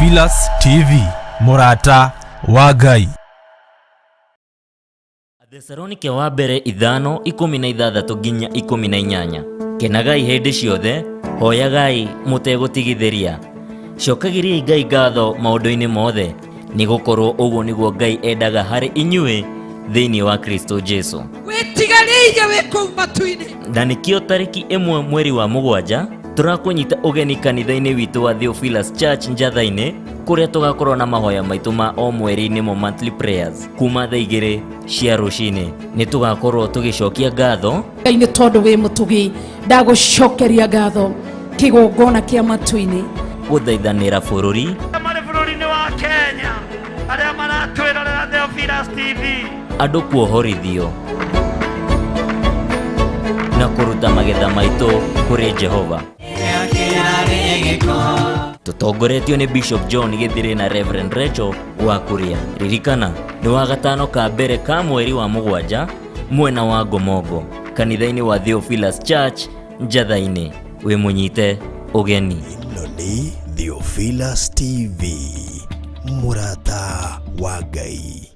Theophilus TV, mũrata wa Ngai. Athesalonike wa mbere 5:16 nginya 18. Kenagai hĩndĩ ciothe, hoyagai mũtegũtigithĩria. Cokagĩriai Ngai ngatho maũndũ-inĩ mothe, nĩ gũkorwo ũguo nĩguo Ngai endaga harĩ inyuĩ thĩinĩ wa Kristo Jesu. Wĩtigarĩirie wĩ kũu matu-inĩ. Na nĩkĩo tarĩki 1 mweri wa 7 tũrakũnyita ũgeni kanitha-inĩ witũ wa Theophilus Church Njatha-inĩ, kũrĩa tũgakorwo na mahoya maitũ ma o mweri nĩmo monthly prayers kuma thaa 2 cia rũcinĩ. Nĩ tũgakorwo tũgĩcokia ngatho Ngai nĩ tondũ wĩ mũtugi, ndagũcokeria ngatho kĩgongona kĩa matu-inĩ, gũthaithanĩra bũrũri marĩ bũrũri-inĩ wa Kenya arĩa maratwĩrorera Theophilus TV, andũ kuohorithio na kũruta magetha maitũ kũrĩ Jehova. Tũtongoretio nĩ Bishop John Gĩthirĩ na Reverend Rachel wa Kuria. Ririkana nĩ wa gatano ka mbere ka mweri wa 7 mwena wa Ngomongo, kanitha-inĩ wa Theophilus Church Njatha-inĩ. Wĩ mũnyite ũgeni. Ĩno nĩ Theophilus TV, mũrata wa Ngai.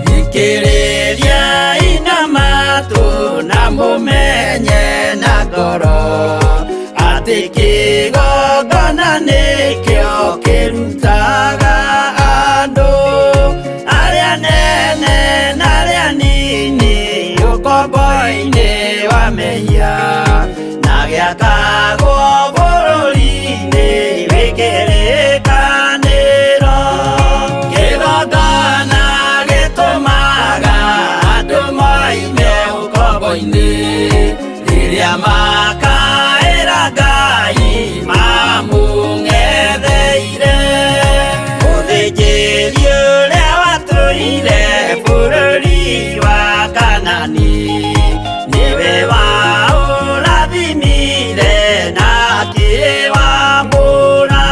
Thikĩrĩriai na matũ na mũmenye na ngoro atĩ kĩgongona nĩkĩo kĩrutaga andũ arĩa nene na arĩa nini ũkombo-inĩ wa mehia na gĩakagwo bũrũri-inĩ wĩ kĩrĩkanĩro. Kĩgongona gĩtũmaga andũ moime ũkombo-inĩ rĩrĩa makaĩra Ngai mamũng'etheire. Mũthĩnjĩri ũrĩa watũire bũrũri wa Kanani nĩwe waũrathimire na akĩwamũra.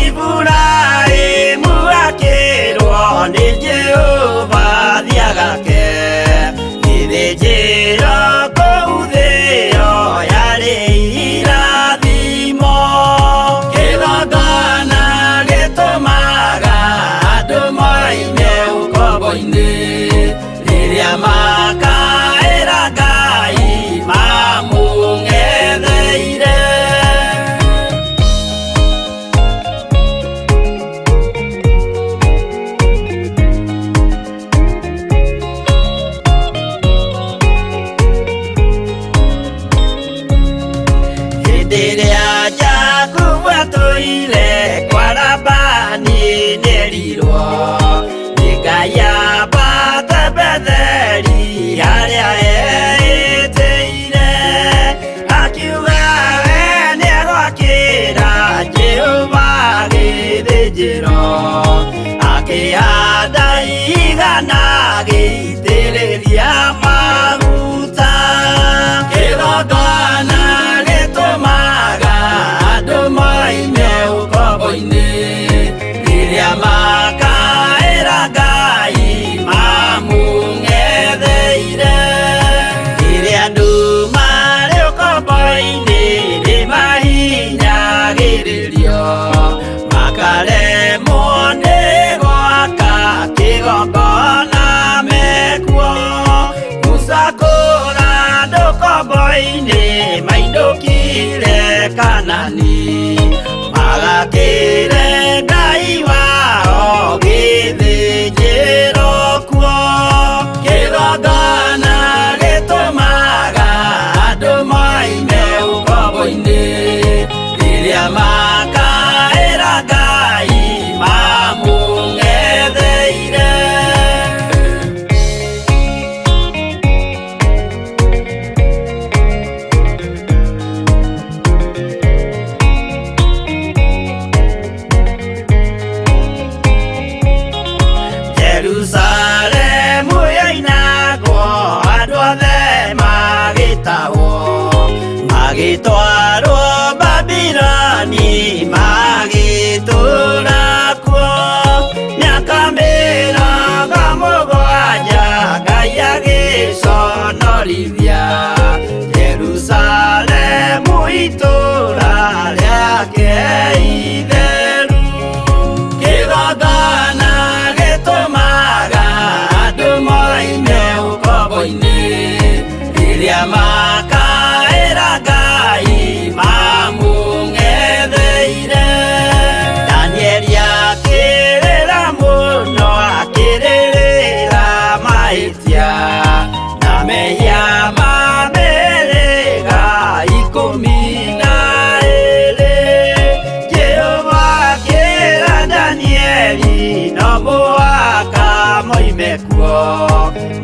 Iburahĩmu akĩrwo nĩ Jehova thiagake gĩthĩnjĩro kũu thĩo yarĩ irathimo. Kĩgongona gĩtũmaga andũ moime ũkombo-inĩ rĩrĩa makaĩra Ngai mamũng'etheire. Hĩndĩ ĩrĩa Jakubu atũire kwa Labani nĩerirwo nĩ Ngai ambate Betheli harĩa eĩtĩire, akiuga we nĩegwakĩra Jehova gĩthĩnjĩro, akĩhanda igana agĩitĩrĩria maguta. Kĩgongona gĩtũmaga andũ moime ũkombo-inĩ rĩrĩa makaĩra Ngai mamũng'etheire. Rĩrĩa andũ marĩ ũkombo-inĩ nĩmahinyagĩrĩrio, makaremwo nĩ gwaka kĩgongona mekuo. Musa kũra andũ ũkombo-inĩ mainũkire Kanani, magakĩre Ngai wao gĩthĩnjĩro kuo. Kĩgongona gĩtũmaga andũ moime ũkombo-inĩ rĩrĩa makaĩra Ngai mamũng'etheire.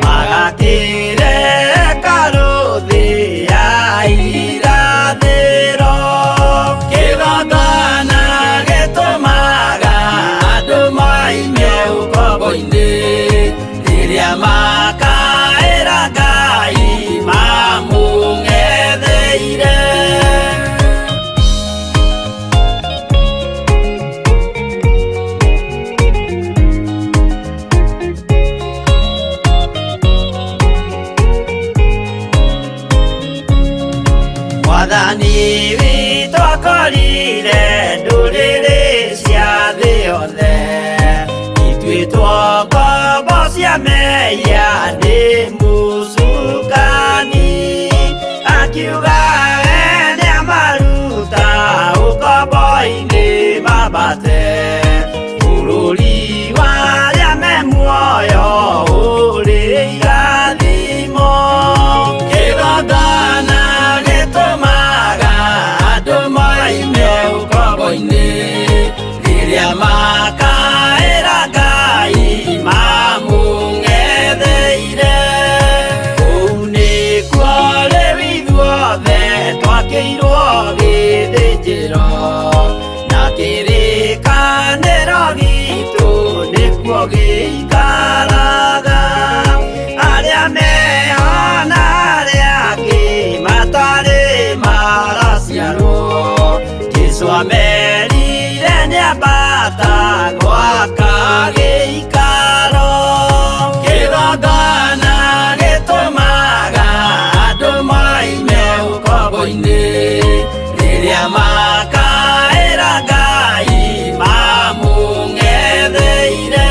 Magakĩreka rũthĩ ya irathĩro. Kĩgongona gĩtũmaga andũ moime ũkombo-inĩ, rĩrĩa makaĩra Ngai mamũng'etheire. Mwathani witũ akorire ndũrĩrĩ cia thĩ yothe, ituĩtwo ngombo cia mehia nĩ mũcukani. Akiuga we nĩamaruta ũkombo-inĩ mambate, bũrũri wa arĩa me muoyo ũrĩ irathimo. Kĩgongona gĩtũmaga andũ moime ũkombo-inĩ, rĩrĩa makaĩra Ngai mamũng'etheire. Kũu nĩkuo rĩu ithuothe twakĩirwo gĩthĩnjĩro, na kĩrĩkanĩro gitũ nĩkuo gĩikaraga. Arĩa meho na arĩa angĩ matarĩ maraciarwo, Jesũ amerire nĩambata gwaka gĩikaro. Kĩgongona gĩtũmaga andũ moime ũkombo-inĩ, rĩrĩa makaĩra Ngai mamũng'etheire.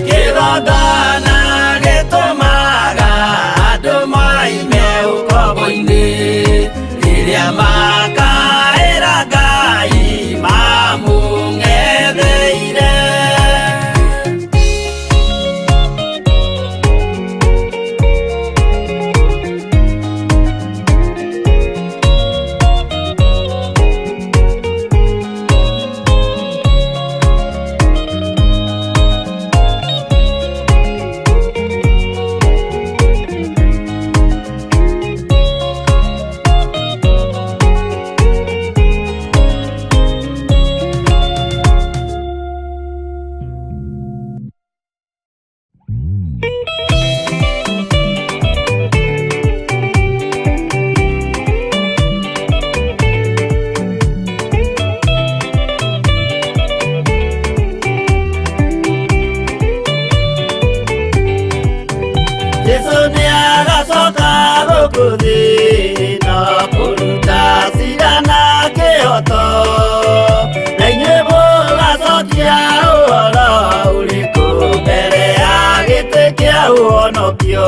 Kĩgongona gĩtũmaga andũ moime ũkombo-inĩ, rĩrĩa makaĩra Ngai mamũng'etheire. Jesũ nĩagacoka gũkũ thĩ na kũruta cira na kĩhoto, na inyuĩ mũgacokia ũhoro ũrĩkũ mbere ya gĩtĩ kĩa ũhonokio.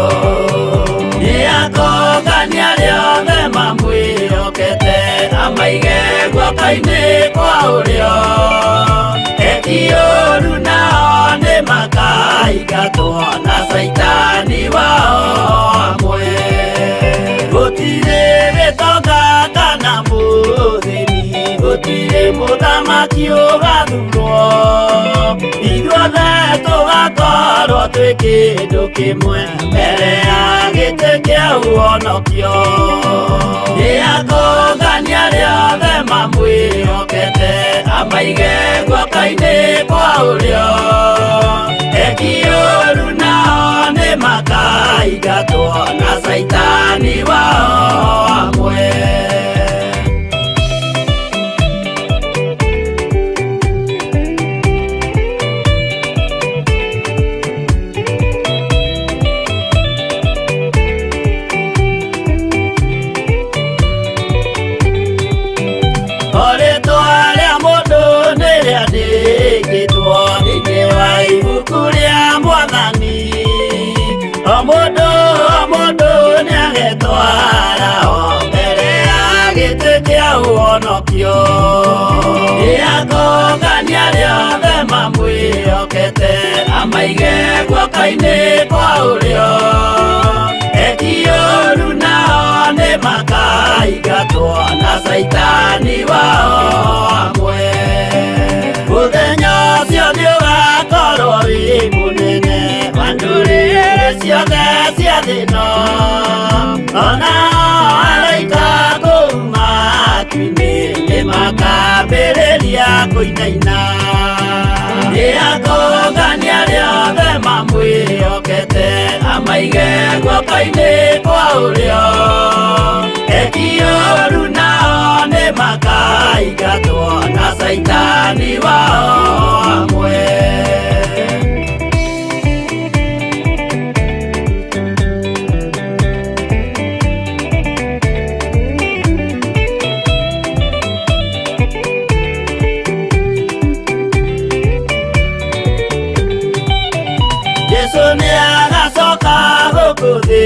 Nĩakongania arĩa othe mamwĩhokete, amaige guoko-inĩ kwa ũrĩo. Eki ũũru nao nĩmakaingatwo na caitani wao hamwe. Gũtirĩ gĩtonga kana mũthĩni, gũtirĩ mũthamaki ũgathurwo, ithuothe tũgakorwo twĩ kĩndũ kĩmwe mbere ya gĩtĩ kĩa ũhonokio. Nĩakongania arĩa othe mamwĩhokete, amaige guoko-inĩ kwa ũrĩo. Eki ũũru nao nĩmakaingatwo na caitani wao hamwe. Rĩtwa rĩa mũndũ nĩrĩandĩkĩtwo thĩinĩ wa ibuku rĩa Mwathani. O mũndũ o mũndũ nĩagetwara o mbere ya gĩtĩ kĩa ũhonokio. Nĩakongania arĩa othe mamwĩhokete, amaige guoko-inĩ kwa ũrĩo. Eki ũũru nao nĩmakaingatwo na caitani wao hamwe. Mũthenya ũcio nĩũgakorwo wĩ mũnene wa ndũrĩrĩ. ciothe cia thĩ-ĩno ona araika kũu matu-inĩ nĩmakambĩrĩria kũinaina nĩakongania arĩa othe mamwĩhokete amaige guoko-inĩ kwa ũrĩo eki ũũru nao nĩmakaingatwo na Caitani wao hamwe. Jesu nĩagacoka gũkũ thĩ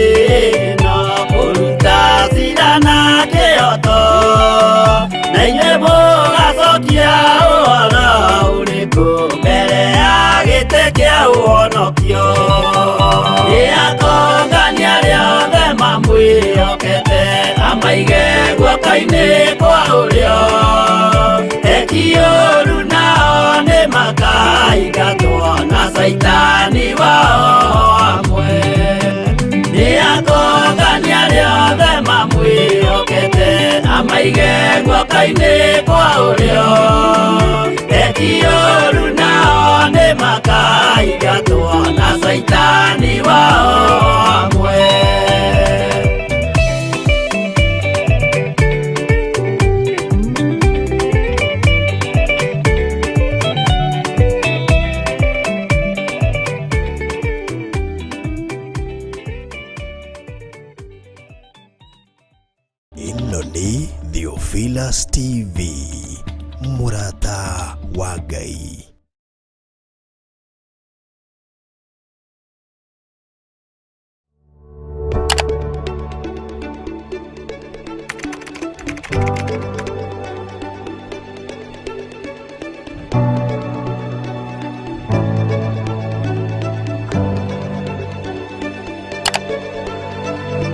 ĩno kũruta cira na kĩhooto na inyuĩ mũgacokia ũhoro ũrĩkũ mbere ya gĩtĩ kĩa ũhonokio nĩakongania arĩa othe mamwĩhokete amaige guoko-inĩ kwa ũrĩo eki ũũru nao nĩmakaingatwo na Caitani wao hamwe nĩakongania arĩa othe mamwĩhokete amaige guoko-inĩ kwa ũrĩo eki ũũru nao nĩmakaingatwo na Caitani wao hamwe. Ĩno nĩ Theophilus TV, mũrata wa Ngai.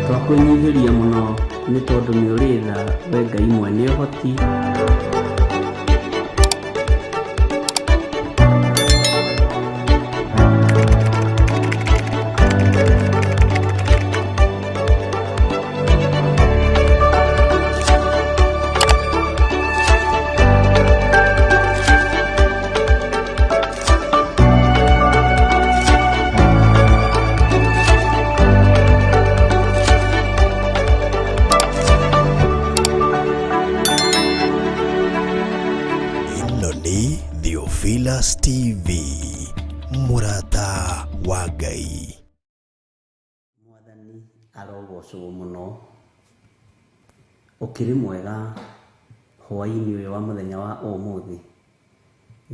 Twakwĩnyihĩria mũno nĩ tondũ nĩ ũrĩ tha we Ngai mwene ũhoti. Ĩno nĩ Theophilus TV, mũrata wa Ngai. Mwathani arogocwo mũno. Ũkĩrĩ mwega hwaĩ-inĩ ũyũ wa mũthenya wa ũmũthĩ.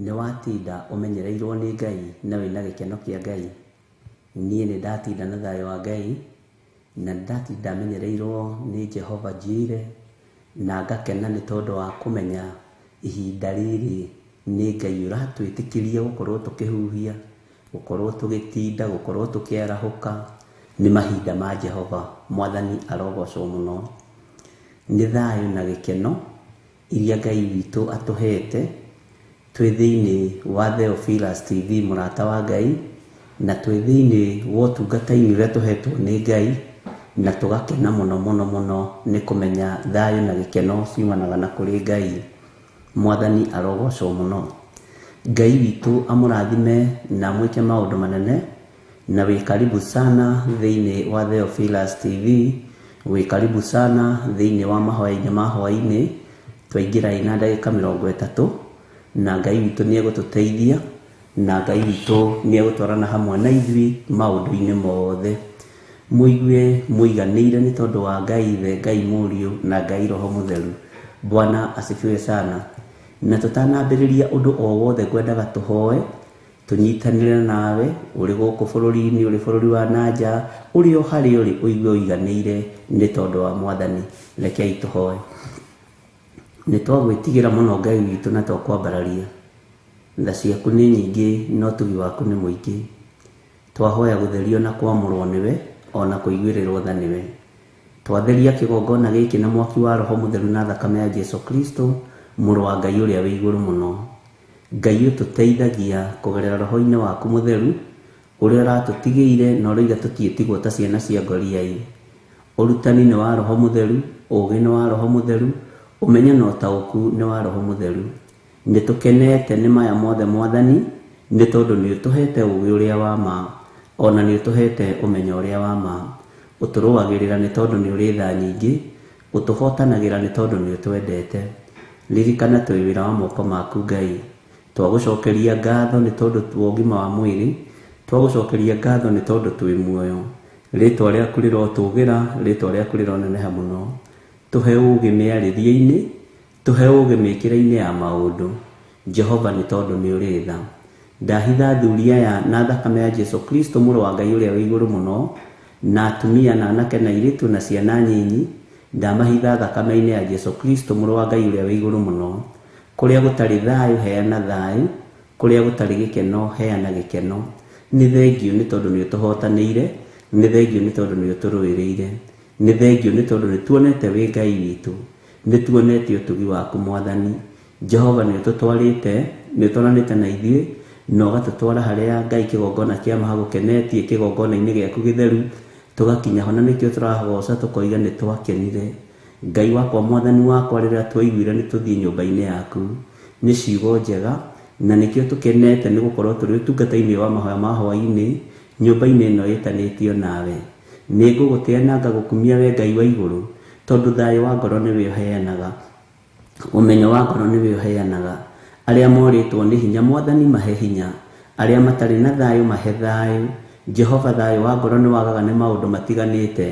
Nĩ watinda ũmenyereirwo nĩ Ngai na wĩna gĩkeno kĩa Ngai. Niĩ nĩ ndatinda na thayũ wa Ngai na nĩ ndatinda menyereirwo nĩ Jehova Jireh na ngakena nĩ tondũ wa kũmenya ihinda rĩrĩ nĩ Ngai ũratwĩtĩkĩria gũkorwo tũkĩhuhia, gũkorwo tũgĩtinda, gũkorwo tũkĩarahũka. Nĩ mahinda ma Jehova. Mwathani arogocwo mũno. Nĩ thayũ na gĩkeno iria Ngai witũ atũhete twĩ thĩinĩ wa Theophilus TV, mũrata wa Ngai, na twĩ thĩinĩ wa ũtungata-inĩ ũrĩa tũhetwo nĩ Ngai, na tũgakena mũno mũno mũno nĩ kũmenya thayũ na gĩkeno ciumanaga na kũrĩ Ngai. Mwathani arogocwo mũno. Ngai witũ amũrathime na amwĩke maũndũ manene, na wĩ karibu sana thĩinĩ wa Theophilus TV, wĩ karibu sana thĩinĩ wa mahoya-inĩ ma hwaĩ-inĩ. Twaingĩra ina ndagĩka 30 na Ngai witũ nĩ egũtũteithia na Ngai witũ nĩ egũtwarana hamwe na ithuĩ maũndũ-inĩ mothe. Mũigue mũiganĩire nĩ tondũ wa Ngai Ithe, Ngai Mũriũ na Ngai Roho Mũtheru. Bwana asifiwe sana. Na tũtanambĩrĩria ũndũ o wothe ngwendaga tũhoe tũnyitanĩre nawe ũrĩ gũkũ bũrũri-inĩ, ũrĩ bũrũri wa nanja, ũrĩ o harĩa ũrĩ, ũigue ũiganĩire nĩ tondũ wa Mwathani. Rekei tũhoe. Nĩ twagwĩtigĩra mũno Ngai witũ na twakwambararia. Tha ciaku nĩ nyingĩ na ũtugi waku nĩ mũingĩ. Twahoya gũtherio na kwamũrwo nĩwe ona kũiguĩrĩrwo tha nĩwe. Twatheria kĩgongona gĩkĩ na mwaki wa Roho Mũtheru na thakame ya Jesu Kristo, mũrũ wa Ngai ũrĩa wĩ igũrũ mũno. Ngai ũtũteithagia kũgerera roho-inĩ waku mũtheru Ũrĩa ũratũtigĩire na ũroiga tũtiĩtigwo ta ciana cia ngoriai. Ũrutani nĩ wa Roho Mũtheru, ũũgĩ nĩ wa Roho Mũtheru, ũmenyo na ũtaũku nĩ wa Roho Mũtheru. Nĩ tũkenete nĩ maya mothe Mwathani, nĩ tondũ nĩ ũtũhete ũũgĩ ũrĩa wa ma, ona nĩ ũtũhete ũmenyo ũrĩa wa ma. Ũtũrũagĩrĩra nĩ tondũ nĩ ũrĩ tha nyingĩ, ũtũhotanagĩra nĩ tondũ nĩ ũtwendete. Ririkana twĩ wĩra wa moko maku Ngai. Twagũcokeria ngatho nĩ tondũ wa ũgima wa mwĩrĩ, twagũcokeria ngatho nĩ tondũ twĩ muoyo. Rĩtwa rĩaku rĩrotũgĩra, rĩtwa rĩaku rĩroneneha mũno. Tũhe ũũgĩ mĩarĩrie-inĩ, tũhe ũũgĩ mĩkĩre-inĩ ya maũndũ. Jehova nĩ tondũ nĩ ũrĩ tha. Ndahitha athuri aya na thakame ya Jesu Kristo mũrũ wa Ngai ũrĩa wĩ igũrũ mũno, na atumia na anake na airĩtu na ciana nyinyi, ndamahitha thakame-inĩ ya Jesu Kristo mũrũ wa Ngai ũrĩa wĩ igũrũ mũno. Kũrĩa gũtarĩ thayũ heana thayũ, kũrĩa gũtarĩ gĩkeno heana gĩkeno. Nĩ thengiũ nĩ tondũ nĩ ũtũhotanĩire, nĩ thengiũ nĩ tondũ nĩ ũtũrũĩrĩire. Nĩ thengiũ nĩ tondũ nĩ tuonete wĩ Ngai witũ, nĩ tuonete ũtugi waku Mwathani. Jehova nĩ ũtũtwarĩte, nĩ ũtwaranĩte na ithuĩ, na ũgatũtwara harĩa Ngai kĩgongona kĩa ma hagũkenetie kĩgongona-inĩ gĩaku gĩtheru, tũgakinya ho na nĩkĩo tũragoca tũkoiga nĩ twakenire. Ngai wakwa Mwathani wakwa rĩrĩa twaiguire nĩ tũthiĩ nyũmba-inĩ yaku. Nĩ ciugo njega, na nĩkĩo tũkenete nĩ gũkorwo tũrĩ ũtungata-inĩ wa mahoya ma hwaĩ-inĩ, nyũmba-inĩ ĩno ĩtanĩtio nawe. Nĩ ngũgũtĩa na ngagũkumia we Ngai wa igũrũ, tondũ thayũ wa ngoro nĩwe ũheanaga. Ũmenyo wa ngoro nĩwe ũheanaga. Arĩa morĩtwo nĩ hinya Mwathani mahe hinya. Arĩa matarĩ na thayũ mahe thayũ. Jehova thayũ wa ngoro nĩ wagaga nĩ maũndũ matiganĩte.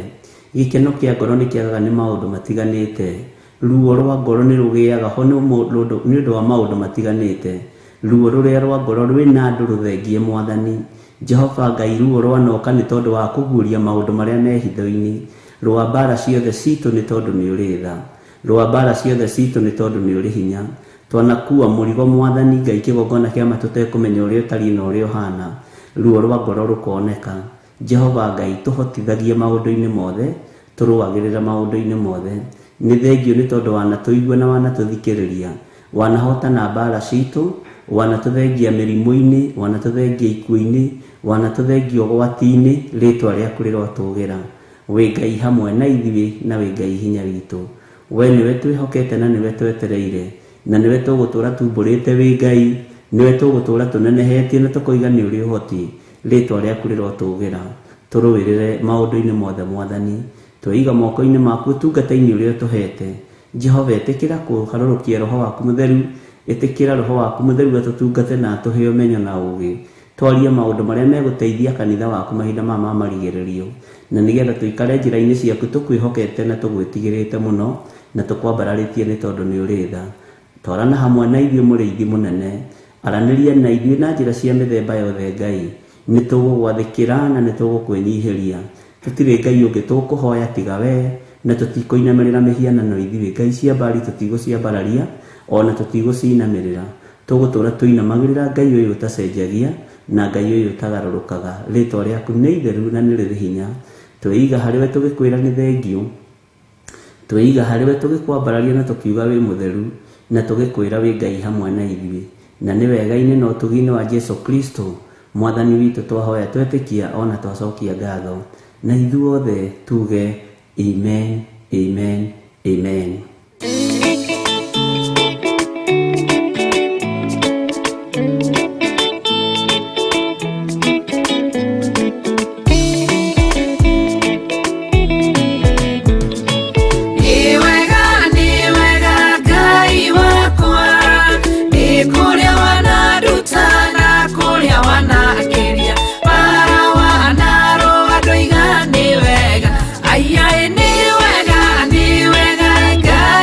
Gĩkeno kĩa ngoro nĩ kĩagaga nĩ maũndũ matiganĩte. Ruo rwa ngoro nĩ rũgĩaga ho nĩ ũndũ wa maũndũ matiganĩte. Ruo rũrĩa rwa ngoro rwĩna andũ rũthengie Mwathani. Jehova Ngai ruo rwanoka nĩ tondũ wa kũguũria maũndũ marĩa me hitho-inĩ. Rũa mbara ciothe citũ nĩ tondũ nĩ ũrĩ tha. Rũa mbara ciothe citũ nĩ tondũ nĩ ũrĩ hinya. Twanakuua mũrigo Mwathani Ngai kĩgongona kĩa ma tũtekũmenya ũrĩa ũtariĩ na ũrĩa ũhana. Ruo rwa ngoro rũkoneka. Jehova Ngai tũhotithagie maũndũ-inĩ mothe, tũrũagĩrĩra maũndũ-inĩ mothe. Nĩ thengiũ nĩ tondũ wanatũigua na wanatũthikĩrĩria. Wanahotana mbara citũ, wanatũthengia mĩrimũ-inĩ, wanatũthengia ikuũ-inĩ, wanatũthengia ũgwati-inĩ, rĩtwa rĩaku rĩrotũgĩra. Wĩ Ngai hamwe na ithuĩ na wĩ Ngai hinya witũ. We nĩwe twĩhokete na nĩwe twetereire, na nĩwe tũgũtũra tumbũrĩte wĩ Ngai, nĩwe tũgũtũra tũnenehetie na tũkoiga nĩ ũrĩ ũhoti, rĩtwa rĩaku rĩrotũgĩra. Tũrũĩrĩre maũndũ-inĩ mothe Mwathani. Tweiga moko-inĩ maku ũtungata-inĩ ũrĩa ũtũhete. Jehova ĩtĩkĩra kũharũrũkia Roho waku Mũtheru, ĩtĩkĩra Roho waku Mũtheru atũtungate na atũhe ũmenyo na ũũgĩ. Twarie maũndũ marĩa megũteithia kanitha waku mahinda maya ma marigĩrĩrio, na nĩgetha tũikare njĩra-inĩ ciaku tũkwĩhokete na tũgwĩtigĩrĩte mũno na tũkwambararĩtie nĩ tondũ nĩ ũrĩ tha. Twarana hamwe na ithuĩ mũrĩithi mũnene. Aranĩria na ithuĩ na njĩra cia mĩthemba yothe Ngai. Nĩ tũgũgwathĩkĩra na nĩ tũgũkwĩnyihĩria. Tũtirĩ Ngai ũngĩ tũkũhoya tiga wee, na tũtikũinamĩrĩra mĩhianano ithuĩ. Ngai cia Baali tũtigũciambararia, o na tũtigũcinamĩrĩra. Tũgũtũũra tũinamagĩrĩra Ngai ũyũ ũtacenjagia, na Ngai ũyũ ũtagarũrũkaga. Rĩĩtwa rĩaku nĩ itheru na nĩ rĩrĩ hinya. Tweiga harĩ we tũgĩkwĩra nĩ thengiũ. Tweiga harĩ we tũgĩkwambararia na tũkiuga wĩ mũtheru, na tũgĩkwĩra wĩ Ngai hamwe na ithuĩ. Na nĩ wega-inĩ na ũtugi-inĩ wa Jesu Kristo, Mwathani witũ twahoya twetĩkia ona twacokia ngatho. Na ithuothe tuge amen, amen, amen. Nĩ wega, nĩ wega Ngai wakwa, nĩ kũrĩa wananduta na kũrĩa wanakĩria, bara wanarũa ndoiga nĩ wega, aiyaĩ nĩ wega, nĩ wega Ngai.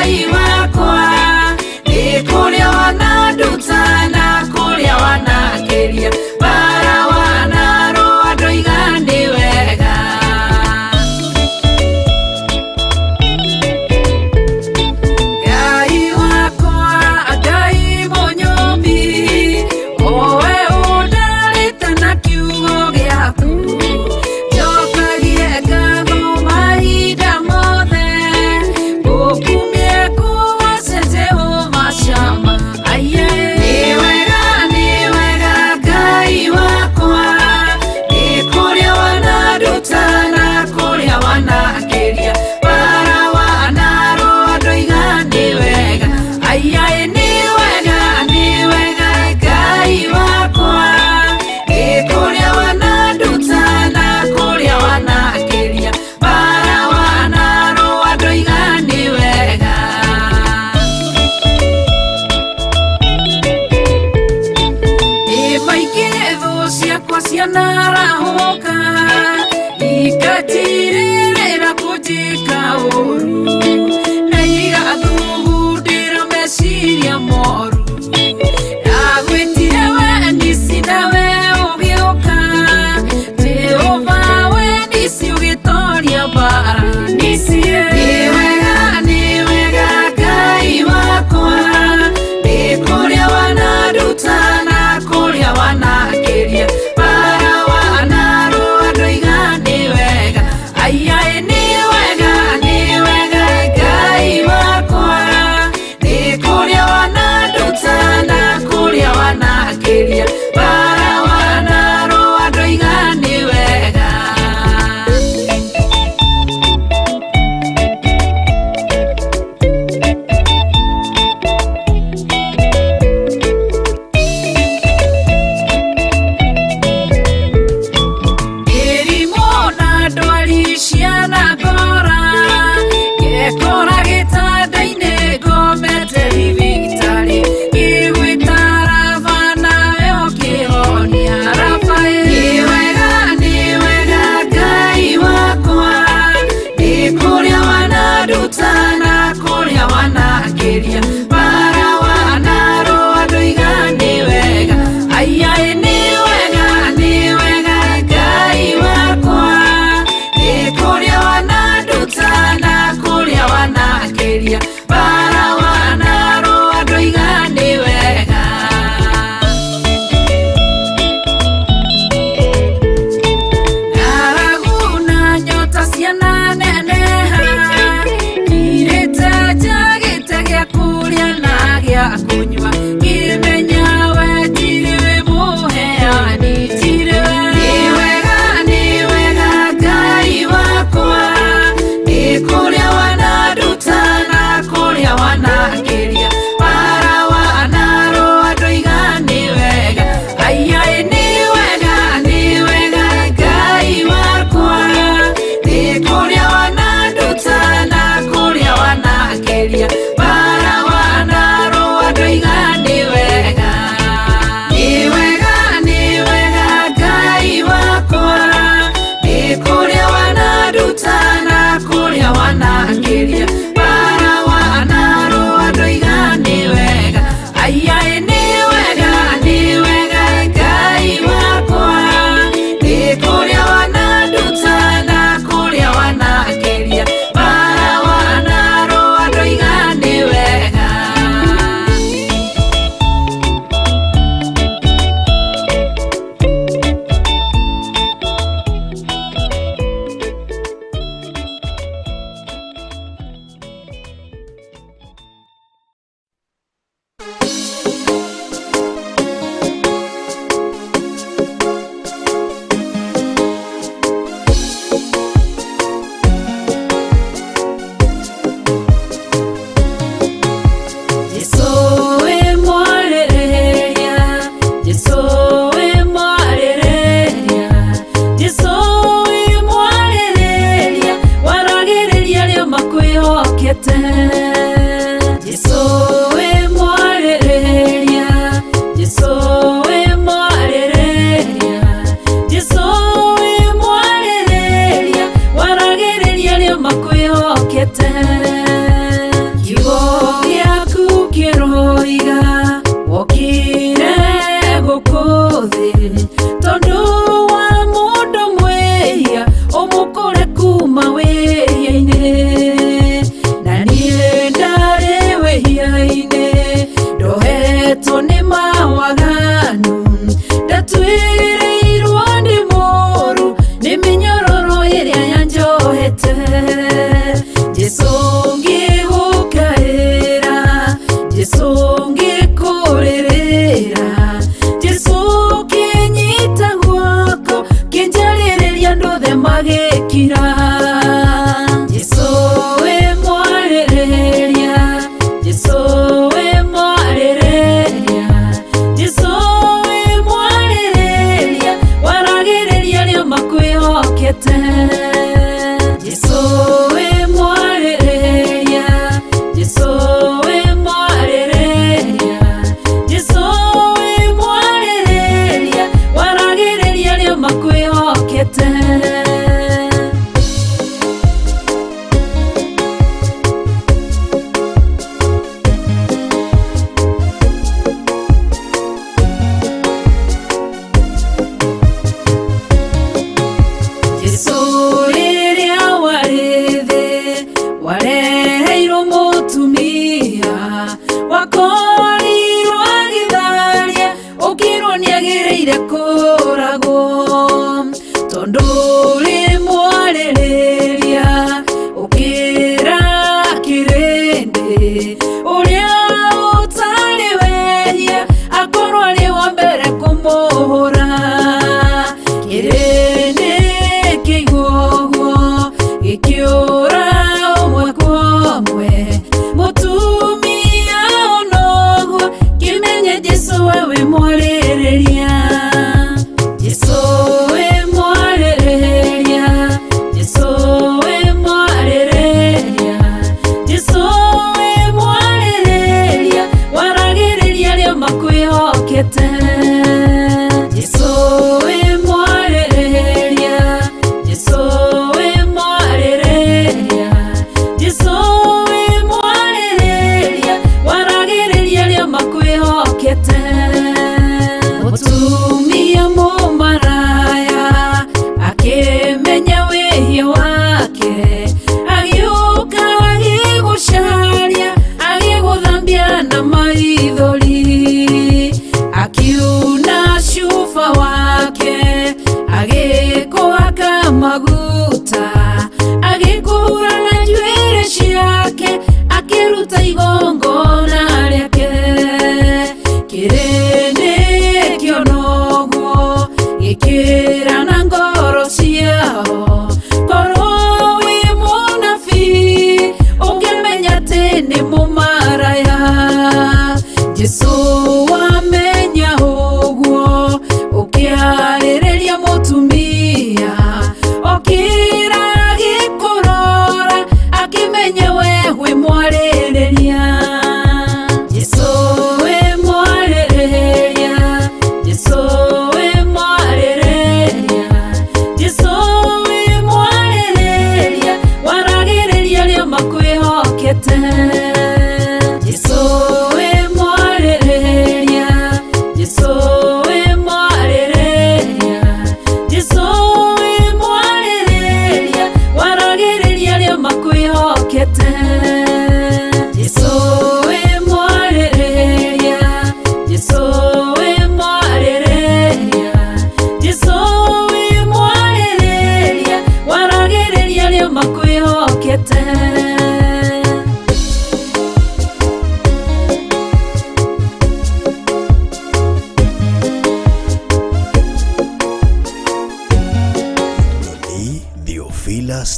Cianangora ngekora gĩtanda-inĩ ngomete thibitarĩ ngĩgwĩta Raba nawe ũkĩhonia Rafaeli. Nĩ wega, nĩ wega Ngai wakwa, nĩ kũrĩa wananduta na kũrĩa wanangĩria, bara wanarũa ndoiga nĩ wega. Aiai nĩ wega, nĩ wega Ngai wakwa, nĩ kũrĩa wananduta na kũrĩa wanangĩria, bara wanarũa ndoiga nĩ wega. Ng'aragu na nyota ciananeneha, ngirĩte njagĩte gĩa kũrĩa na gĩa kũnyua, ngĩmenya we tirĩ we mũheani, tirĩ we. Nĩ wega, nĩ wega Ngai wakwa, nĩ kũrĩa wananduta na kũrĩa wanangĩria, bara wanarũa ndoiga nĩ wega. Aiai nĩ wega, nĩ wega Ngai wakwa, nĩ kũrĩa wananduta na kũrĩa wanangĩria, bara wanarũa ndoiga nĩ wega. Nĩ wega, nĩ wega Ngai wakwa, nĩ kũrĩa wananduta na kũrĩa wanangĩria, bara wanarũa ndoiga nĩ wega. Aiai nĩ wega, nĩ wega Ngai wakwa, nĩ kũrĩa wananduta na kũrĩa wanangĩria, bara wanarũa ndoiga nĩ wega. Jesũ wĩ mwarĩrĩria, Jesũ wĩ mwarĩrĩria, Jesũ wĩ mwarĩrĩria, waragĩrĩria arĩa makwĩhokete. Jesũ wĩ mwarĩrĩria, Jesũ wĩ mwarĩrĩria, Jesũ wĩ mwarĩrĩria, waragĩrĩria arĩa makwĩhokete. Kiugo gĩaku kĩroiga wokire gũkũ thĩ tondũ wa mũndũ mwĩhia ũmũkũre kuma wĩhia-inĩ, na niĩ ndarĩ wĩhia-inĩ ndohetwo nĩ mawaganu, ndatuĩrĩirwo nĩ mũũru nĩ mĩnyororo ĩrĩa yanjohete. Jesũ ngĩgũkaĩra, Jesũ ngĩkũrĩrĩra, Jesũ kĩnyita guoko kĩnjarĩrĩria andũ othe magĩkira. Jesũ wĩ mwarĩrĩria, Jesũ wĩ mwarĩrĩria, Jesũ wĩ mwarĩrĩria, waragĩrĩria arĩa makwĩhokete. Jesũ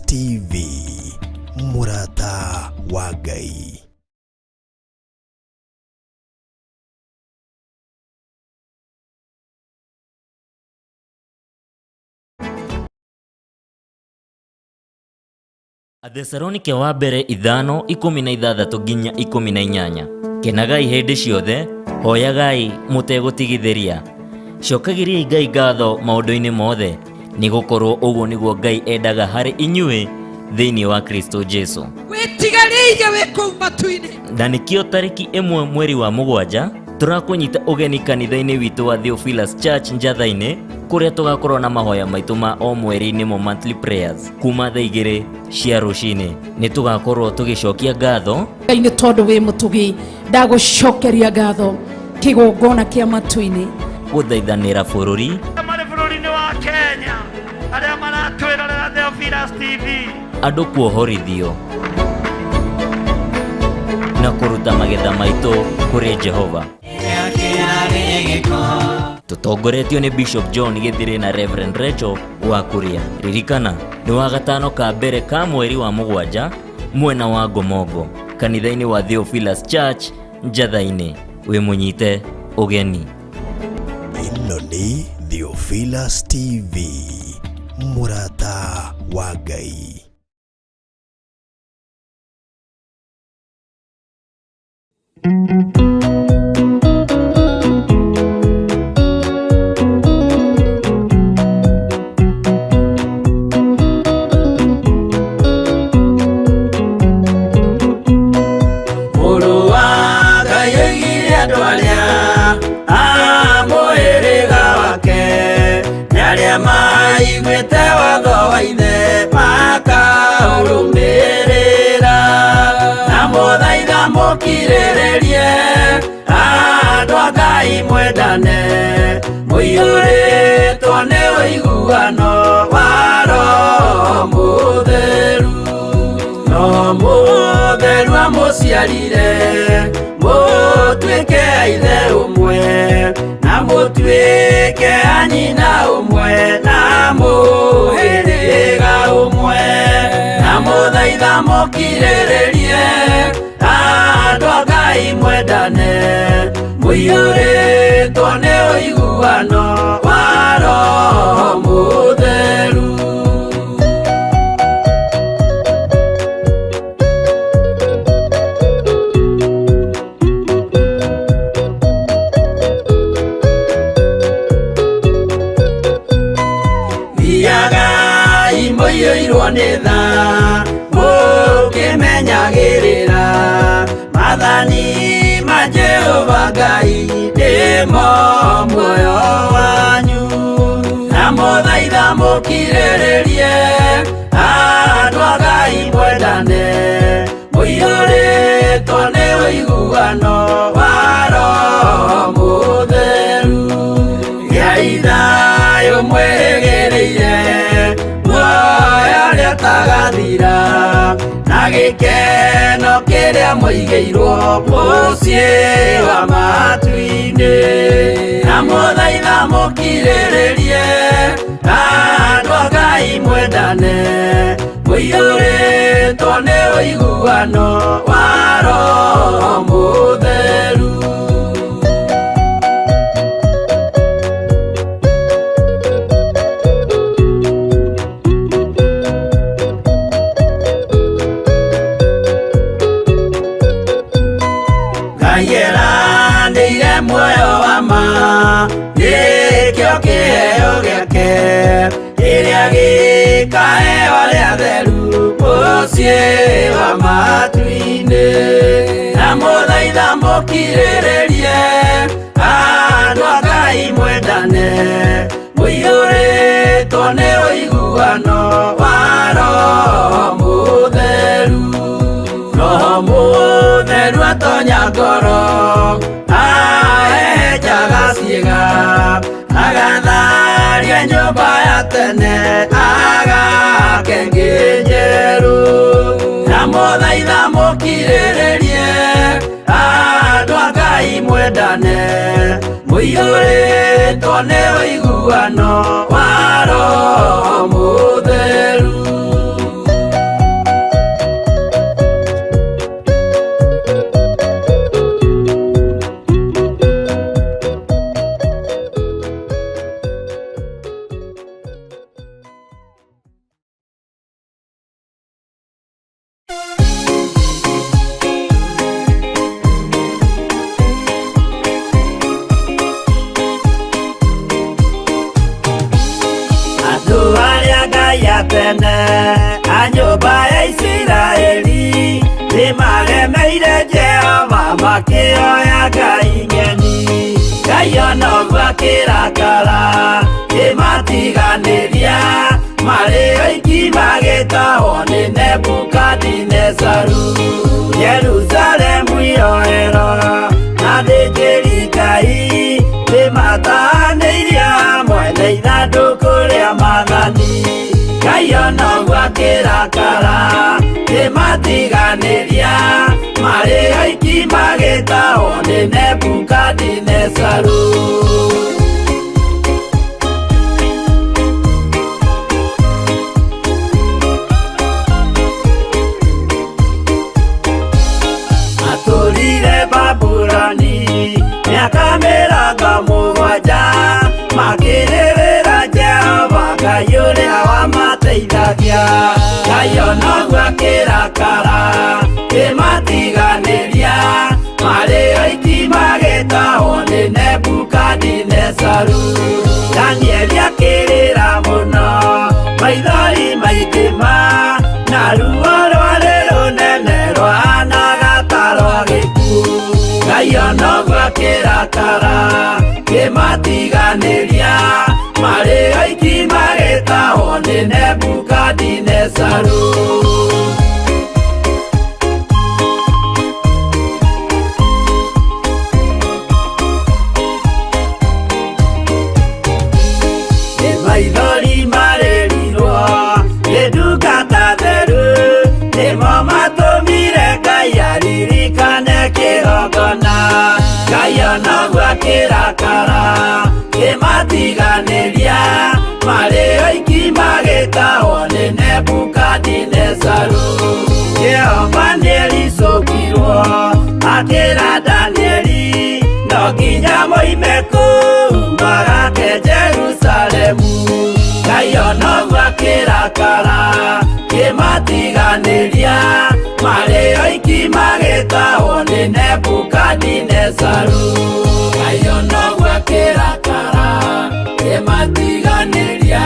TV, mũrata wa Ngai. Athesalonike wa mbere 5:16 nginya 18. Kenagai hĩndĩ ciothe, hoyagai mũtegũtigithĩria. Cokagĩriai Ngai ngatho maũndũ-inĩ mothe, nĩgũkorwo ũguo nĩguo Ngai endaga harĩ inyuĩ thĩinĩ wa Kristo Jesu. Wĩtigarĩire wĩ kũu matu-inĩ. Na nĩkĩo tarĩki 1 mweri wa 7 tũrakũnyita ũgeni kanitha-inĩ witũ wa Theophilus Church Njatha-inĩ, kũrĩa tũgakorwo na mahoya maitũ ma o mweri nĩmo monthly prayers kuma thaa 2 cia rũcinĩ. Nĩ tũgakorwo tũgĩcokia ngatho Ngai nĩ tondũ wĩ mũtugi, ndagũcokeria ngatho kĩgongona kĩa matu-inĩ. Gũthaithanĩra bũrũri, Marĩ bũrũri-inĩ wa Kenya arĩa maratwĩrorera Theophilus TV, andũ kuohorithio na kũruta magetha maitũ kũrĩ Jehova. Tũtongoretio nĩ Bishop John Gĩthirĩ na Reverend Rachel wa Kuria. Ririkana nĩ wa gatano ka mbere ka mweri wa 7 mwena wa Ngomongo, kanitha-inĩ wa Theophilus Church Njatha-inĩ. Wĩ mũnyite ũgeni. Ĩno nĩ Theophilus TV, mũrata wa Ngai. Mũrũ wa Ngai oigire andũ arĩa a mũhĩrĩga wake nĩ arĩa maiguĩte watho wa ithe makaũrũmĩrĩra. Na mũthaitha mũkirĩrĩrie andũ a Ngai mwendane, mũiyũrĩtwo nĩ ũiguano wa Roho Mũtheru. No mũtheru amũciarire mũtuĩke a ithe ũmwe, na mũtuĩke a nyina ũmwe, na mũhĩrĩga ũmwe. Na mũthaitha mũkirĩrĩrie andũ a Ngai mwendane, mũiyũrĩtwo nĩ ũiguano wa Roho Mũtheru. Thiagai mũiyũirwo nĩ tha, mũkĩmenyagĩrĩra maathani ma Jehova Ngai nĩmo muoyo wanyu. Na mũthaitha mũkirĩrĩrie andũ a Ngai mwendane, mũiyũrĩtwo nĩ ũiguano wa Roho Mũtheru. Gĩai thayũ mwĩrĩgĩrĩire muoyo ũrĩa ũtagathira, na gĩkeno kĩrĩa mũigĩirwo mũciĩ wa matu-inĩ. Na mũthaitha mũkirĩrĩrie andũ a Ngai mwendane, mũiyũrĩtwo nĩ ũiguano wa Roho Mũtheru. Ngai eranĩire muoyo wa ma, nĩkĩo kĩheo gĩake kĩrĩa gĩkaheo arĩa atheru mũciĩ wa matu-inĩ. Na mũthaitha mũkirĩrĩrie andũ a Ngai mwendane, mũiyũrĩtwo nĩ ũiguano wa Roho Mũtheru. Roho Mũtheru atonya ngoro, ahehenjaga ciĩga, agatharia nyũmba ya tene, agake ĩngĩ njerũ. Na mũthaitha mũkirĩrĩrie andũ a Ngai mwendane, mũiyũrĩtwo nĩ ũiguano wa Roho Mũtheru. Makĩoya Ngai ng'eni Ngai onoguo akĩrakara kĩmatiganĩria marĩ oiki magĩtahwo nĩ Nebukadinezaru Yerusalemu yoerwo na athĩnjĩri Ngai nĩmatahanĩirie hamwe na ithandũkũ rĩa maathani Ngai onoguo akĩrakara kĩmatiganĩria marĩ oiki magĩtahwo nĩ Nebukadinezaru. Matũrire Babuloni mĩaka 70 makĩrĩrĩra Jehova Ngai ũrĩa wamateithagia Ngai onoguo akĩrakara kĩmatiganĩria marĩ oiki magĩtahwo nĩ Nebukadinezaru Danieli akĩrĩra mũno maithori maingĩ ma na ruo rwarĩ rũnene rwahanaga ta rwa gĩkuũ Ngai onoguo akĩrakara kĩmatiganĩria marĩ oiki magĩtahwo nĩ Nebukadinezaru. Nĩ maithori marĩrirwo nĩ ndungata theru nĩmo matũmire Ngai aririkane kĩgongona Ngai onoguo akĩrakara kĩmatiganĩria marĩ oiki magĩtahwo nĩ Nebukadinezaru Jehova nĩericũkirwo akĩra Danieli no nginya moime kũu magake Jerusalemu Ngai onoguo akĩrakara kĩmatiganĩria marĩ oiki magĩtahwo nĩ Nebukadinezaru Ngai onoguo akĩrakara kĩmatiganĩria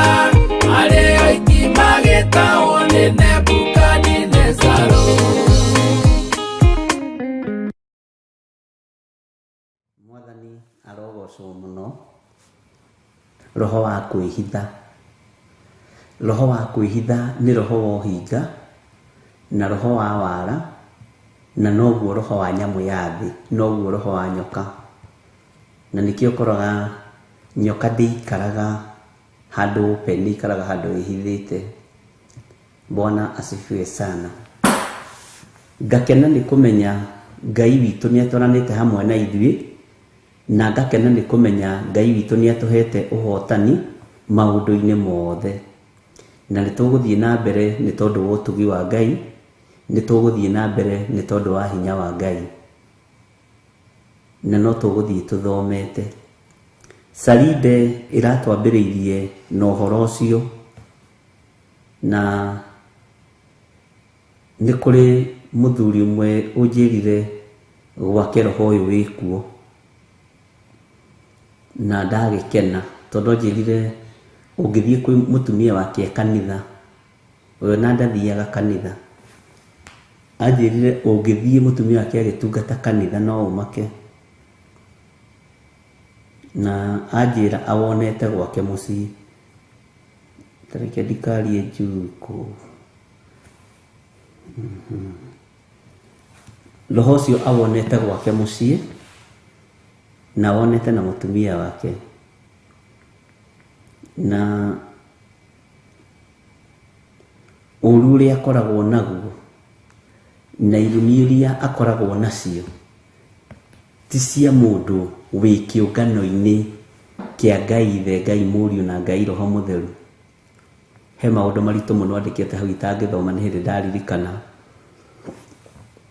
marĩ oiki magĩtahwo nĩ Nebukadinezaru. Mwathani arogocwo mũno. Roho wa kwĩhitha. Roho wa kwĩhitha nĩ roho wa ũhinga na roho wa wara na noguo roho wa nyamũ ya thĩ, noguo roho wa nyoka. Na nĩkĩo ũkoraga nyoka ndĩikaraga handũ open, ĩikaraga handũ ĩhithĩte. Bwana asifiwe sana. Ngakena nĩ kũmenya Ngai witũ nĩ atwaranĩte hamwe na ithuĩ, na ngakena nĩ kũmenya Ngai witũ nĩ atũhete ũhotani maũndũ-inĩ mothe. Na nĩ tũgũthiĩ na mbere nĩ tondũ wa ũtugi wa Ngai, nĩ tũgũthiĩ na mbere nĩ tondũ wa hinya wa Ngai, na no tũgũthiĩ tũthomete. Sarinde ĩratwambĩrĩirie na ũhoro ũcio, na nĩ kũrĩ mũthuri ũmwe ũnjĩrire gwake roho ũyũ wĩkuo, na ndagĩkena tondũ anjĩrire ũngĩthiĩ kwĩ mũtumia wake kanitha, we na ndathiaga kanitha, anjĩrire ũngĩthiĩ mũtumia wake agĩtungata kanitha no ũmake, na anjĩra awonete gwake mũciĩ. Tareke ndikarie njukũ. Roho ũcio awonete gwake mũciĩ na awonete na mũtumia wake, na ũru ũrĩa akoragwo naguo na irumi iria akoragwo nacio ti cia mũndũ wĩ kĩũngano-inĩ kĩa Ngai Ithe, Ngai Mũriũ na Ngai Roho Mũtheru. He maũndũ maritũ mũno andĩkĩte hau itangĩthoma, nĩ hĩndĩ ndaririkana.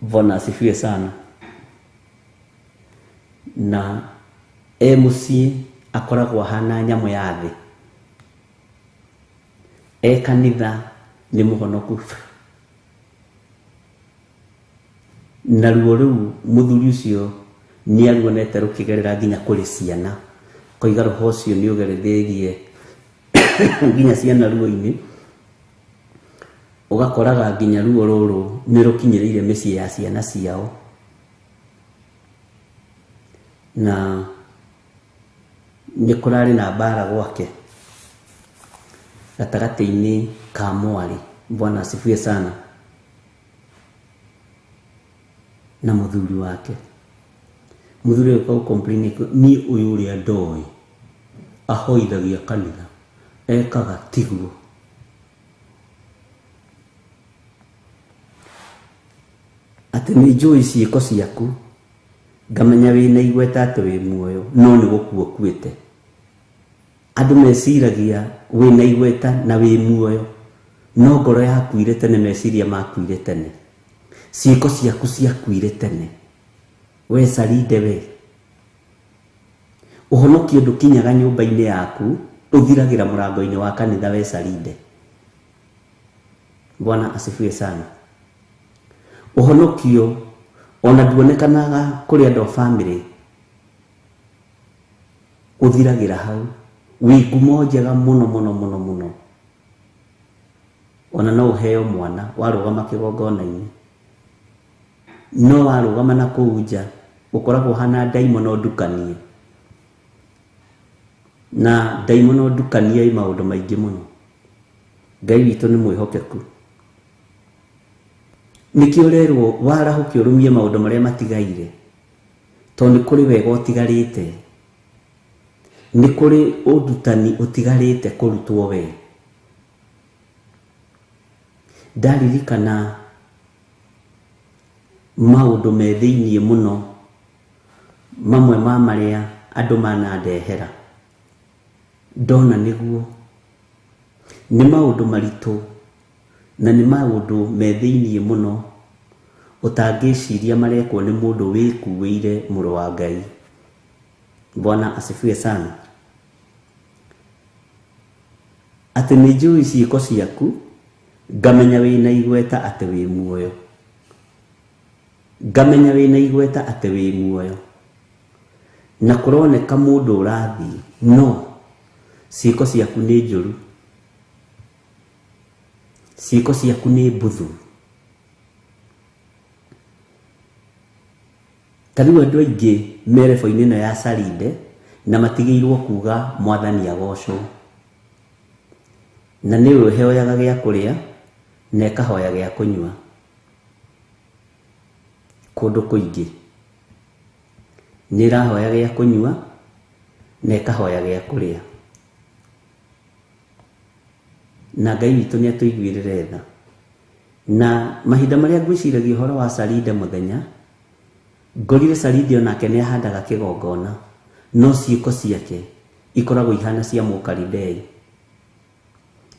Bwana asifiwe sana. Na e mũciĩ akoragwo ahana nyamũ ya thĩ, e kanitha nĩ mũhonoku, na ruo rũu mũthuri ũcio nĩ aruonete rũkĩgerera nginya kũrĩ ciana. Koiga roho ũcio nĩ ũgerereirie nginya ciana ruo-inĩ, ũgakoraga nginya ruo rũrũ nĩ rũkinyĩrĩire mĩciĩ ya ciana ciao. Na nĩ kũrarĩ na mbara gwake gatagatĩ-inĩ ka mwarĩ. Bwana asifiwe sana. Na mũthuri wake. Mũthuri ũyũ kau complain niĩ ũyũ ũrĩa ndoĩ ahoithagia kanitha ekaga tiguo. Atĩ nĩ njũĩ ciĩko ciaku ngamenya wĩna igweta atĩ wĩ muoyo no nĩ gũkua ũkuĩte. Andũ meciragia wĩna igweta na wĩ muoyo no ngoro yakuire tene, meciria makuire tene, ciĩko ciaku ciakuire tene. We Salinde we, ũhonokio ndũkinyaga nyũmba-inĩ yaku, ũthiragĩra mũrango-inĩ wa kanitha. We Salinde, Bwana asifiwe sana. Ũhonokio ona nduonekanaga kũrĩ andũ a family, ũthiragĩra hau. Wĩ ngumo njega mũno mũno mũno mũno, ona no ũheo mwana warũgama kĩgongona-inĩ, no warũgama na kũu nja ũkoragwo ũhana ndaimono ndukanie, na ndaimono ndukanie ĩ maũndũ maingĩ mũno. Ngai witũ nĩ mwĩhokeku. Nĩkĩo ũrerwo warahũke ũrũmie maũndũ marĩa matigaire, tondũ nĩ kũrĩ wega ũtigarĩte, nĩ kũrĩ ũrutani ũtigarĩte kũrutwo we. Ndaririkana maũndũ me thĩiniĩ mũno, mamwe ma marĩa andũ manandehera ndona nĩguo nĩ maũndũ maritũ na nĩ maũndũ me thĩiniĩ mũno ũtangĩciria marekwo nĩ mũndũ wĩkuĩire mũrũ wa Ngai. Bwana asifiwe sana. Atĩ nĩ njũĩ ciĩko ciaku ngamenya wĩna igweta atĩ wĩ muoyo, ngamenya wĩna igweta atĩ wĩ muoyo, na kũroneka mũndũ ũrathiĩ no ciĩko ciaku nĩ njũru, ciĩko ciaku nĩ mbuthu. Ta rĩu andũ aingĩ me rebo-inĩ ĩno ya Salinde na matigĩirwo kuga mwathani agocwo, na nĩwe ũheoyaga gĩa kũrĩa na ĩkahoya gĩa kũnyua kũndũ kũingĩ. Nĩ ĩrahoya gĩa kũnyua na ĩkahoya gĩa kũrĩa, na Ngai witũ nĩ atũiguĩrĩre tha. Na mahinda marĩa ngwĩciragia ũhoro wa Salinde mũthenya, ngorire Salinde onake nĩ ahandaga kĩgongona, no ciĩko ciake ikoragwo ihana cia mũkalidei.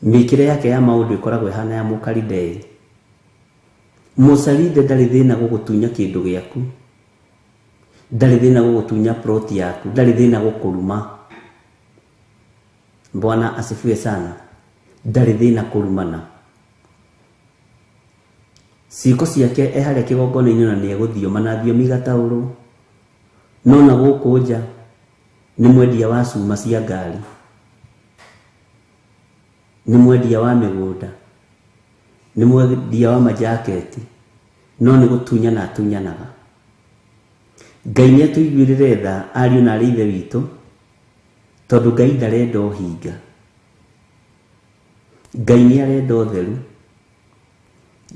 Mĩkĩre yake ya maũndũ ĩkoragwo ĩhana ya mũkalidei. Mũsalinde ndarĩ thĩna gũgũtunya kĩndũ gĩaku, ndarĩ thĩna gũgũtunya plot yaku, ndarĩ thĩna gũkũruma. Bwana asifiwe sana. Ndarĩ thĩna kũrumana. Ciĩko ciake e harĩa kĩgongona-inĩ na nĩ egũthioma na thiomi igataũrwo, no na gũkũ nja nĩ mwendia wa cuma cia ngari, nĩ mwendia wa mĩgũnda, nĩ mwendia wa majaketi, no nĩ gũtunyana atunyanaga. Ngai nĩ atũiguĩrĩre tha ariũ na arĩ ithe witũ, tondũ Ngai ndarenda ũhinga, Ngai nĩ arenda ũtheru,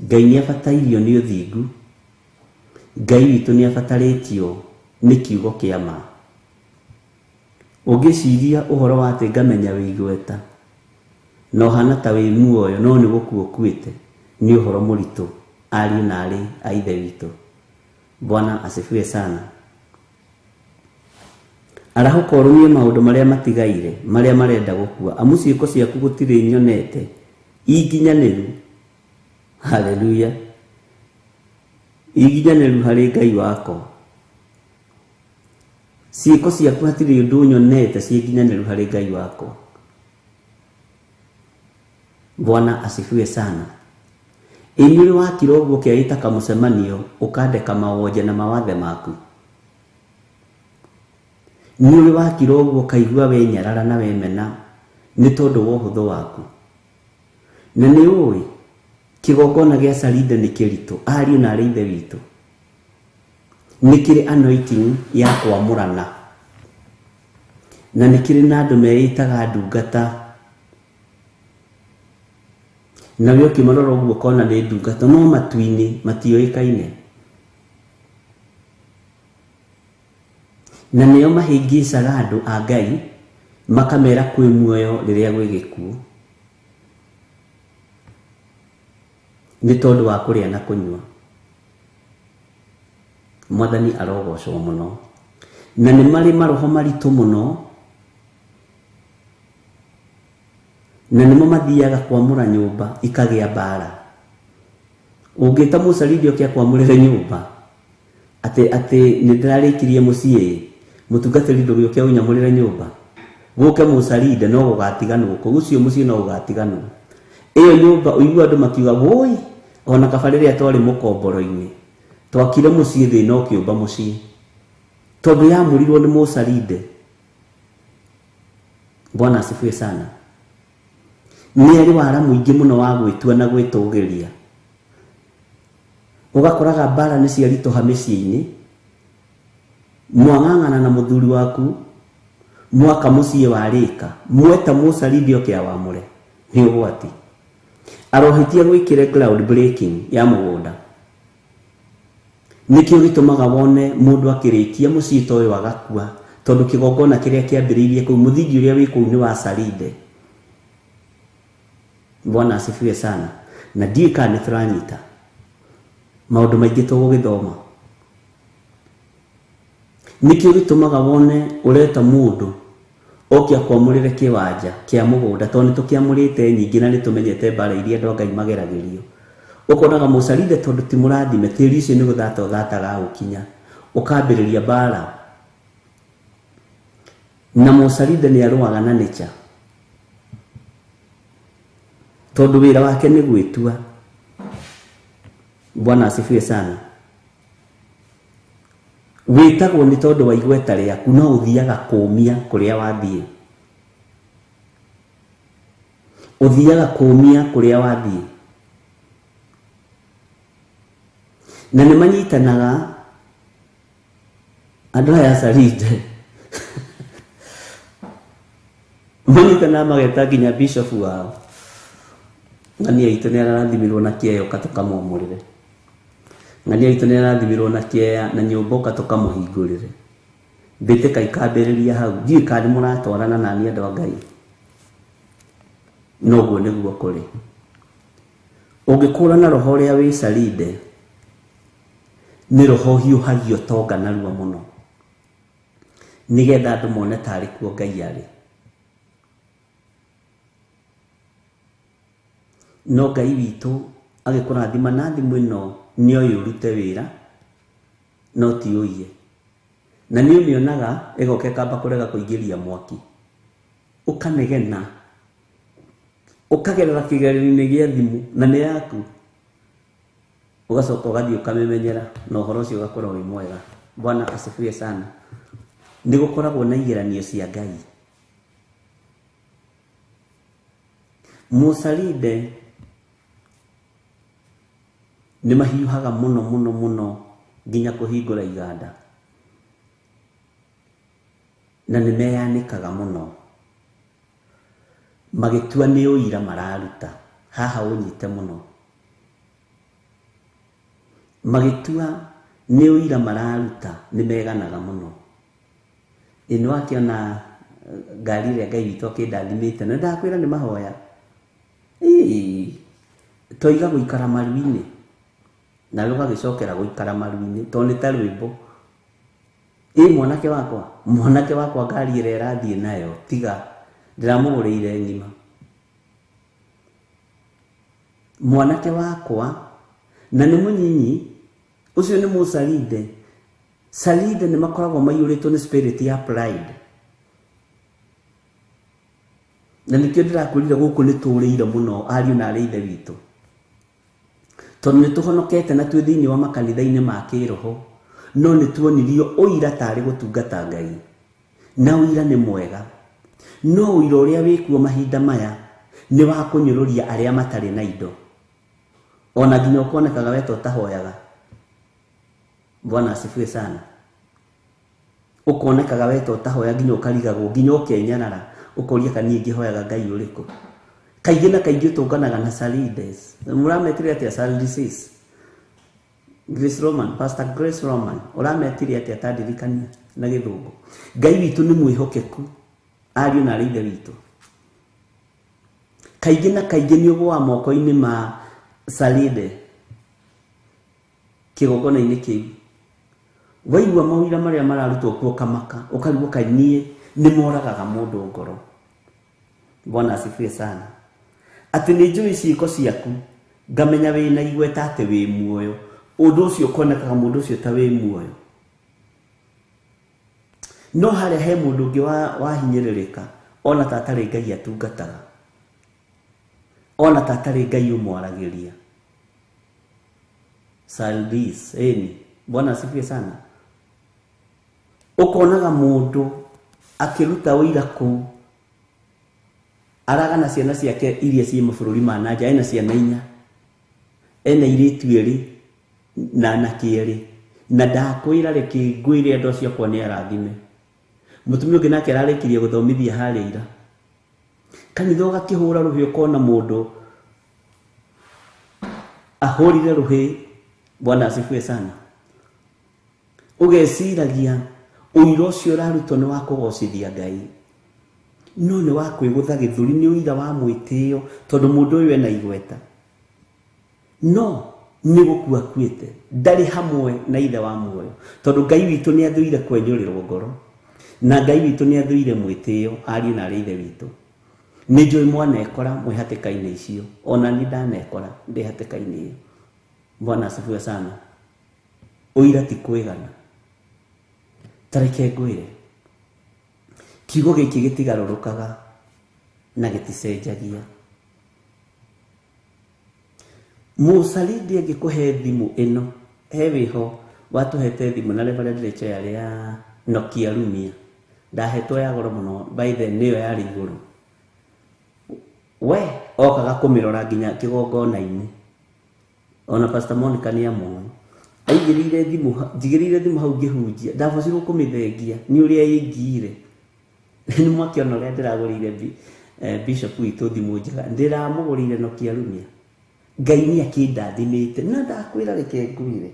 Ngai nĩ abatairio nĩ ũthingu, Ngai witũ nĩ abatarĩtio nĩ kiugo kĩa ma. Ũngĩciria ũhoro wa atĩ ngamenya wĩ igweta na ũhana ta wĩ muoyo no nĩ gũkua ũkuĩte, nĩ ũhoro mũritũ ariũ na arĩ a ithe witũ. Bwana asifiwe sana. Arahũka ũrũmie maũndũ marĩa matigaire marĩa marenda gũkua, amu ciĩko ciaku gũtirĩ nyonete inginyanĩru. Haleluya. Inginyanĩru harĩ Ngai wakwa. Ciĩko ciaku hatirĩ ũndũ nyonete ciĩ nginyanĩru harĩ Ngai wakwa. Bwana asifiwe sana. Ĩ nĩ ũrĩ wakira ũguo ũkĩĩta kamũcemanio ũkandeka mawonje na mawathe maku? Nĩ ũrĩ wakira ũguo ũkaigua wenyarara na wemena nĩ tondũ wa ũhũthũ waku? Na nĩ ũĩ kĩgongona gĩa Salinde nĩ kĩritũ, ariũ na arĩ ithe witũ. Nĩ kĩrĩ anointing ya kwamũrana, na nĩ kĩrĩ na andũ meĩtaga ndungata, nawe ũkĩmarora ũguo ũkona nĩ ndungata, no matu-inĩ matiũĩkaine. Na nĩo mahĩngĩcaga andũ a Ngai makamera kwĩ muoyo rĩrĩa gwĩ gĩkuũ, nĩ tondũ wa kũrĩa na kũnyua. Mwathani arogocwo mũno. Na nĩ marĩ maroho maritũ mũno, na nĩmo mathiaga kwamũra nyũmba ikagĩa mbara. Ũngĩta mũcarindi oke akwamũrĩre nyũmba atĩ nĩ ndĩrarĩkirie mũciĩ, mũtungatĩri ndũgĩũke ũnyamũrĩre nyũmba, gũke mũcarinde no gũgatiganwo kũu, ũcio mũciĩ no gũgatiganwo. Ĩyo nyũmba ũigua andũ makiuga woi, ona kaba rĩrĩa twarĩ mũkomboro-inĩ twakire mũciĩ thĩna ũkĩũmba mũciĩ, tondũ yamũrirwo nĩ mũcarinde. Bwana asifiwe sana. Nĩ arĩ wara mũingĩ mũno wa gwĩtua na gwĩtũgĩria. Ũgakoraga mbara nĩ ciaritũha mĩciĩ-inĩ, mwang'ang'ana na mũthuri waku mwaka mũciĩ warĩka, mweta mũcarindi oke awamũre, nĩ ũgwati. Arohĩtia gwĩkĩre ground breaking ya mũgũnda. Nĩkĩo gĩtũmaga wone mũndũ akĩrĩkia mũciĩ ta ũyũ agakua, tondũ kĩgongona kĩrĩa kĩambĩrĩirie kũu, mũthingi ũrĩa wĩ kũu nĩ wa carinde. Bwana asifiwe sana. Na ndiũĩ kana nĩ tũranyita maũndũ maingĩ tũgũgĩthoma. Nĩkĩo gĩtũmaga wone ũreta mũndũ oke akwamũrĩre kĩwanja kĩa mũgũnda, tondũ nĩ tũkĩamũrĩte nyingĩ na nĩ tũmenyete mbara iria andũ a Ngai mageragĩrio. Ũkonaga mũcarinde tondũ ti mũrathime, tĩri ũcio nĩ gũthata ũthataga ũkinya, ũkambĩrĩria mbara. Na mũcarinde nĩ arũaga na nature, tondũ wĩra wake nĩ gwĩtua. Bwana asifiwe sana. Wĩtagwo nĩ tondũ wa igweta rĩaku, no ũthiaga kũũmia kũrĩa wathiĩ. Ũthiaga kũũmia kũrĩa wathiĩ. Na nĩ manyitanaga andũ aya carinde, manyitanaga mageta nginya bishop wao. Ng'ania itũ nĩ ararathimirwo na kĩeya ũka tũkamwamũrĩre. Ng'ania itũ nĩ arathimirwo na kĩeya na nyũmba ũka tũkamũhingũrĩre. Mbĩtĩka ikambĩrĩria hau. Ndiũĩ kana nĩ mũratwarana nani andũ a Ngai. Noguo nĩguo kũrĩ. Ũngĩkũrana roho ũrĩa wĩ carinde, nĩ roho ũhiũhagia ũtonga narua mũno, nĩgetha andũ mone tarĩ kuo Ngai arĩ. No Ngai witũ agĩkũrathima na thimũ ĩno nĩ oĩ ũrute wĩra, no ti ũiye. Na nĩ ũmĩonaga ĩgoka ĩkamba kũrega kũingĩria mwaki, ũkanegena, ũkagerera kĩgerio-inĩ gĩa thimũ na nĩ yaku, ũgacoka ũgathiĩ ũkamĩmenyera na ũhoro ũcio ũgakorwo wĩ mwega. Bwana asifiwe sana. Nĩ gũkoragwo na igeranio cia Ngai. Mũcarinde nĩ mahiũhaga mũno mũno mũno nginya kũhingũra iganda, na nĩ meyanĩkaga mũno magĩtua nĩ ũira mararuta. Haha ũnyite mũno, magĩtua nĩ ũira mararuta, nĩ meganaga mũno. Ĩ nĩ wakĩona ngari ĩrĩa Ngai witũ akĩndathimĩte, na ndakwĩra nĩ mahoya. Ĩĩ, toiga gũikara maru-inĩ, nawe ũgagĩcokera gũikara maru-inĩ tondũ nĩ ta rwĩmbo. Ĩ mwanake wakwa, mwanake wakwa ngari ĩrĩa ĩrathiĩ nayo tiga ndĩramũgũrĩire ng'ima. Mwanake wakwa na nĩ mũnyinyi, ũcio nĩ mũcarinde. Carinde nĩ makoragwo maiyũrĩtwo nĩ spirit ya pride. Na nĩkĩo ndĩrakwĩrire gũkũ nĩ tũrĩire mũno ariũ na arĩ ithe witũ, tondũ nĩ tũhonokete na twĩ thĩinĩ wa makanitha-inĩ ma kĩroho, no nĩ tuonirio ũira tarĩ gũtungata Ngai, na ũira nĩ mwega. No ũira ũrĩa wĩkuo mahinda maya nĩ wa kũnyũrũria arĩa matarĩ na indo, ona nginya ũkonekaga we ta ũtahoyaga. Bwana asifiwe sana. Ũkonekaga we ta ũtahoya nginya ũkarigagwo nginya ũkenyarara ũkoria kana niĩ ngĩhoyaga Ngai ũrĩkũ. Kaingĩ na kaingĩ ũtũnganaga na Salides. Mũrametire atĩa Salides? Grace Roman, Pastor Grace Roman, ũrametire atĩa ta ndirikania na gĩthũngũ. Ngai witũ nĩ mwĩhokeku, ariũ na arĩ ithe witũ. Kaingĩ na kaingĩ nĩ ũgũaga moko-inĩ ma Salide kĩgongona-inĩ kĩu. Waigua maũira marĩa mararutwo kuo ũkamaka, ũkarigwo kaĩ niĩ nĩ moragaga mũndũ ngoro. Bwana asifiwe sana. Atĩ nĩ njũĩ ciĩko ciaku, ngamenya wĩna igweta atĩ wĩ muoyo. Ũndũ ũcio ũkonekaga mũndũ ũcio ta wĩ muoyo. No harĩa he mũndũ ũngĩ wahinyĩrĩrĩka, ona ta atarĩ Ngai atungataga, ona ta atarĩ Ngai ũmwaragĩria. Saldis, eni. Bwana asifiwe sana. Ũkonaga mũndũ akĩruta ũira kũu, aragana ciana ciake iria ciĩ mabũrũri ma na nja, ena ciana inya, ena airĩtu erĩ na anake erĩ, na ndakwĩra reke ngwĩre andũ acio akwa nĩ arathime. Mũtumia ũngĩ nake ararĩkirie gũthomithia harĩa ira. Kanitha ũgakĩhũra rũhĩ ũkona mũndũ ahũrire rũhĩ. Bwana asifiwe sana. Ũgeciragia ũira ũcio ũrarutwo nĩ wa kũgocithia Ngai, no nĩ wa kwĩgũtha gĩthũri, nĩ ũira wa mwĩtĩo tondũ mũndũ ũyũ ena igweta, no nĩ gũkua akuĩte, ndarĩ hamwe na ithe wa muoyo, tondũ Ngai witũ nĩ athũire kwenyũrĩrwo ngoro, na Ngai witũ nĩ athũire mwĩtĩo, ariũ na arĩ ithe witũ. Nĩ njũĩ mwanekora mwĩ hatĩka-inĩ icio, ona niĩ ndanekora ndĩ hatĩka-inĩ ĩyo. Bwana asifiwe sana. Ũira ti kwĩgana. Ta reke ngwĩre, kiugo gĩkĩ gĩtigarũrũkaga na gĩticenjagia. Mũcalindi angĩkũhe thimũ ĩno, he wĩho watũhete thimũ na Reverend Rachel yarĩ ya Nokia Lumia, ndahetwo ya goro mũno, by then nĩyo yarĩ igũrũ. We okaga kũmĩrora nginya kĩgongona-inĩ. Ona Pastor Monica nĩ amũĩ. Aigĩrĩire thimũ, njigĩrĩire thimũ hau ngĩhunjia, ndabocirwo kũmĩthengia nĩ ũrĩa ĩngiire. Nĩ mwakĩona ũrĩa ndĩragũrĩire Bishop witũ thimũ njega, ndĩramũgũrĩire Nokia Lumia. Ngai nĩ akĩndathimĩte, na ndakwĩra reke ngwĩre,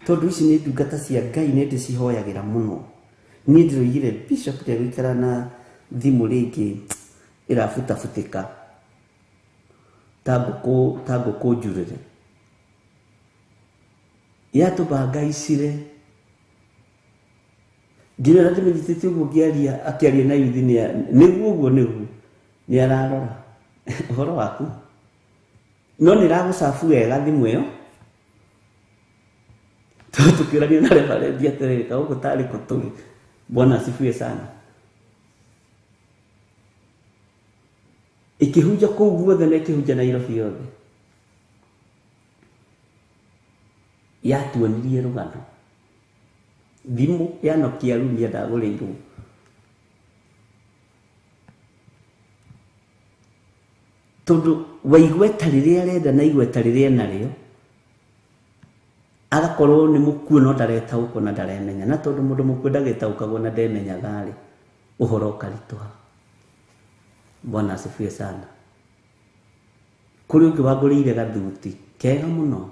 tondũ ici nĩ ndungata cia Ngai nĩ ndĩcihoyagĩra mũno. Niĩ ndĩroigire Bishop ndegũikara na thimũ rĩngĩ ĩrabutabutĩka ta ngũkũ njurĩre. Yatũbangaicire nginya na ndĩmĩnyitĩte ũguo ngĩaria, akĩaria na yuthi nĩguo ũguo nĩguo nĩ ararora ũhoro waku, no nĩ ĩragũcabu wega thimũ ĩyo, tondũ tũkĩũrania na reverend atĩrĩrĩ, ka gũkũ tarĩ kũ tũrĩ. Bwana asifiwe sana. Ĩkĩhunja kũu guothe na ĩkĩhunja Nairobi yothe. Yatuonirie rũgano. Thimũ ya Nokia Lumia ndagũrĩirwo. Tondũ wa igweta rĩrĩa arenda na igweta rĩrĩa enarĩo, agakorwo nĩ mũkuũ no ndaretaũkwo na ndaremenya. Na tondũ mũndũ mũkuũ ndagĩtaũkagwo na ndemenyaga rĩ, ũhoro ũkaritũha. Bwana asifiwe sana. Kũrĩ ũngĩ wangũrĩire gathuti kega mũno.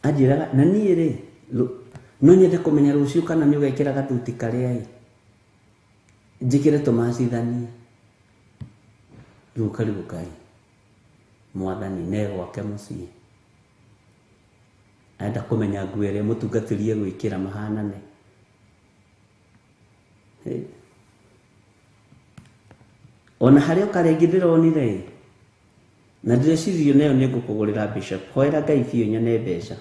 Anjĩraga na niĩ rĩ, no nyende kũmenya rũciũ kana nĩ ũgekĩra gathuti karĩa ĩ, njĩkĩre tũmacithanie. Rĩu ũkarigwo Ngai, mwathani ne gwake mũciĩ. Arenda kũmenya nguo ĩrĩa mũtungatĩri egwĩkĩra mahanane. Ona harĩa ũkarĩa ingĩ ndĩronire, na ndĩreciria nayo nĩ ngũkũgũrĩra Bishop. Hoera Ngai biũ nyone mbeca.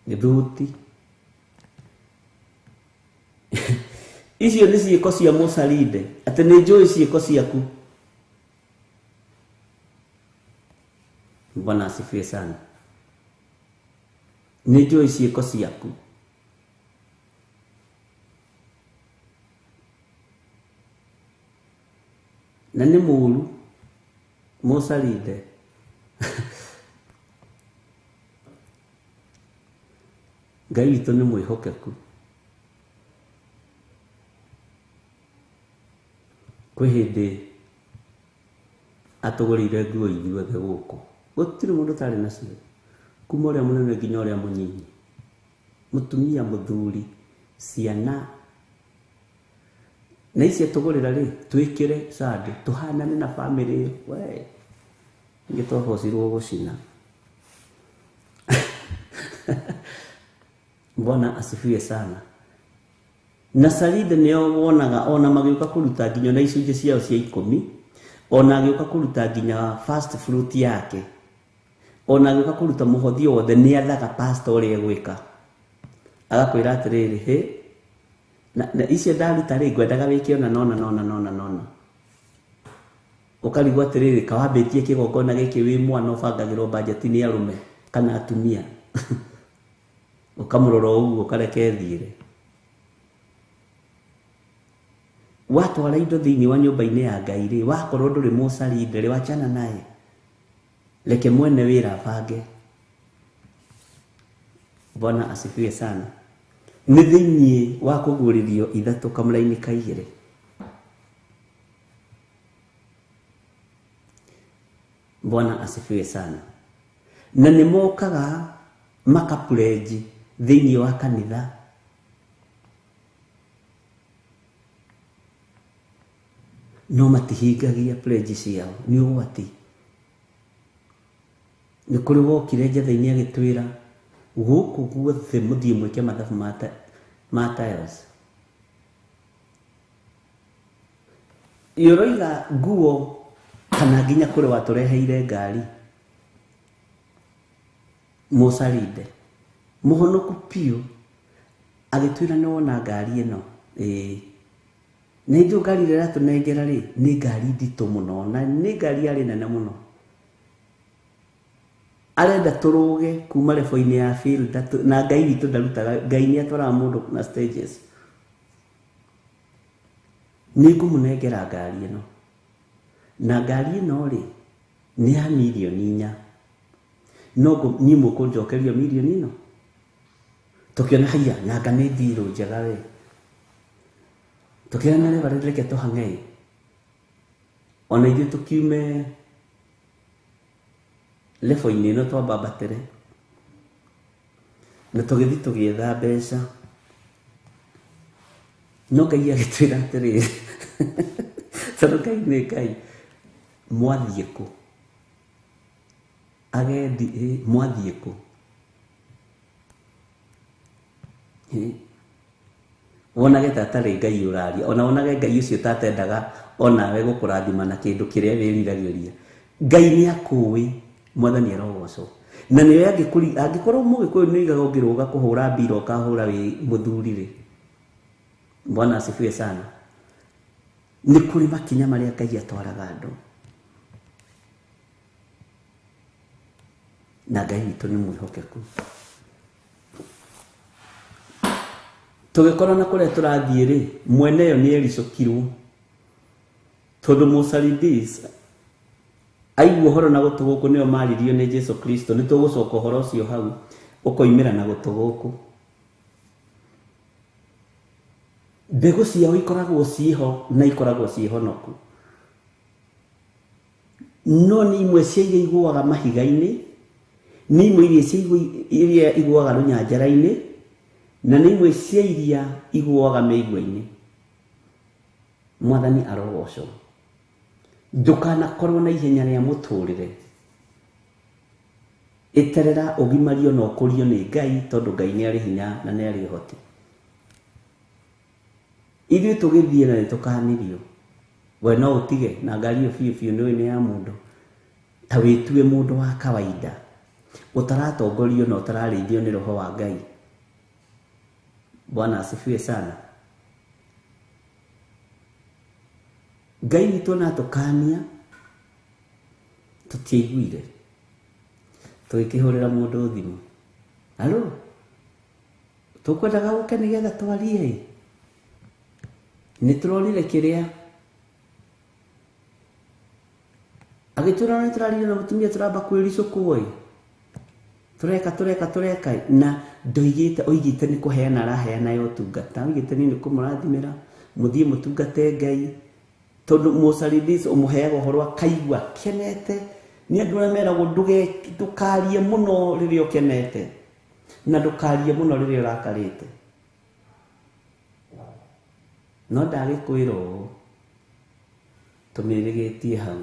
Gĩthuti. Icio nĩ ciĩko cia Mũcalinde, atĩ nĩ njũĩ ciĩko ciaku. Bwana asifiwe sana. Nĩ njũĩ ciĩko ciaku. Na nĩ mũũru Mũcalinde. Ngai witũ nĩ mwĩhokeku. Kwĩ hĩndĩ atũgũrĩire nguo ithuothe gũkũ, gũtirĩ mũndũ ũtarĩ nacio, kuma ũrĩa mũnene nginya ũrĩa mũnyinyi, mũtumia, mũthuri, ciana. Na ici atũgũrĩra rĩ, twĩkĩre Sunday tũhanane na bamĩrĩ ĩyo. We ningĩ twabocirwo gũcina. Bwana asifiwe sana. Na Saride nĩo wonaga ona magĩũka kũruta nginya na icunjĩ ciao cia 10, ona agĩũka kũruta nginya first fruit yake, ona agĩũka kũruta mũhothi wothe, nĩ athaga pastor ũrĩa egwĩka, agakwĩra atĩrĩrĩ, hĩ na icio ndaruta rĩ, ngwendaga wĩke ona nona nona nona nona. Ũkarigwo atĩrĩrĩ, kawambĩtie kĩgongona gĩkĩ wĩ mwana ũbangagĩrwo bajeti nĩ arũme kana atumia. Ũkamũrora ũguo ũkareke thiĩre. Watwara indo thĩinĩ wa nyũmba-inĩ ya Ngai rĩ, wakorwo ndũrĩ mũcarinde rĩ, wachana naye, reke mwene wĩra abange. Bwana asifiwe sana. Nĩ thĩinĩ wa kũguũrĩrio 3 kamũra-inĩ ka 2. Bwana asifiwe sana. Na nĩ mokaga makapurenji thĩinĩ wa kanitha. No matihingagia pledge ciao, nĩ ũgwati. Nĩ kũrĩ wokire njetha-inĩ agĩtwĩra gũkũ guothe mũthiĩ mwĩke mathabu ma tiles. Ũroiga nguo kana nginya kũrĩ watũreheire ngari mũcarinde mũhonoku piũ, agĩtwĩra nĩ wona ngari ĩno, ĩĩ na ithuĩ ngari ĩrĩa ĩratũnengera rĩ, nĩ ngari nditũ mũno na nĩ ngari yarĩ nene mũno. Arenda tũrũge kuma lebo-inĩ ya field, na Ngai witũ ndarutaga, Ngai nĩ atwaraga mũndũ na stages. Nĩ ngũmũnengera ngari ĩno, na ngari ĩno rĩ nĩ ya mirioni 4, no niĩ mũkũnjokeria mirioni ĩno. Tũkĩona haiya nanga nĩ ndirũ njega we, tũkĩona rĩu reke tũhang'e ona ithuĩ tũkiume lebo-inĩ ĩno twambambatĩre, na tũgĩthiĩ tũgĩetha mbeca. No Ngai agĩtwĩra atĩrĩrĩ, tondũ Ngai nĩ Ngai, mwathiĩ kũ? Agendi mwathiĩ kũ? Wonage ta atarĩ Ngai ũraria, ona wonage Ngai ũcio ta atendaga onawe gũkũrathima na kĩndũ kĩrĩa wĩriragĩria. Ngai nĩ akũĩ, Mwathani arogocwo. Na nĩwe angĩkorwo mũgĩkũyũ nĩ oigaga ũngĩrũga kũhũra mbira ũkahũra wĩ mũthuri rĩ, Bwana asifiwe sana. Nĩ kũrĩ makinya marĩa Ngai atwaraga andũ, na Ngai witũ nĩ mwĩhokeku. Tũgĩkorwo na kũrĩa tũrathiĩ rĩ, mwene yo nĩ ericũkirwo, tondũ Mũcaridis aigua ũhoro na gũtũ gũkũ nĩo maririo nĩ Jesu Kristo. Nĩ tũgũcoka ũhoro ũcio hau ũkoimĩra na gũtũ gũkũ. Mbegũ ciao ikoragwo ciĩho na ikoragwo ciĩhonoku, no nĩ imwe cia iria igũaga mahiga-inĩ, nĩ imwe iria cia iria igũaga rũnyanjara-inĩ, na nĩ imwe cia iria igũaga mĩigua-inĩ. Mwathani arogocwo. Ndũkanakorwo na ihenya rĩa mũtũrĩre, ĩterera ũgimario na ũkũrio nĩ Ngai, tondũ Ngai nĩ arĩ hinya na nĩ arĩ ũhoti. Ithuĩ tũgĩthiĩ na nĩ tũkanirio, we no ũtige na ngari ĩyo biũ biũ nĩ nĩ ya mũndũ, ta wĩtue mũndũ wa kawaida ũtaratongorio na ũtararĩithio nĩ roho wa Ngai. Bwana asifiwe sana. Ngai witũ na atũkania tũtiaiguire, tũgĩkĩhũrĩra mũndũ thimũ, alo, tũkwendaga gũke nĩgetha twarie, nĩ tũronire kĩrĩa agĩtwĩra, nĩ tũraririe na mũtumia tũramba kwĩricũkwo ĩ, Tũreka tũreka tũreka na ndoigĩte oigĩte nĩ kũheana araheana ya ũtungata. Oigĩte niĩ nĩ kũmũrathimĩra mũthiĩ mũtungate Ngai tondũ mũcaridis ũmũheaga ũhoro akaigua kenete. Nĩ andũ arĩa meragwo ndũkarie mũno rĩrĩa ũkenete na ndũkarie mũno rĩrĩa ũrakarĩte. No ndagĩkwĩra ũũ tũmĩrĩgĩtie hau.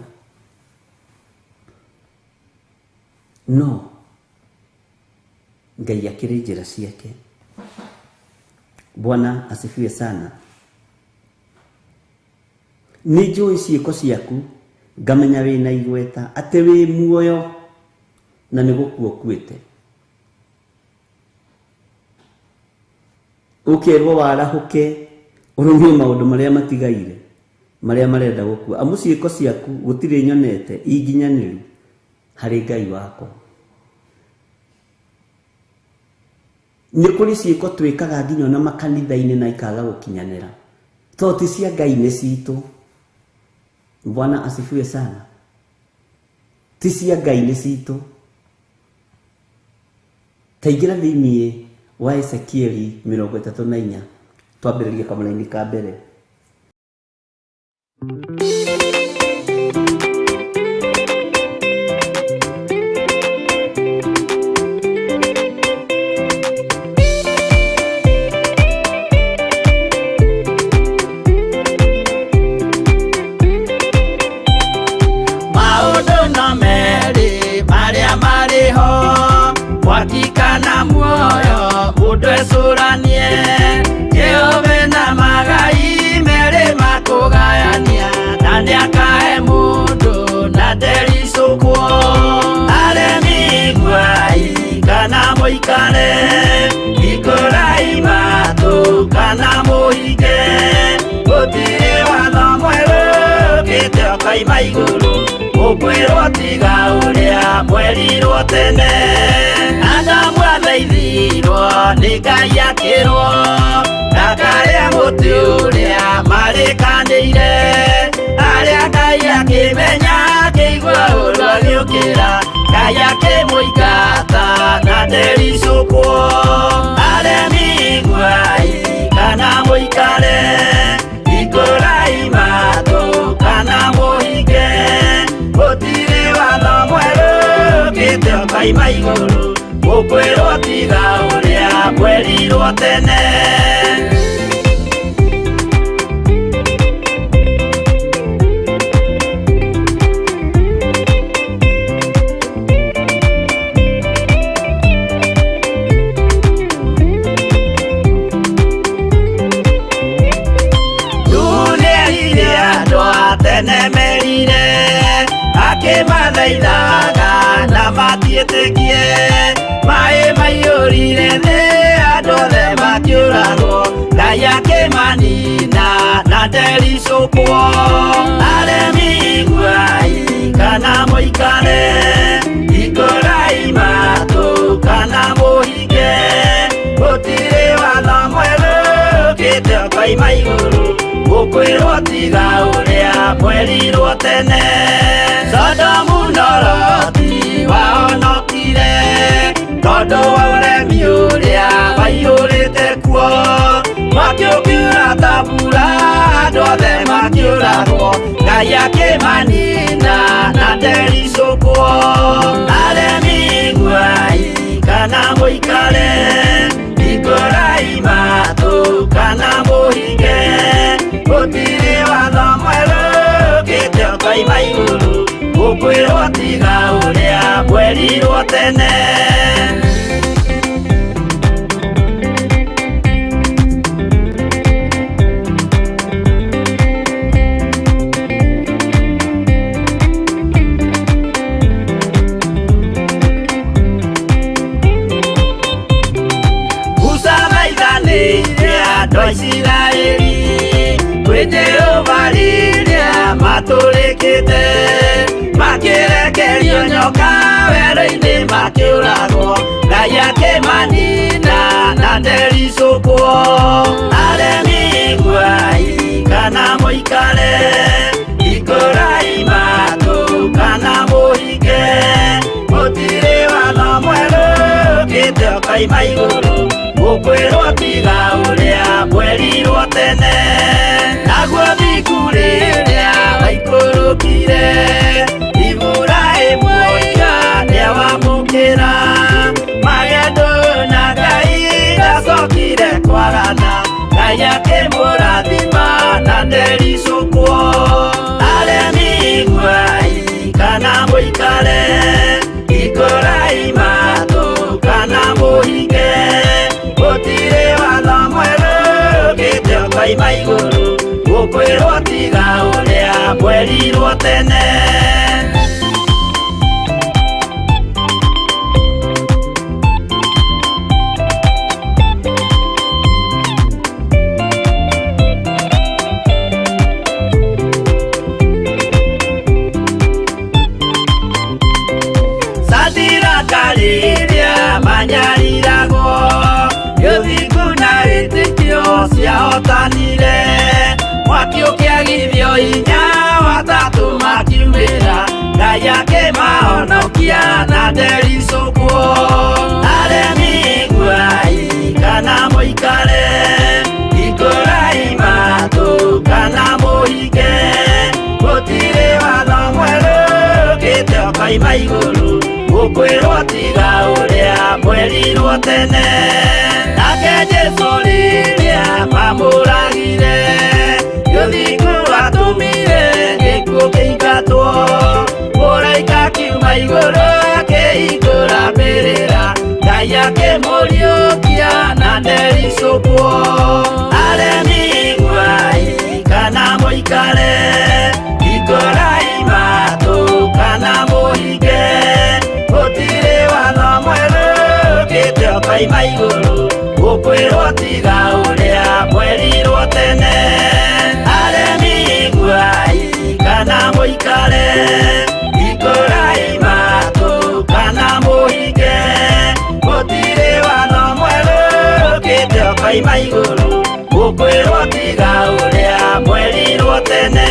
No Ngai akĩrĩ njĩra ciake. Bwana asifiwe sana. Nĩ njũĩ ciĩko ciaku ngamenya wĩna igweta atĩ wĩ muoyo na nĩ gũkua ũkuĩte. Ũkerwo warahũke ũrũmie maũndũ marĩa matigaire marĩa marenda gũkua. Amu ciĩko ciaku gũtirĩ nyonete inginyanĩru harĩ Ngai wakwa. Nĩ kũrĩ ciĩko twĩkaga nginya ona makanitha-inĩ na ikaga gũkinyanĩra tondũ ti cia Ngai nĩ citũ. Bwana asifiwe sana. Ti cia Ngai nĩ citũ. Taingĩra thĩinĩ wa Ezekieli 34 twambĩrĩrie kamũraini ka mbere. Maũndũ no merĩ marĩa marĩ ho, mwaki kana muoyo mũndũ ecũranie. Jehova na magai merĩ makũgayania, na nĩakahe mũndũ na ndericũkwo. Aremi iguai kana mũikare, hingũrai matũ kana mũhinge. Gũtirĩ watho mwerũ ũkĩte ũkoima igũrũ, ũkwĩrwo tiga ũrĩa mwerirwo tene. Adamu athaithirwo nĩ Ngai akĩrwo ndakarĩe mũtĩ ũrĩa marĩkanĩire. Arĩa Ngai akĩmenya akĩigua ũũru agĩũkĩra, Ngai akĩmũingata na ndericũkwo. Aremi iguai kana mũikare, hingũrai matũ kana mũhinge. Gũtirĩ watho mwerũ ũkĩte ũkoima igũrũ, ũkwĩrwo tiga ũrĩa mwerirwo tene. Nĩerire andũ a tene merire, akĩmathaithaga na matiĩtĩkie. Maĩ maiyũrire thĩ andũ othe makĩũragwo, Ngai akĩmanina na ndericũkwo. Aremi iguai kana mũikare, hingũrai matũ kana mũhinge. Gũtirĩ watho mwerũ ũkĩte ũkoima igũrũ, ũkwĩrwo tiga ũrĩa mwerirwo tene. Sodomu na Loti wahonokire tondũ wa ũremi ũrĩa waiyũrĩte kuo. Mwaki ũkiura ta mbura andũ othe makĩũragwo, Ngai akĩmanina na ndericũkwo. Aremi iguai kana mũikare, hingũrai matũ kana mũhinge. Gũtirĩ watho mwerũ ũkĩte ũkoima igũrũ, ũkwĩrwo tiga ũrĩa mwerirwo tene. Musa thaithanĩire andũ a Isiraeli kwĩ Jehova rĩrĩa matũrĩkĩte, makĩrekerio nyoka werũ-inĩ makĩũragwo, Ngai akĩmanina na ndericũkwo. Aremi iguai kana mũikare, hingũrai matũ kana mũhinge. Gũtirĩ watho mwerũ ũkaima igũrũ gũkwĩrwo tiga ũrĩa mwerirwo tene naguo thingu rĩrĩa waikũrũkire Iburahĩmu oiga nĩawamũkĩra magendo na Ngai ndacokire kwarana Ngai akĩmũrathima na ndericũkwo aremi iguai kana mũikare ikũrai matũ kana mũhinge gũtirĩ watho mwerũ ũkĩte ũkoima igũrũ gũkwĩrwo tiga ũrĩa mwerirwo tene. Satira manyariragwo gĩthingu na wĩtĩkio ciahotanire mwaki ũkĩagithio hinya watatũ makiumĩra Ngai akĩmahonokia na ndericũkwo aremi iguai kana mũikare ikũrai matũ kana mũhinge gũtirĩ watho mwerũ ũkĩte ũkoima igũrũ gũkwĩrwo tiga ũrĩa mwerirwo tene nake Jesũ rĩrĩa mamũragire gĩthingu atũmire gĩkuũ kĩingatwo mũraika akiuma igũrũ akĩhingũra mbĩrĩra Ngai akĩmũriũkia na ndericũkwo aremi iguai kana mũikare ikũrai matũ kana mũhinge gũtirĩ watho mwerũ ũkĩte ũkoima igũrũ gũkwĩrwo tiga ũrĩa mwerirwo tene aremi iguai kana mũikare ikũrai matũ kana mũhinge gũtirĩ watho mwerũ ũkĩte ũkoima igũrũ gũkwĩrwo tiga ũrĩa mwerirwo tene.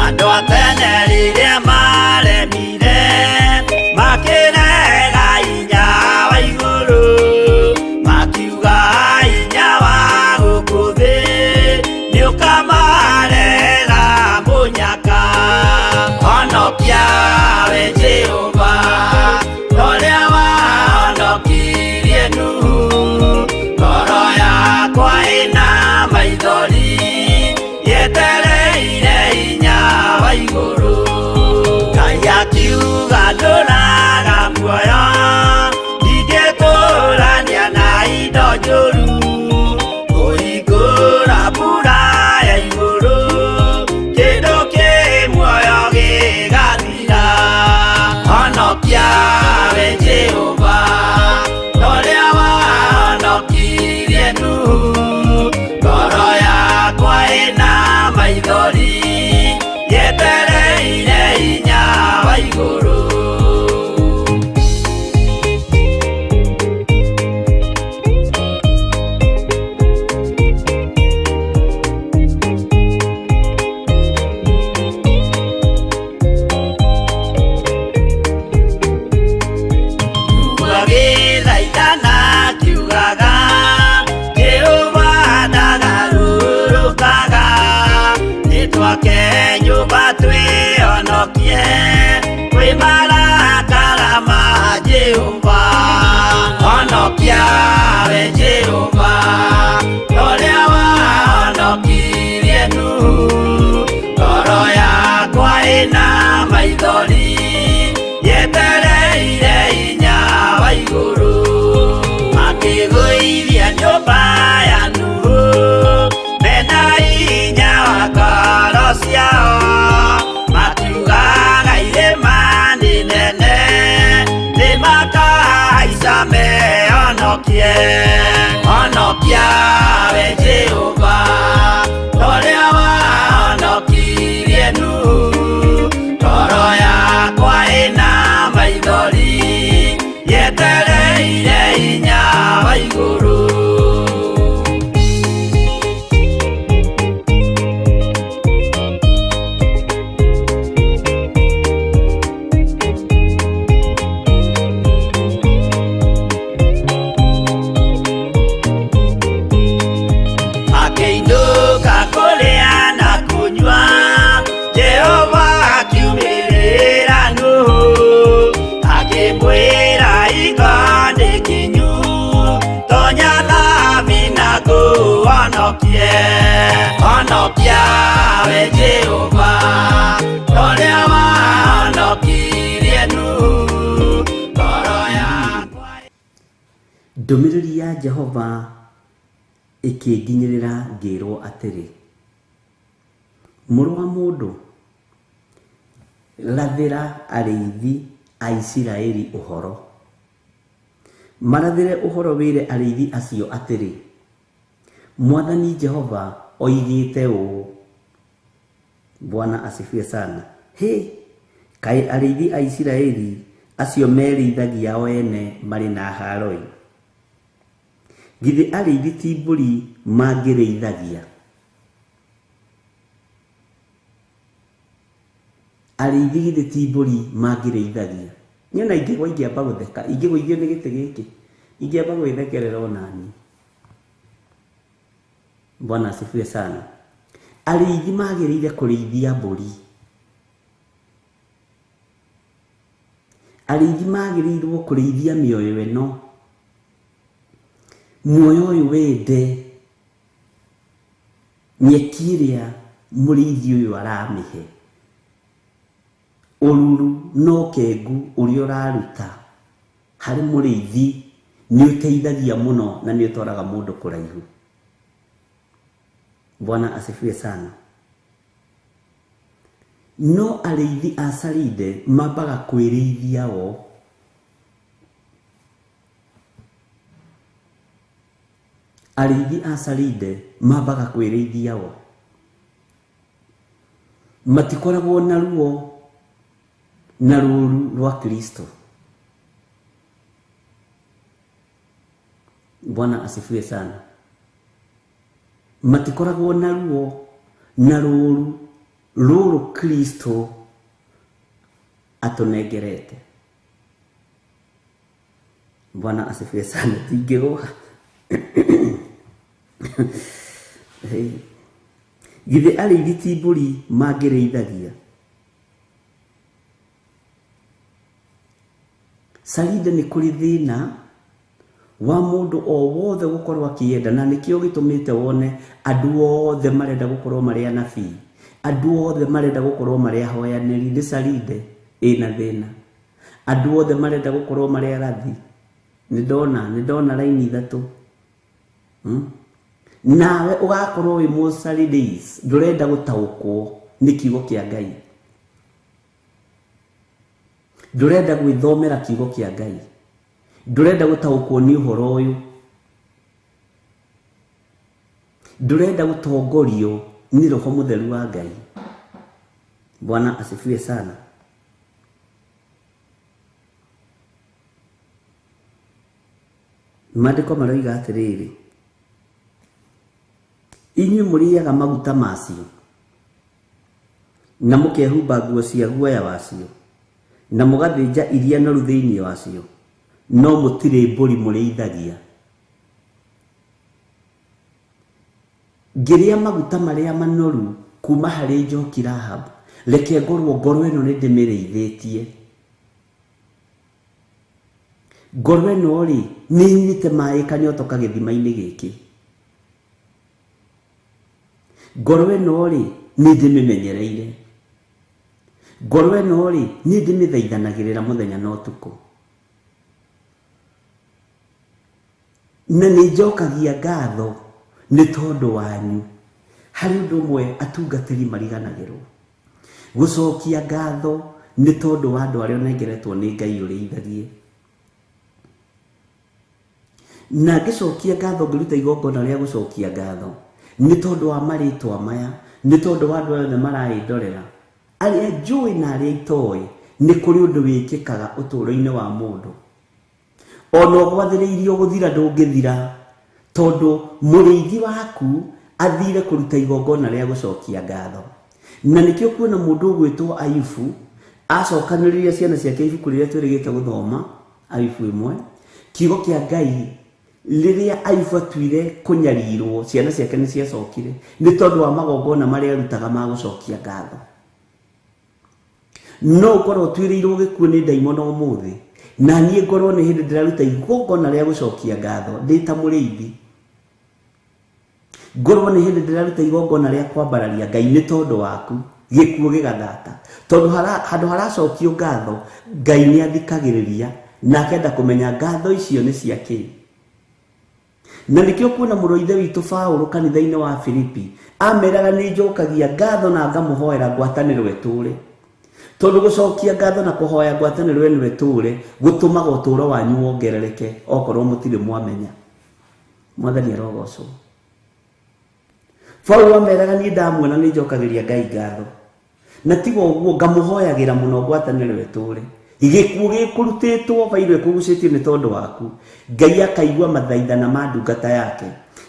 Andũ a tene rĩrĩa maremire makĩrega hinya wa igũrũ makiuga hinya wa gũkũ thĩ nĩũkamarega mũnyaka honokia we Jehova ũrĩa wahonokirie Nuhu ngoro yakwa ĩna maithori yetereire hinya wa igũrũ Ngai akiuga ndũraga muoyo ndingĩtũrania na indo njũru kũhingũra mbura ya igũrũ kĩndũ kĩ muoyo gĩgathira honokia we Jehova ũrĩa wahonokirie Nuhu ngoro yakwa ĩna maithori yetereire hinya wa igũrũ. Agĩthaithana akiugaga Jehova ndagarũrũkaga nĩtwake nyũmba twĩhonokie kwĩ marakara ma Jehova honokia we Jehova ũrĩa wahonokirie Nuhu ngoro yakwa ĩna maithori yetereire hinya wa igũrũ makĩgũithia nyũmba ya Nuhu mena hinya wa ngoro ciao makiugaga irĩma nĩ nene Honokie, honokia we Jehova, toria wahonokirie Nuhu. Ngoro yakwa ĩna maithori, yetereire hinya wa igũrũ. Akĩinũka kũrĩa na kũnyua, Jehova akiumĩrĩra Nuhu, akĩmwĩra iga nĩ kinyu, tonya thabina ngũhonokie. Honokia we Jehova, torĩa wahonokirie Nuhu. Ngoro yakwa Ndũmĩrĩri ya Jehova ĩkĩnginyĩrĩra ngĩrwo atĩrĩ, mũrũ wa mũndũ, rathĩra arĩithi a Isiraeli ũhoro. Marathĩre ũhoro wĩre arĩithi acio atĩrĩ, Mwathani Jehova oigĩte ũũ. Bwana asifiwe sana. Hĩ, kaĩ arĩithi a Isiraeli acio merĩithagia o ene marĩ na haaro-ĩ! Githĩ arĩithi ti mbũri mangĩrĩithagia? Arĩithi githĩ ti mbũri mangĩrĩithagia? Niĩ ona ingĩgwa ingĩamba gũtheka, ingĩgũithio nĩ gĩtĩ gĩkĩ, ingĩamba gwĩthekerera onaniĩ. Bwana asifiwe sana. Arĩithi magĩrĩire kũrĩithia mbũri. Arĩithi magĩrĩirwo kũrĩithia mĩoyo ĩno. Muoyo ũyũ wende nyeki ĩrĩa mũrĩithi ũyũ aramĩhe, ũruru na ũkengu ũrĩa ũraruta harĩ mũrĩithi nĩ ũteithagia mũno na nĩ ũtwaraga mũndũ kũraihu. Bwana asifiwe sana. No arĩithi a Saride mambaga kwĩrĩithia o. Arĩithi a Saride mambaga kwĩrĩithia o. Matikoragwo na ruo na rũũru rwa Kristo. Bwana asifiwe sana. Matikoragwo na ruo na rũũru rũrũ Kristo atũnengerete. Bwana asifiwe sana. Tingĩgũa. Githĩ arĩithi ti mbũri mangĩrĩithagia? Saride nĩ kũrĩ thĩna wa mũndũ o wothe gũkorwo akĩenda, na nĩkĩo gĩtũmĩte wone andũ othe marenda gũkorwo marĩ anabii, andũ othe marenda gũkorwo marĩ ahoyanĩri. Nĩ Saride ĩna thĩna. Andũ othe marenda gũkorwo marĩ arathi. Nĩ ndona raini ithatũ. Nawe ũgakorwo wĩ mũsarides, ndũrenda gũtaũkwo nĩ kiugo kĩa Ngai, ndũrenda gwĩthomera kiugo kĩa Ngai, ndũrenda gũtaũkwo nĩ ũhoro ũyũ, ndũrenda gũtongorio nĩ Roho Mũtheru wa Ngai. Bwana asifiwe sana. Maandĩko maroiga atĩrĩrĩ, inyuĩ mũrĩaga maguta macio na mũkehumba nguo cia guoya wacio na mũgathĩnja iria noru thĩinĩ wacio, no mũtirĩ mbũri mũrĩithagia. Ngĩrĩa maguta marĩa manoru kuma harĩ Njoki Rahab, reke ngorwo ngoro ĩno nĩ ndĩmĩrĩithĩtie. Ngoro ĩno rĩ, nĩ nyuĩte maĩ kanyotoka gĩthima-inĩ gĩkĩ. Ngoro ĩno rĩ, nĩ ndĩmĩmenyereire. Ngoro ĩno rĩ, nĩ ndĩmĩthaithanagĩrĩra mũthenya na ũtukũ. Na nĩ njokagia ngatho nĩ tondũ wanyu. Harĩ ũndũ ũmwe atungatĩri mariganagĩrwo, gũcokia ngatho nĩ tondũ wa andũ arĩa ũnengeretwo nĩ Ngai ũrĩithagie. Na ngĩcokia ngatho ngĩruta igongona rĩa gũcokia ngatho nĩ tondũ wa marĩtwa maya, nĩ tondũ wa andũ othe maraĩndorera, arĩa njũĩ na arĩa itoĩ, nĩ kũrĩ ũndũ wĩkĩkaga ũtũũro-inĩ wa mũndũ. Ona ũgwathĩrĩirio gũthira ndũngĩthira, tondũ mũrĩithi waku athire kũruta igongona rĩa gũcokia ngatho. Na nĩkĩo kuona mũndũ ũgwĩtwo Ayubu acokanĩrĩria ciana ciake ibuku rĩrĩa twĩrĩgĩte gũthoma, Ayubu 1, kiugo kĩa Ngai rĩrĩa Ayubu atuire kũnyarirwo, ciana ciake nĩ ciacokire nĩ tondũ wa magongona marĩa arutaga ma gũcokia ngatho. No ũkorwo ũtuĩrĩirwo gĩkuũ nĩ ndaimono ũmũthĩ, na niĩ ngorwo nĩ hĩndĩ ndĩraruta igongona rĩa gũcokia ngatho ndĩ ta mũrĩithi, ngorwo nĩ hĩndĩ ndĩraruta igongona rĩa kwambararia Ngai nĩ tondũ waku, gĩkuũ gĩgathata. Tondũ handũ haracokio ngatho, Ngai nĩ athikagĩrĩria na akenda kũmenya ngatho icio nĩ cia kĩ. Na nĩkĩo kuona mũrũ ithe witũ Paũlũ kanitha-inĩ wa Filipi ameraga nĩ njokagia ngatho na ngamũhoera ngwatanĩro ĩtũũre. Tondũ gũcokia ngatho na kũhoya ngwatanĩro ĩno ĩtũũre gũtũmaga ũtũũro wanyu wongerereke okorwo mũtirĩ mwamenya. Mwathani arogocwo. Paũlũ ameraga niĩ ndamuona nĩ njokagĩria Ngai ngatho, na tiga ũguo ngamũhoyagĩra mũno ngwatanĩro ĩtũũre. Gĩkuũ gĩkũrutĩtwo bairũ ĩkũgucĩtio nĩ tondũ waku, Ngai akaigua mathaithana ma ndungata yake,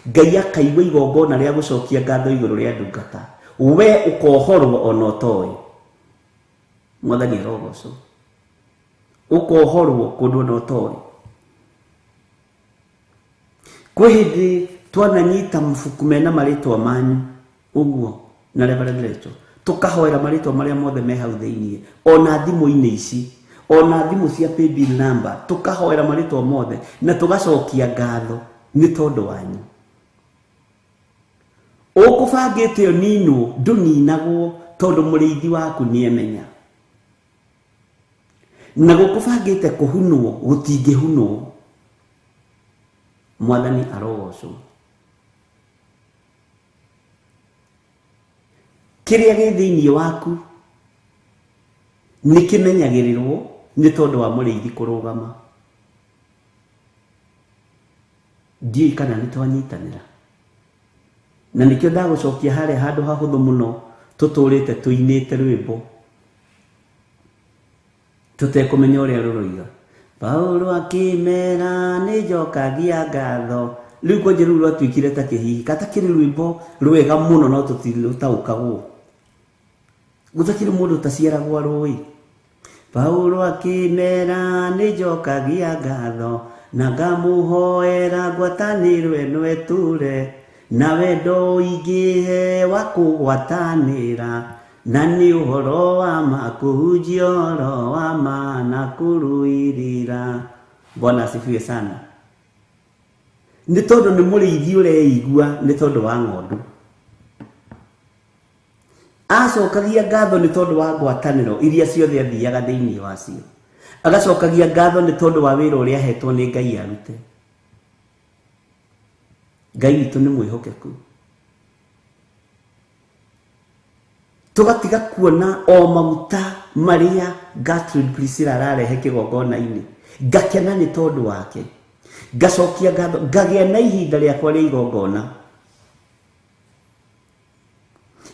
Ngai akaigua igongona rĩa gũcokia ngatho igũrũ rĩa ndungata, we ũkohorwo ona ũtoĩ. Mwathani arogocwo. Ũkohorwo kũndũ ona ũtoĩ. Kwĩ hĩndĩ twananyita mabuku mena marĩtwa manyu ũguo na Reverend Rachel, tũkahoera marĩtwa marĩa mothe me hau thĩiniĩ, ona thimũ-inĩ ici, ona thimũ cia paybill number, tũkahoera marĩtwa mothe na tũgacokia ngatho nĩ tondũ wanyu. Ũkũbangĩte ũninwo, ndũninagwo tondũ mũrĩithi waku nĩemenya. Na gũkũbangĩte kũhunwo gũtingĩhunwo. Mwathani arogocwo. Kĩrĩa gĩ thĩiniĩ waku nĩ kĩmenyagĩrĩrwo nĩ tondũ wa mũrĩithi kũrũgama. Ndiũĩ kana nĩ twanyitanĩra. Na nĩkĩo ndagũcokia harĩa handũ hahũthũ mũno tũtũrĩte tũinĩte rwĩmbo tũtekũmenya ũrĩa rũroiga. Paũlũ akĩmera nĩ njokagia ngatho. Rĩu kwanja rũu rwatuĩkire ta kĩhihi, katakĩrĩ rwĩmbo rwega mũno no tũtirũtaũkagwo. Gũtakĩrĩ mũndũ ũtaciaragwo arũĩ. Paũlũ akĩmera nĩ njokagia ngatho na ngamũhoera ngwatanĩro ĩno ĩtũũre, na wendo ũingĩhe wa kũgwatanĩra, na nĩ ũhoro wa ma kũhunjia ũhoro wa ma na kũrũĩrĩra. Bwana asifiwe sana. Nĩ tondũ nĩ mũrĩithi ũreigua nĩ tondũ wa ng'ondu. Acokagia ngatho nĩ tondũ wa ngwatanĩro iria ciothe athiaga thĩinĩ wacio. Agacokagia ngatho nĩ tondũ wa wĩra ũrĩa ahetwo nĩ Ngai arute. Ngai witũ nĩ mwĩhokeku. Tũgatiga kuona o maguta marĩa Gertrude Priscilla ararehe kĩgongona-inĩ, ngakena nĩ tondũ wake, ngacokia ngatho, ngagĩa na ihinda rĩakwa rĩa igongona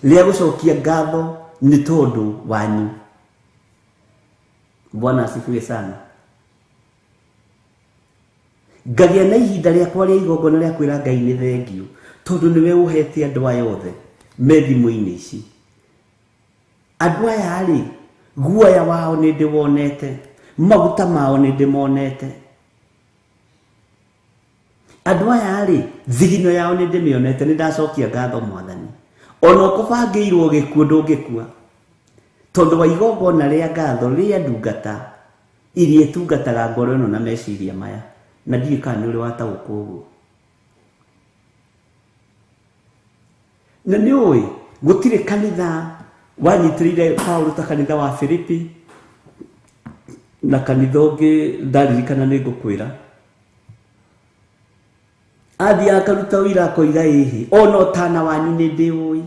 rĩa gũcokia ngatho nĩ tondũ wanyu. Bwana asifiwe sana. Ngagĩa na ihinda rĩakwa rĩa igongona rĩa kwĩra Ngai nĩ thengiũ, tondũ nĩwe ũhete andũ aya othe me thimũ-inĩ ici. Andũ aya rĩ, guoya wao nĩ ndĩwonete, maguta mao nĩ ndĩmonete. Andũ aya rĩ, thigino yao nĩ ndĩmĩonete, nĩ ndacokia ngatho Mwathani. Ona ũkũbangĩirwo gĩkuũ ndũngĩkua, tondũ wa igongona rĩa ngatho rĩa ndungata iria itungataga ngoro ĩno na meciria maya. Na ndiũĩ kana nĩ ũrĩ wataũkwo ũguo. Na nĩ ũĩ gũtirĩ kanitha wanyitĩrĩire Paũlũ ta kanitha wa Filipi na kanitha ũngĩ ndaririkana nĩ ngũkwĩra. Athiĩ akaruta ũira akoiga ĩhĩ, ona ũtana wanyu nĩ ndĩũĩ,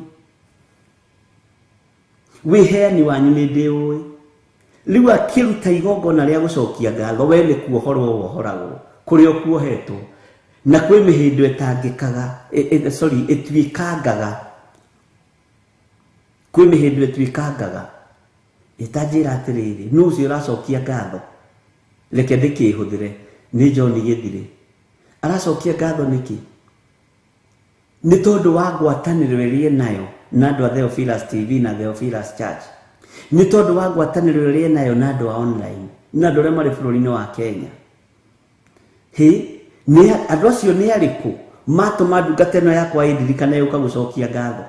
wĩheani wanyu nĩ ndĩũĩ. Rĩu akĩruta igongona rĩa gũcokia ngatho, we nĩ kuohorwo wohoragwo kũrĩa ũkuohetwo. Na kwĩ mĩhĩndo ĩtangĩkaga, sorry, ĩtuĩkangaga. Kwĩ mĩhĩndo ĩtuĩkangaga. Ĩtanjĩra atĩrĩrĩ, nũ ũcio ũracokia ngatho? Reke ndĩkĩhũthĩre, nĩ John Gĩthirĩ. Aracokia ngatho nĩkĩ? Nĩ tondũ wa ngwatanĩro ĩrĩa enayo na andũ a Theophilus TV na Theophilus Church. Nĩ tondũ wa ngwatanĩro ĩrĩa enayo na andũ a online, na andũ arĩa marĩ bũrũri-inĩ wa Kenya. Hĩ, nĩ andũ acio nĩ arĩkũ matũma ndungata ĩno yakwa ĩndirikane yũka gũcokia ngatho?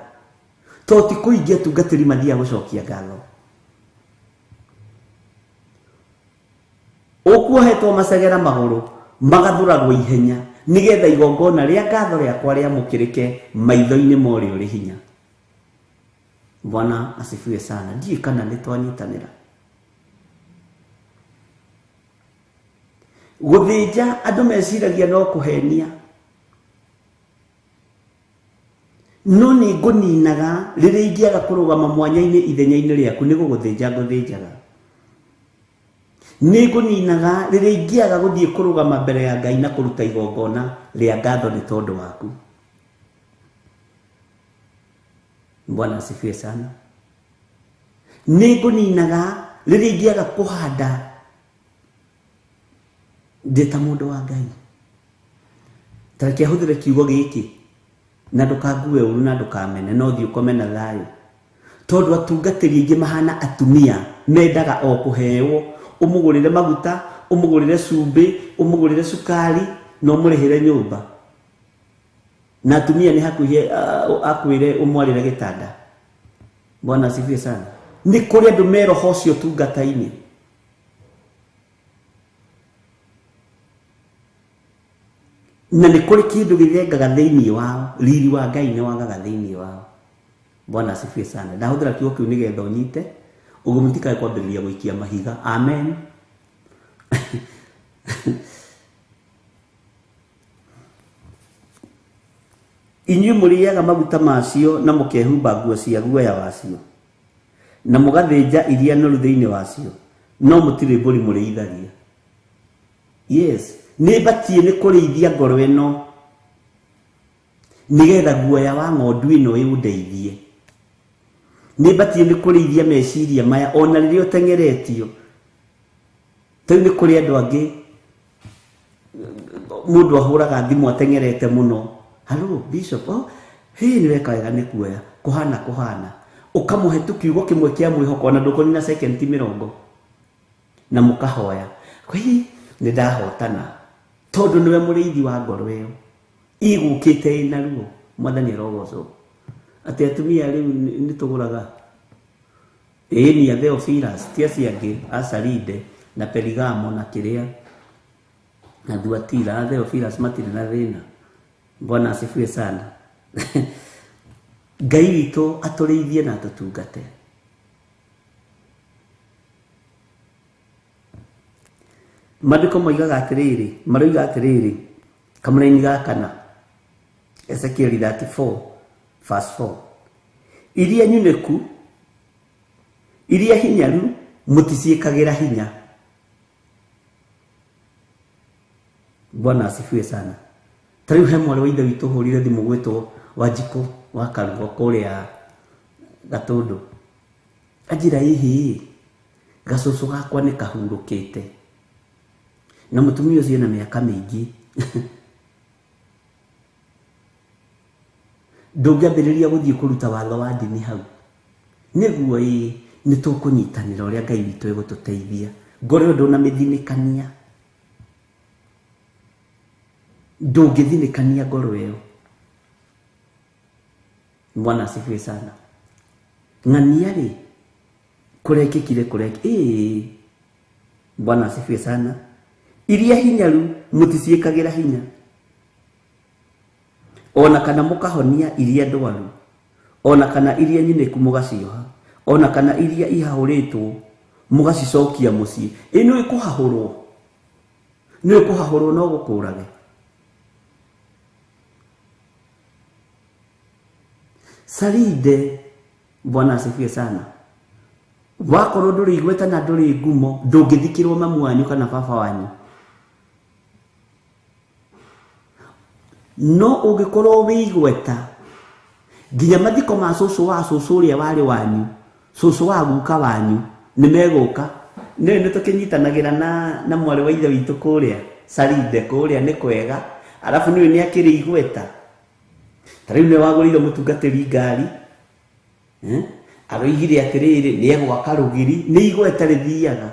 To ti kũingĩ atungatĩri mathiaga gũcokia ngatho. Ũkuohetwo macegera magũrũ magathũragwo ihenya nĩgetha igongona rĩa ngatho rĩakwa rĩamũkĩrĩke maitho-inĩ ma ũrĩa ũrĩ hinya. Bwana asifiwe sana. Ndiũĩ kana nĩ twanyitanĩra. Gũthĩnja andũ meciragia no kũhenia, no nĩ ngũninaga rĩrĩa ingĩaga kũrũgama mwanya-inĩ ithenya-inĩ rĩaku, nĩ gũgũthĩnja ngũthĩnjaga. Nĩ ngũninaga rĩrĩa ingĩaga gũthiĩ kũrũgama mbere ya Ngai na kũruta igongona rĩa ngatho nĩ tondũ waku. Bwana asifiwe sana. Nĩ ngũninaga rĩrĩa ingĩaga kũhanda ndĩ ta mũndũ wa Ngai. Ta reke hũthĩre kiugo gĩkĩ na ndũkangue ũru na ndũkamene, no thiĩ ũkome na thayũ. Tondũ atungatĩri aingĩ mahana atumia mendaga o kũheo, ũmũgũrĩre maguta, ũmũgũrĩre cumbĩ, ũmũgũrĩre cukari na ũmũrĩhĩre nyũmba. Na atumia nĩ hakuhĩ akwĩre ũmwarĩre gĩtanda. Bwana asifiwe sana. Nĩ kũrĩ andũ me roho ũcio tungata-inĩ. Na nĩ kũrĩ kĩndũ gĩthengaga thĩinĩ wao, riri wa Ngai nĩ wagaga thĩinĩ wao. Bwana asifiwe sana. Ndahũthĩra kiugo kĩu nĩgetha ũnyite, ũguo mũtikae kwambĩrĩria gũikia mahiga. Amen. Inyuĩ mũrĩaga maguta macio na mũkehumba nguo cia guoya wacio, na mũgathĩnja iria noru thĩinĩ wacio, no mũtirĩ mbũri mũrĩithagia. Yes, nĩ batiĩ nĩ kũrĩithia ngoro ĩno nĩgetha guoya wa ng'ondu ĩno ĩũndeithie. Nĩ batiĩ nĩ kũrĩithia meciria maya ona rĩrĩa ũteng'eretio. Rĩu nĩ kũrĩ andũ angĩ mũndũ ahũraga thimũ ateng'erete mũno. Hello bishop, oh, hĩ nĩ weka wega nĩ kuoya kũhana kũhana. Ũkamũhe tu kiugo kĩmwe kĩa mwĩhoko ona ndũkũnina second 20 na mũkahoya. Hĩ nĩ ndahotana tondũ nĩwe mũrĩithi wa ngoro ĩyo igũkĩte ĩna ruo. Mwathani arogocwo. Atĩ atumia rĩu nĩ tũgũraga ĩĩ ni a Theophilus ti acio angĩ a Saride na Perigamo na kĩrĩa na Thuatira. A Theophilus matirĩ na thĩna. Bwana asifiwe sana. Ngai witũ atũrĩithie na atũtungate. Maandĩko moigaga atĩrĩrĩ, maroiga atĩrĩrĩ, kamũraini ga kana, Ezekiel 34 verse 4. Iria nyunĩku, iria hinyaru, mũticiĩkagĩra hinya. Bwana asifiwe sana. Ta rĩu he mwarĩ wa ithe witũ ũhũrire thimũ gwĩtwo Wanjikũ wa Karugo kũrĩa Gatũndũ. Anjĩra ĩhĩ, gacũcũ gakwa nĩ kahurũkĩte. Na mũtumia ũcio ena mĩaka mĩingĩ. Ndũngĩambĩrĩria gũthiĩ kũruta watho wa ndini hau. Nĩguo ĩĩ, nĩ tũkũnyitanĩra ũrĩa Ngai witũ egũtũteithia. Ngoro ĩyo ndũnamĩthinĩkania. Ndũngĩthinĩkania ngoro ĩyo. Bwana asifiwe sana. Ng'ania rĩ, kũrekĩkire kũrekĩ. Ĩĩ, Bwana asifiwe sana. Iria hinyaru mũticiĩkagĩra hinya, ona kana mũkahonia iria ndwaru, ona kana iria nyinĩku mũgacioha, ona kana iria ihahũrĩtwo mũgacicokia mũciĩ. Ĩ nĩ kũhahũrwo, nĩ kũhahũrwo no gũkũrage. Saride, Bwana asifiwe sana. Wakorwo ndũrĩ igweta na ndũrĩ ngumo, ndũngĩthikĩrwo mamu wanyu kana baba wanyu. No ũngĩkorwo wĩ igweta nginya mathiko ma cũcũ wa cũcũ ũrĩa warĩ wanyu, cũcũ wa guka wanyu nĩ megũka. Nĩ nĩ tũkĩnyitanagĩra na mwarĩ wa ithe witũ kũrĩa Sarinde, kũrĩa nĩ kwega, arabu nĩwe nĩ akĩrĩ igweta. Ta rĩu nĩ wagũrĩire mũtungatĩri ngari, aroigire atĩrĩrĩ nĩ egwaka rũgiri, nĩ igweta rĩthiaga,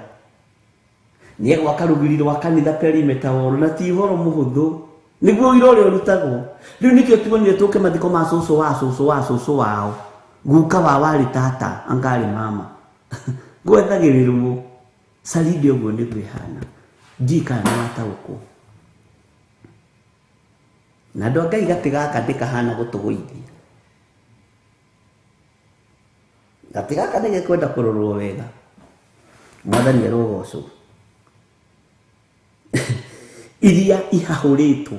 nĩ egwaka rũgiri rwa kanitha perimeter wall, na ti ũhoro mũhũthũ, nĩguo ũira ũrĩa ũrutagwo. Rĩu nĩkĩo tuonire tũke mathiko ma cũcũ wa cũcũ wa cũcũ wao, guka wa warĩ tata angarĩ mama, gwethagĩrĩrwo. Sarinde ũguo nĩguo ĩhana, ndiũĩ kana nĩ wataũkwo. Na andũ a Ngai gatĩ gaka ndĩkahana gũtũgũithia, gatĩ gaka nĩ gekwenda kũrorwo wega. Mwathani arogocwo. Iria ihahũrĩtwo,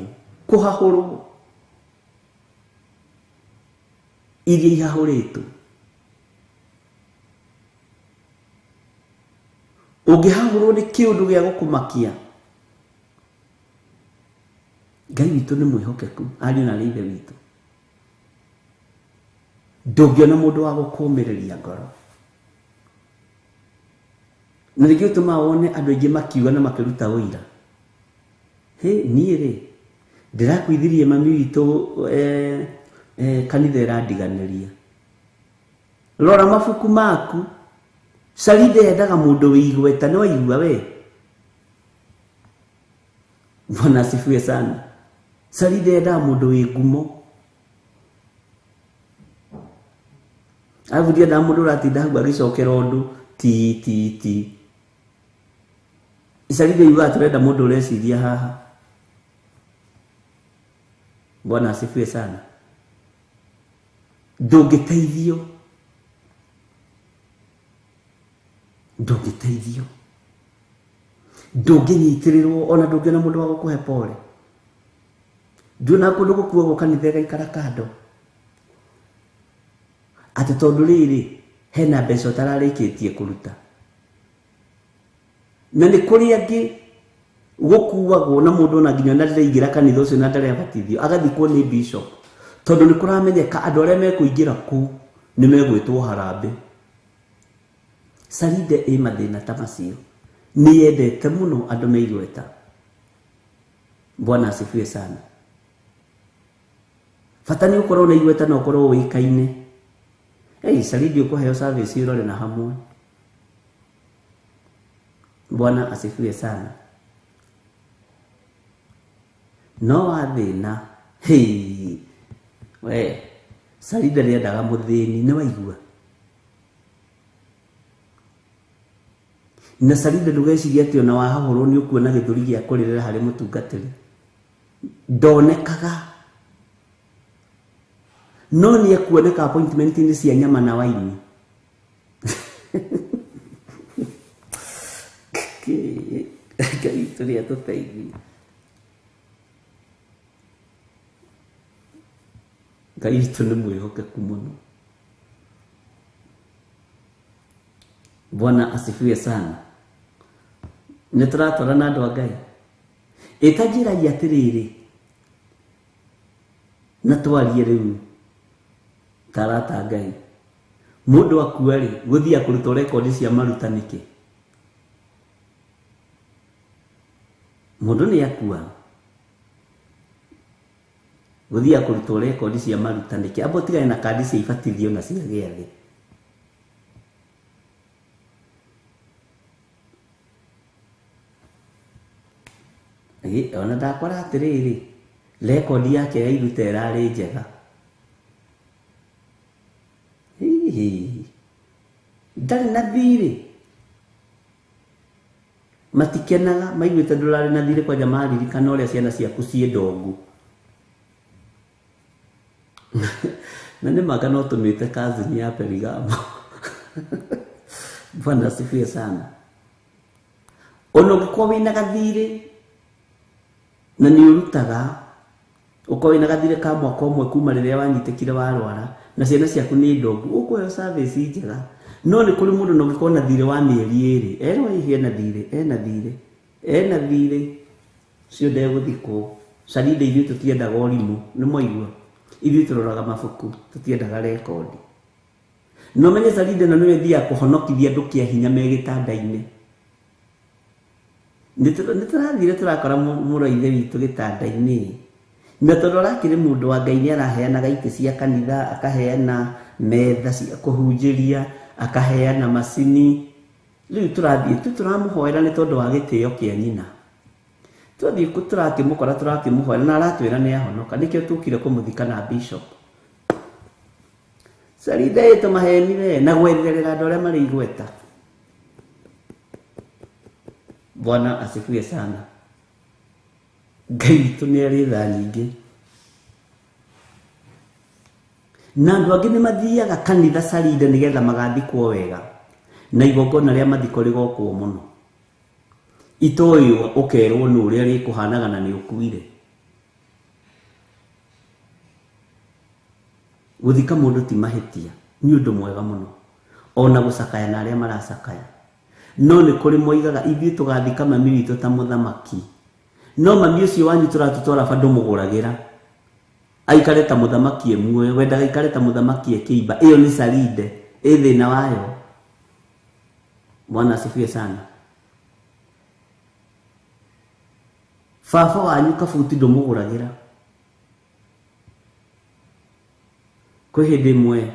kũhahũrwo, iria ihahũrĩtwo, ũngĩhahũrwo nĩ kĩũndũ gĩa gũkũmakia. Ngai witũ nĩ mwĩhokeku, ariũ na aarĩ a ithe witũ. Ndũngĩona mũndũ wa gũkũmĩrĩria ngoro. Na nĩkĩo gĩtũmaga wone andũ aingĩ makiuga na makĩruta ũira. Hĩ, niĩ rĩ ndĩrakuithirie mami witũ kanitha ĩrandiganĩria. Rora mabuku maku. Sarinde yendaga mũndũ wĩ igweta, nĩ waigua we? Bwana asifiwe sana. Sarinde yendaga mũndũ wĩ ngumo. Arabu ndiendaga mũndũ ũratinda hau agĩcokera ũndũ ti ti ti. Sarinde yugaga tũrenda mũndũ ũreciria haha. Bwana asifiwe sana. Ndũngĩteithio, ndũngĩteithio, ndũngĩnyitĩrĩrwo, ona ndũngĩona mũndũ wa gũkũhe pole. Nduona kũndũ gũkuagwo kanitha ĩgaikara kando, atĩ tondũ rĩrĩ hena mbeca ũtararĩkĩtie kũruta. Na nĩ kũrĩ angĩ gũkuagwo na mũndũ ona nginya ona ndaraingĩra kanitha ũcio na ndarabatithio, agathikwo nĩ bishop, tondũ nĩ kũramenyeka andũ arĩa mekũingĩra kũu nĩ megwĩtwo harambee. Sarinde ĩ mathĩna ta macio, nĩ yendete mũno andũ me igweta. Bwana asifiwe sana. Bata nĩ ũkorwo na igweta na ũkorwo ũĩkaine. Ei, Sarinde ũkũheo service ũrore na hamwe. Bwana asifiwe sana. No wathĩna, hĩ, we Sarinde rĩendaga mũthĩni, nĩ waigua? Na Sarinde ndũgecirie atĩ ona wahahũrwo nĩ ũkuona gĩthũri gĩa kũrĩrĩra harĩ mũtungatĩri. Ndonekaga, no nĩ ekuoneka appointment-inĩ cia nyama na waini. Ngai witũ nĩ atũteithie. Ngai witũ nĩ mwĩhokeku mũno. Bwana asifiwe sana. Nĩ tũratwarana andũ a Ngai. Ĩtanjĩragia atĩrĩrĩ, na twarie rĩu ta arata a Ngai. Mũndũ akua rĩ, gũthiaga kũrutwo rekondi cia maruta nĩkĩ? Mũndũ nĩ akua, gũthiaga kũrutwo rekondi cia maruta nĩkĩ? Amba ũtigane na kandi cia ibatithio na cia gĩathĩ. Ona ndakora atĩrĩrĩ, rekondi yake ya iruta ĩrarĩ njega. Hihi ndarĩ na thirĩ. Matikenaga maiguĩte ndũrarĩ na thirĩ, kwanja maririkana ũrĩa ciana ciaku ciĩ ndongu. Na nĩ manga no tũmĩte cousin ya Perigamo. Bwana asifiwe sana. Ona ũngĩkorwo wĩna gathirĩ na nĩ ũrutaga, ũkorwo wĩna gathirĩ ka mwaka ũmwe kuma rĩrĩa wanyitĩkire warwara, na ciana ciaku nĩ ndongu, ũkũheo service njega. No nĩ kũrĩ mũndũ na ũngĩkorwo na thirĩ wa mĩeri ĩrĩ, erwo hihi ena thirĩ, ena thirĩ, ena thirĩ, ũcio ndegũthikwo. Sarinde ithuĩ tũtiendaga ũrimũ, nĩ mwaigua? Ithuĩ tũroraga mabuku, tũtiendaga rekondi. No menye Sarinde na nĩwe ĩthiaga kũhonokithia andũ kĩa hinya me gĩtanda-inĩ. Nĩ tũrathire tũrakora mũrũ wa ithe witũ gĩtanda-inĩ. Na tondũ arakĩrĩ mũndũ wa Ngai nĩ araheanaga itĩ cia kanitha, akaheana metha cia kũhunjĩria, akaheana macini. Rĩu tũrathiĩ tu tũramũhoera nĩ tondũ wa gĩtĩo kĩa nyina. Twathiĩ tũrakĩmũkora tũrakĩmũhoera na aratwĩra nĩ ahonoka, nĩkĩo tũkire kũmũthika na bishop. Sarinde ĩtũ maheni we na gwetherera andũ arĩa marĩ igweta. Bwana asifiwe sana. Ngai witũ nĩ arĩ tha nyingĩ. Na andũ angĩ nĩ mathiaga kanitha Sarinde nĩgetha magathikwo wega. Na igongona rĩa mathiko rĩgokwo mũno. Itoĩ ũkerwo nĩ ũrĩa rĩkũhanaga na nĩ ũkuire. Gũthika mũndũ ti mahĩtia, nĩ ũndũ mwega mũno. Ona gũcakaya na arĩa maracakaya. No nĩ kũrĩ moigaga ithuĩ tũgathika mami witũ ta mũthamaki. No mami ũcio wanyu tũratũtwara bado mũgũragĩra. Aikare ta mũthamaki e muoyo, wendaga aikare ta mũthamaki e kĩimba. Ĩyo nĩ Sarinde, ĩ thĩna wayo. Bwana asifiwe sana. Baba wanyu kabuti ndũmũgũragĩra. Kwĩ hĩndĩ ĩmwe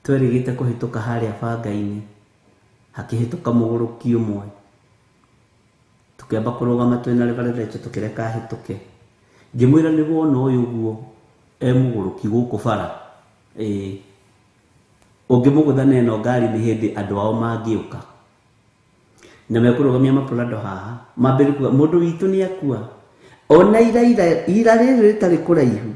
twerĩgĩte kũhĩtũka harĩa banga-inĩ, hakĩhĩtũka mũgũrũki ũmwe. Tũkĩamba kũrũgama twĩna Reverend Rachel tũkĩreka ahĩtũke. Ngĩmwĩra nĩ wona ũyũ ũguo e mũgũrũki gũkũ bara. Ĩĩ. Ũngĩmũgũtha na ĩno ngari nĩ hĩndĩ andũ ao mangĩũka. Na mekũrũgamia maprado haha. Mambĩrĩrie kuga mũndũ witũ nĩ akua. Ona ira rĩrĩ rĩtarĩ kũraihu.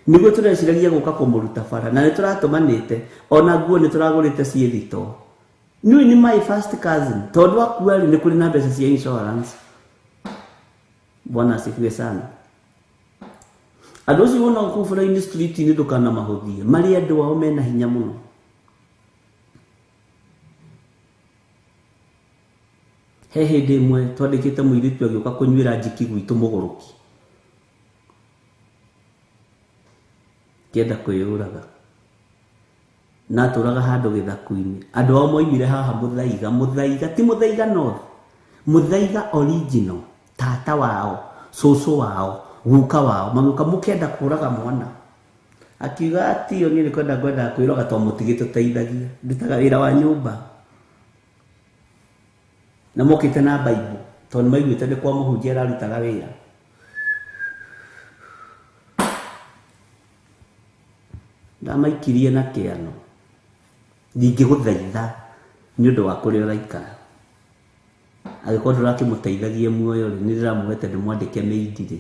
Nĩguo tũreciragia gũka kũmũruta bara na nĩ tũratũmanĩte ona nguo nĩ tũragũrĩte ciĩ thito. Nĩũĩ nĩ my first cousin tondũ akua rĩ nĩ kũrĩ na mbeca cia insurance. Bwana asifiwe sana. Andũ acio wonaga kũu bara-inĩ street-inĩ ndũkanamahũthie, marĩ andũ ao mena hinya mũno. He hĩndĩ ĩmwe twandĩkĩte mũirĩtu agĩũka kũnyuĩra njiki gwitũ mũgũrũki. Kĩenda kwĩyũraga. Na atũraga handũ gĩthaku-inĩ. Andũ ao moimire haha Mũthaiga, Mũthaiga ti Mũthaiga North, Mũthaiga original, tata wao, cũcũ wao, guka wao, magĩũka mũkĩenda kũraga mwana. Akiuga atio niĩ nĩ kwenda ngwendaga kwĩroga tondũ mũtigĩtũteithagia, ndutaga wĩra wa nyũmba. Na mokĩte na Bible tondũ nĩmaiguĩte nĩ kwa mũhunjia ararutaga wĩra. Ndamaikirie na kĩano. Ndingĩgũthaitha nĩ ũndũ wa kũrĩa ũraikara. Angĩkorwo ndũrakĩmũteithagia muoyo rĩ, nĩ ndĩramũhete ndĩmwandĩke maid rĩ.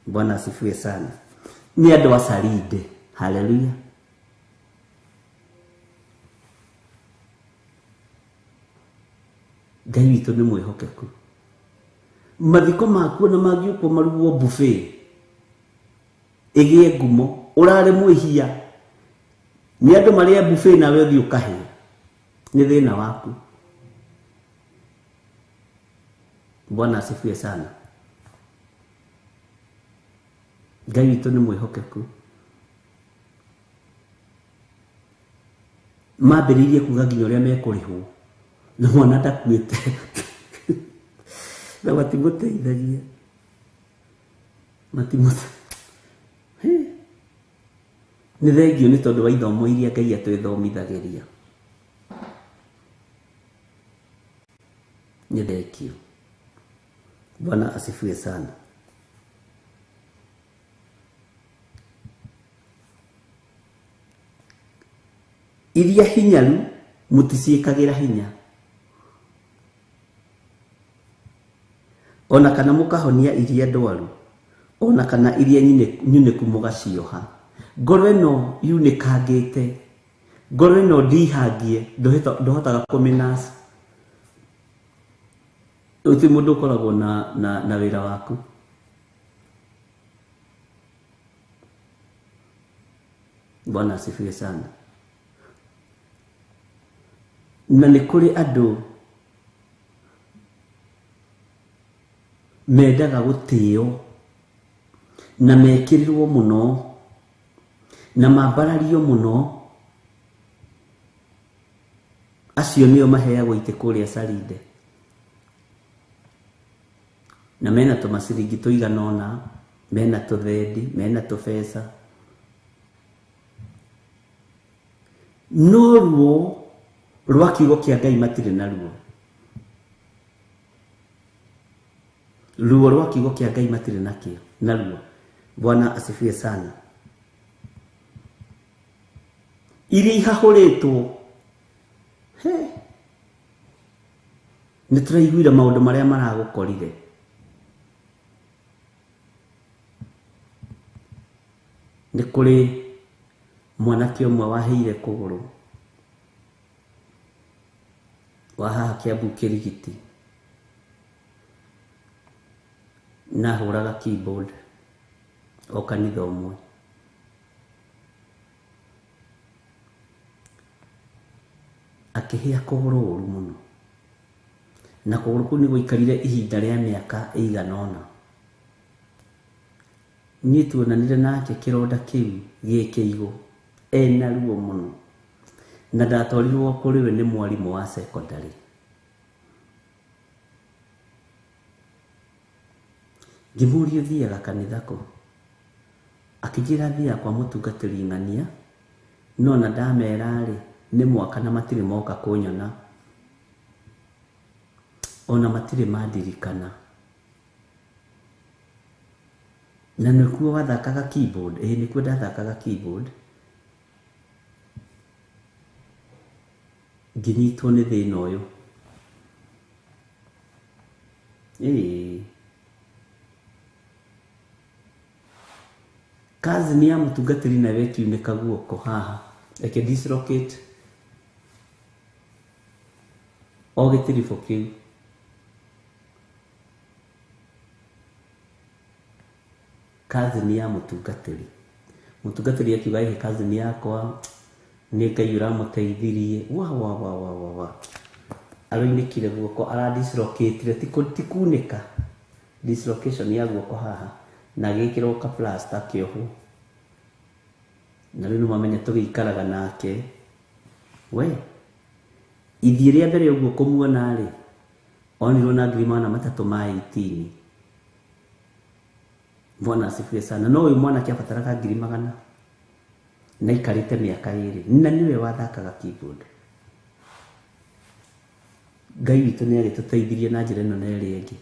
Bwana asifiwe sana. Nĩ andũ a Sarinde. Haleluya. Ngai witũ nĩ mwĩhokeku. Mathiko makuo na mangĩũkwo marugwo buffet ĩgĩe ngumo, ũrarĩ mwĩhia. Nĩ andũ marĩe buffet nawe ũthiĩ ũkahĩe. Nĩ thĩna waku. Bwana asifiwe sana. Ngai witũ nĩ mwĩhokeku. Mambĩrĩirie kuga nginya ũrĩa mekũrĩhwo. Na mwana ndakuĩte. Na matimũteithagia. Nĩ thengio nĩ tondũ wa ithomo iria Ngai atwĩthomithagĩria. Nĩ thengio. Bwana asifiwe sana. Iria hinyaru mũticiĩkagĩra hinya. Ona kana mũkahonia iria ndwaru, ona kana iria nyunĩku mũgacioha. Ngoro ĩno yunĩkangĩte, ngoro ĩno ndihangie, ndũhotaga kũmĩnaci. Gũtirĩ mũndũ ũkoragwo na wĩra waku. Bwana asifiwe sana. Na nĩ kũrĩ andũ Mendaga gũtĩo na mekĩrĩrwo mũno na mambarario mũno, acio nĩo maheagwo itĩ kũrĩa Salinde, na mena tũmaciringi tũigana ũna, mena tũthendi, mena tũbeca. No ruo rwa kiugo kĩa Ngai matirĩ naruo. Ruo rwa kiugo kĩa Ngai matirĩ nakĩo naruo. Bwana asifiwe sana. Iria ihahũrĩtwo, nĩ tũraiguire maũndũ marĩa maragũkorire. Nĩ kũrĩ mwanake ũmwe waheire kũgũrũ wa haha Kiambu Kĩrigiti, na ahũraga keyboard o kanitha ũmwe. Akĩhĩa kũgũrũ ũru mũno, na kũgũrũ kũu nĩ gwaikarire ihinda rĩa mĩaka ĩigana ũna. Niĩ tuonanire nake kĩronda kĩu gĩ kĩigũ, ena ruo mũno, na ndatwarirwo kũrĩ we nĩ mwarimũ wa secondary. Ngĩmũria ũthiaga kanitha kũ? Akĩnjĩra thiaga kwa mũtungatĩri ng'ania, no na ndamera rĩ, nĩ mwaka na matirĩ moka kũnyona, ona matirĩ mandirikana. Na nĩkuo wathakaga keyboard? Ĩĩ nĩkuo ndathakaga keyboard. Ngĩnyitwo nĩ thĩna ũyũ. Ĩĩ cousin ya mũtungatĩri nawe ĩkiunĩka guoko haha, ĩkĩ dislocate o gĩtiribũ kĩu. Cousin ya mũtungatĩri, mũtungatĩri akiuga ĩhĩ cousin yakwa nĩ Ngai ũramũteithirie. Wa wa wa wa wa wa, aroinĩkire guoko, aradislocatire, ti kunĩka, dislocation ya guoko haha, na agĩkĩrwo ka plaster kĩohwo. Na rĩu nĩmamenya tũgĩikaraga nake. We ithiĩ rĩa mbere ũguo kũmuona rĩ, onirwo na 300 ma 18. Bwana asifiwe sana. No ũyũ mwanake abataraga 100,000 na aikarĩte mĩaka 2, na nĩwe wathakaga keyboard. Ngai witũ nĩ agĩtũteithirie na njĩra ĩno na ĩrĩa ĩngĩ,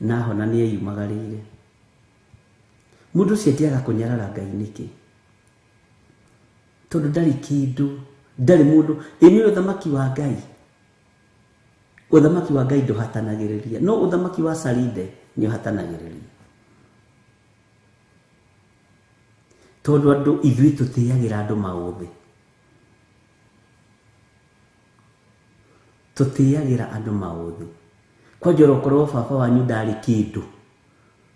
na hona nĩ eyumagarĩire. Mũndũ ũcio angĩaga kũnyarara Ngai nĩkĩ? Tondũ ndarĩ kĩndũ, ndarĩ mũndũ. Ĩ nĩwe ũthamaki wa Ngai. Ũthamaki wa Ngai ndũhatanagĩrĩria, no ũthamaki wa Salinde nĩ ũhatanagĩrĩria. Tondũ andũ ithuĩ tũtĩagĩra andũ maũthĩ, tũtĩagĩra andũ maũthĩ. Kwanja okorwo baba wanyu ndarĩ kĩndũ,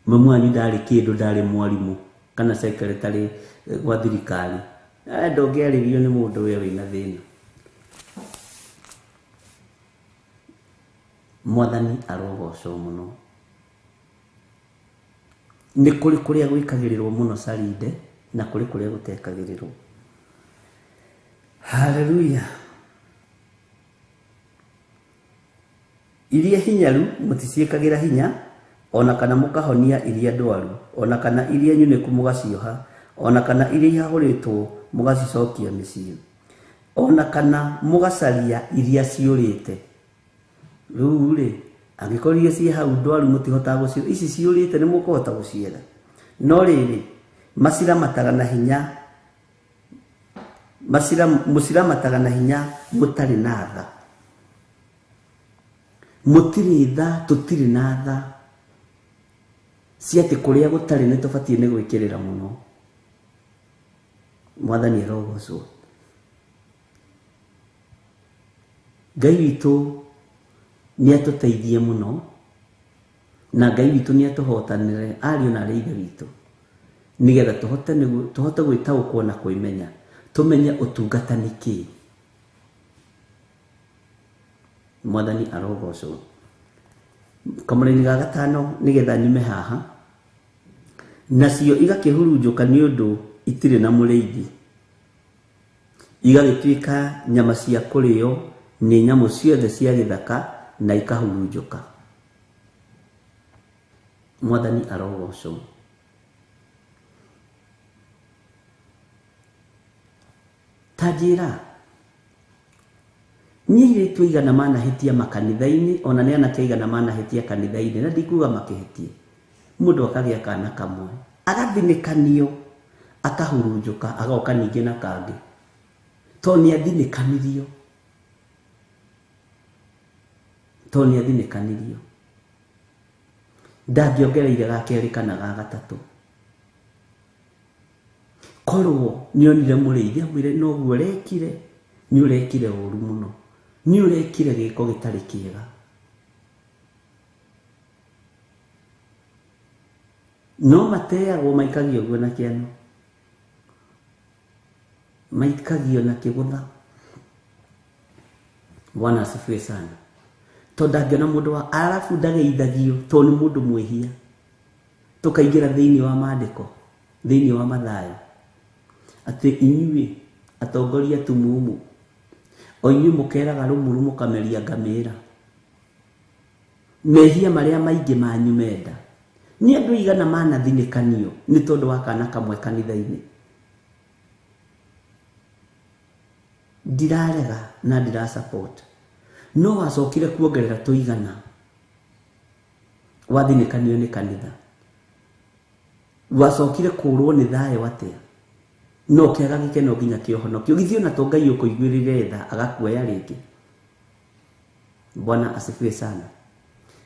mamu wanyu ndarĩ kĩndũ, ndarĩ mwarimũ kana secretary gwa thirikari, ndũngĩarĩrio nĩ mũndũ we wĩna thĩna. Mwathani arogocwo mũno. Nĩ kũrĩ kũrĩa gwĩkagĩrĩrwo mũno Salinde na kũrĩ kũrĩa gũtekagĩrĩrwo. Haleluya. Iria hinyaru mũticiĩkagĩra hinya, ona kana mũkahonia iria ndwaru, ona kana iria nyunĩku mũgacioha, ona kana iria ihahũrĩtwo mũgacicokia mĩciĩ, ona kana mũgacaria iria ciũrĩte. Rĩu rĩ, angĩkorwo iria ciĩ hau ndwaru mũtihotaga gũcio, ici ciũrĩte nĩ mũkũhota gũcietha. No rĩrĩ, maciramataga na hinya, mũciramataga na hinya mũtarĩ na tha. Mũtirĩ tha, tũtirĩ na tha cia atĩ kũrĩa gũtarĩ nĩ tũbatiĩ nĩ gwĩkĩrĩra mũno. Mwathani arogocwo. Ngai witũ nĩ atũteithie mũno, na Ngai witũ nĩ atũhotanĩre ariũ na arĩ ithe witũ, nĩgetha tũhote gwĩtaũkwo na kwĩmenya, tũmenye ũtungata nĩ kĩĩ. Mwathani arogocwo. Kamũraini ga gatano nĩgetha nyume haha. Nacio igakĩhurunjũka nĩ ũndũ itirĩ na mũrĩithi, igagĩtuĩka nyama cia kũrĩo nĩ nyamũ ciothe cia gĩthaka na ikahurunjũka. Mwathani arogocwo. Ta njĩra, nĩ airĩtu aigana manahĩtia makanitha-inĩ, ona nĩ anake aigana manahĩtia kanitha-inĩ, na ndikuga makĩhĩtie. Mũndũ akagĩa kana kamwe, agathinĩkanio, akahurunjũka, agoka ningĩ na kangĩ, tondũ nĩ athinĩkanirio, tondũ nĩ athinĩkanirio. Ndangĩongereire ga kerĩ kana ga gatatũ. Korwo nĩonire mũrĩithi amwĩre noguo ũrekire, nĩ ũrekire ũru mũno, nĩ ũrekire gĩko gĩtarĩ kĩega. No mateagwo maikagio guo na kĩano, maikagio na kĩgũtha. Bwana asifiwe sana. Tondũ ndangĩona mũndũ wa arabu ndageithagio tondũ nĩ mũndũ mwĩhia. Tũkaingĩra thĩinĩ wa maandĩko, thĩinĩ wa Mathayo, atĩ inyuĩ atongoria tumumu, o inyuĩ mũkeraga rũmuru mũkameria ngamĩra, mehia marĩa maingĩ manyu menda. Nĩ andũ aigana manathinĩkanio nĩ tondũ wa kana kamwe kanitha-inĩ. Ndirarega na ndira support, no wacokire kuongerera tũigana wathinĩkanio nĩ kanitha, wacokire kũrwo nĩ thayũ atĩa, no kĩaga gĩkeno nginya kĩũhonokio. Githĩ ona to Ngai ũkũiguĩrĩre tha agakuoya rĩngĩ. Bwana asifiwe sana.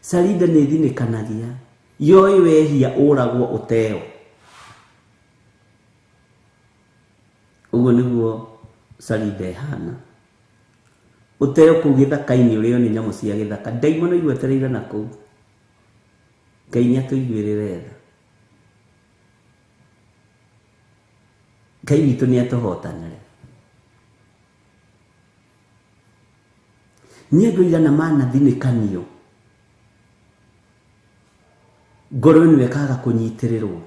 Sarinda nĩ ĩthinĩkanagia, yoĩ wehia ũragwo ũteo. Ũguo nĩguo Sarinda ĩhana. Ũteo kũu gĩthaka-inĩ ũrĩo nĩ nyamũ cia gĩthaka. Ndaimono igwetereire na kũu. Ngai nĩ atũiguĩrĩre tha. Ngai witũ nĩ atũhotanĩre. Nĩ andũ aigana manathinĩkanio, ngoro ĩno ĩkaga kũnyitĩrĩrwo,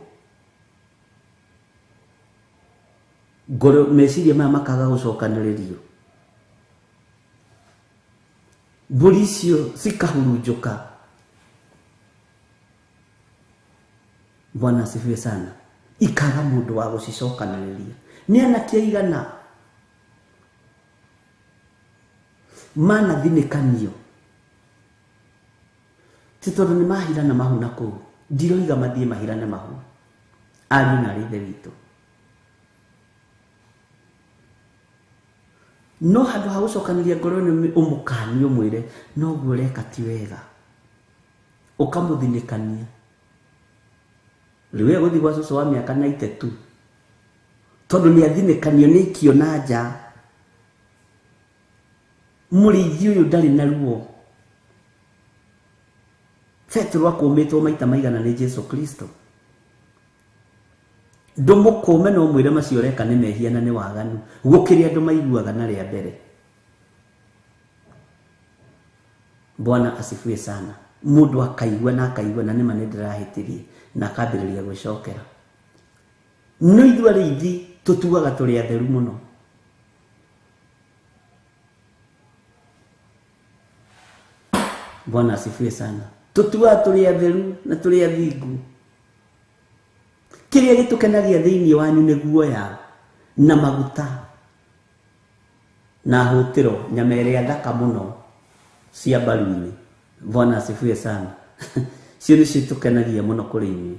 ngoro meciria maya makaga gũcokanĩrĩrio, mbũri icio cikahurunjũka. Bwana asifiwe sana. Ikaga mũndũ wa gũcicokanĩrĩria. Nĩ anake aigana manathinĩkanio, ti tondũ nĩ mahirana mahu na kũu. Ndiroiga mathiĩ mahirane mahu, ariũ na arĩ ithe witũ, no handũ ha gũcokanĩria ngoro ĩno ũmũkanie ũmwĩre noguo ũreka ti wega, ũkamũthinĩkania. Rĩu egũthiĩ gwa cũcũ wa mĩaka 92 tondũ nĩ athinĩkanio nĩ aikio na nja. Mũrĩithi ũyũ ndarĩ na ruo. Petero akũmĩtwo maita maigana nĩ Jesu Kristo. Ndũmũkũme no mwĩre macio ũreka nĩ mehia na nĩ waganu, gũkĩrĩ andũ maiguaga na rĩa mbere. Bwana asifiwe sana. Mũndũ akaigua na akaigua na nĩma nĩ ndĩrahĩtirie na akambĩrĩria gwĩcokera. No ithuĩ arĩithi tũtuaga tũrĩ atheru mũno. Bwana asifiwe sana. Tũtuaga tũrĩ atheru na tũrĩ athingu. Kĩrĩa gĩtũkenagia thĩinĩ wanyu nĩ guoya na maguta na hũtĩro, nyama ĩrĩa thaka mũno cia mbaru-inĩ. Bwana asifiwe sana. Cio nĩcio itũkenagia mũno kũrĩ inyuĩ.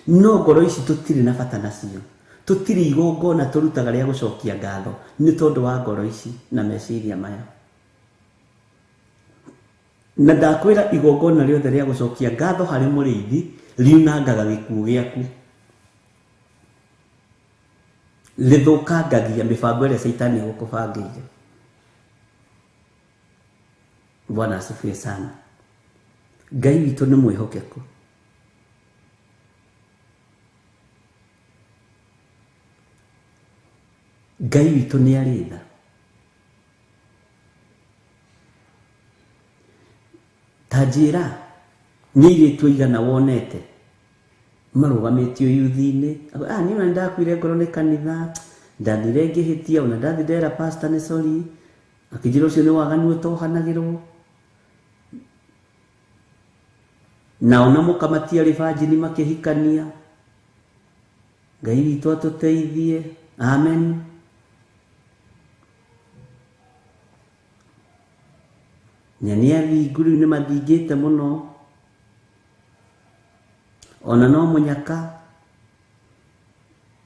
No ngoro ici tũtirĩ na bata nacio. Tũtirĩ igongona tũrutaga rĩa gũcokia ngatho nĩ tondũ wa ngoro ici na meciria maya. Na ndakwĩra igongona rĩothe rĩa gũcokia ngatho harĩ mũrĩithi riunangaga gĩkuũ gĩaku, rĩthũkangagia mĩbango ĩrĩa caitani egũkũbangĩire. Bwana asifiwe sana. Ngai witũ nĩ mwĩhokeku. Ngai witũ nĩ arĩ tha. Ta Tanjĩra nĩ airĩtu aigana wonete marũgamĩtio yuthi-inĩ. Niĩ ona nĩndakuire ngoro nĩ kanitha, ndathire ngĩhĩtia, ona ndathi ndera pastor nĩ sorry, akĩnjĩra ũcio nĩ waganu ũtohanagĩrwo. Na ona mũka matiarĩ virgin makĩhikania. Ngai witũ atũteithie. Amen. Na nĩ athingu rĩu nĩ mathingĩte mũno. Ona no mũnyaka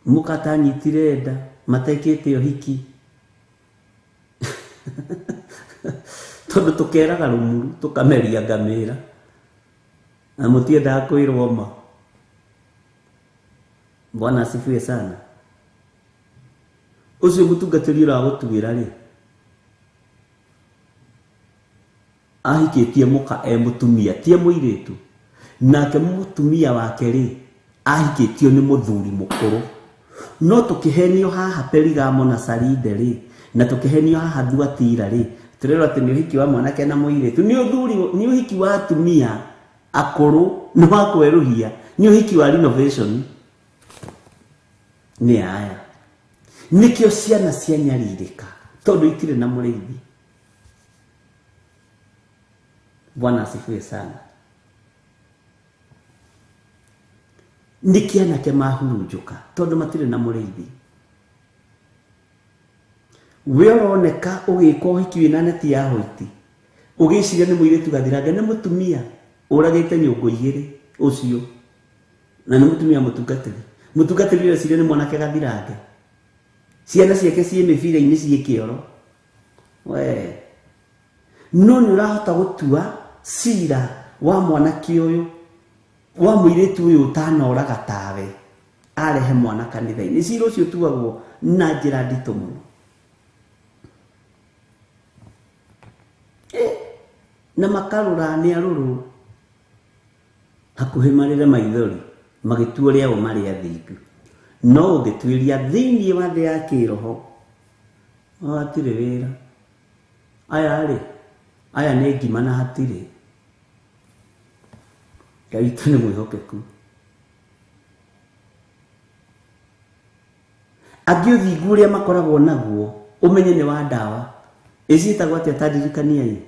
mũkatanyitire nda matekĩte ũhiki. Tondũ tũkeraga rũmuru tũkameria ngamĩra na mũtiendaga kwĩrwo ma. Bwana asifiwe sana. Ũcio mũtungatĩri ũragũtuĩra rĩ, ahikĩtie mũka e mũtumia ti e mũirĩtu, nake mũtumia wake rĩ ahikĩtio nĩ mũthuri mũkũrũ. No tũkĩhenio haha Perigamo na Saride rĩ, na tũkĩhenio haha Thuatira rĩ, tũrerwo atĩ nĩ ũhiki wa mwanake na mũirĩtu, nĩ ũthuri, nĩ ũhiki wa atumia akũrũ, nĩ wa kwerũhia, nĩ ũhiki wa renovation. Nĩ aya nĩkĩo ciana cianyarirĩka tondũ itirĩ na mũrĩithi. Bwana asifiwe sana. Nĩkĩ anake mahurunjũka tondũ matirĩ na mũrĩithi. We ũroneka ũgĩka ũhiki wĩna neti ya hoiti, ũgĩciria nĩ mũirĩtu gathirange, nĩ mũtumia ũragĩte nyũngũ igĩrĩ ũcio, na nĩ mũtumia mũtungatĩri. Mũtungatĩri ũreciria nĩ mwanake gathirange, ciana ciake ciĩ mĩbira-inĩ ciĩ kĩoro. We no nĩ ũrahota gũtua cira wa mwanake ũyũ, wa mũirĩtu ũyũ ũtanoraga tawe arehe mwana kanitha-inĩ. Cira ũcio ũtuagwo na njĩra nditũ mũno. Na makarũra nĩ arũrũ hakuhĩ marĩre maithori magĩtua ũrĩa o marĩ athingu. No ũngĩtuĩria thĩinĩ wa thĩ ya kĩroho hatirĩ wĩra. Aya rĩ, aya nĩ ngima na hatirĩ. Ngai witũ nĩ mwĩhokeku. Angĩ ũthingu ũrĩa makoragwo naguo ũmenye nĩ wa ndawa. Ĩciĩtagwo atĩa? Ta ndirikaniai.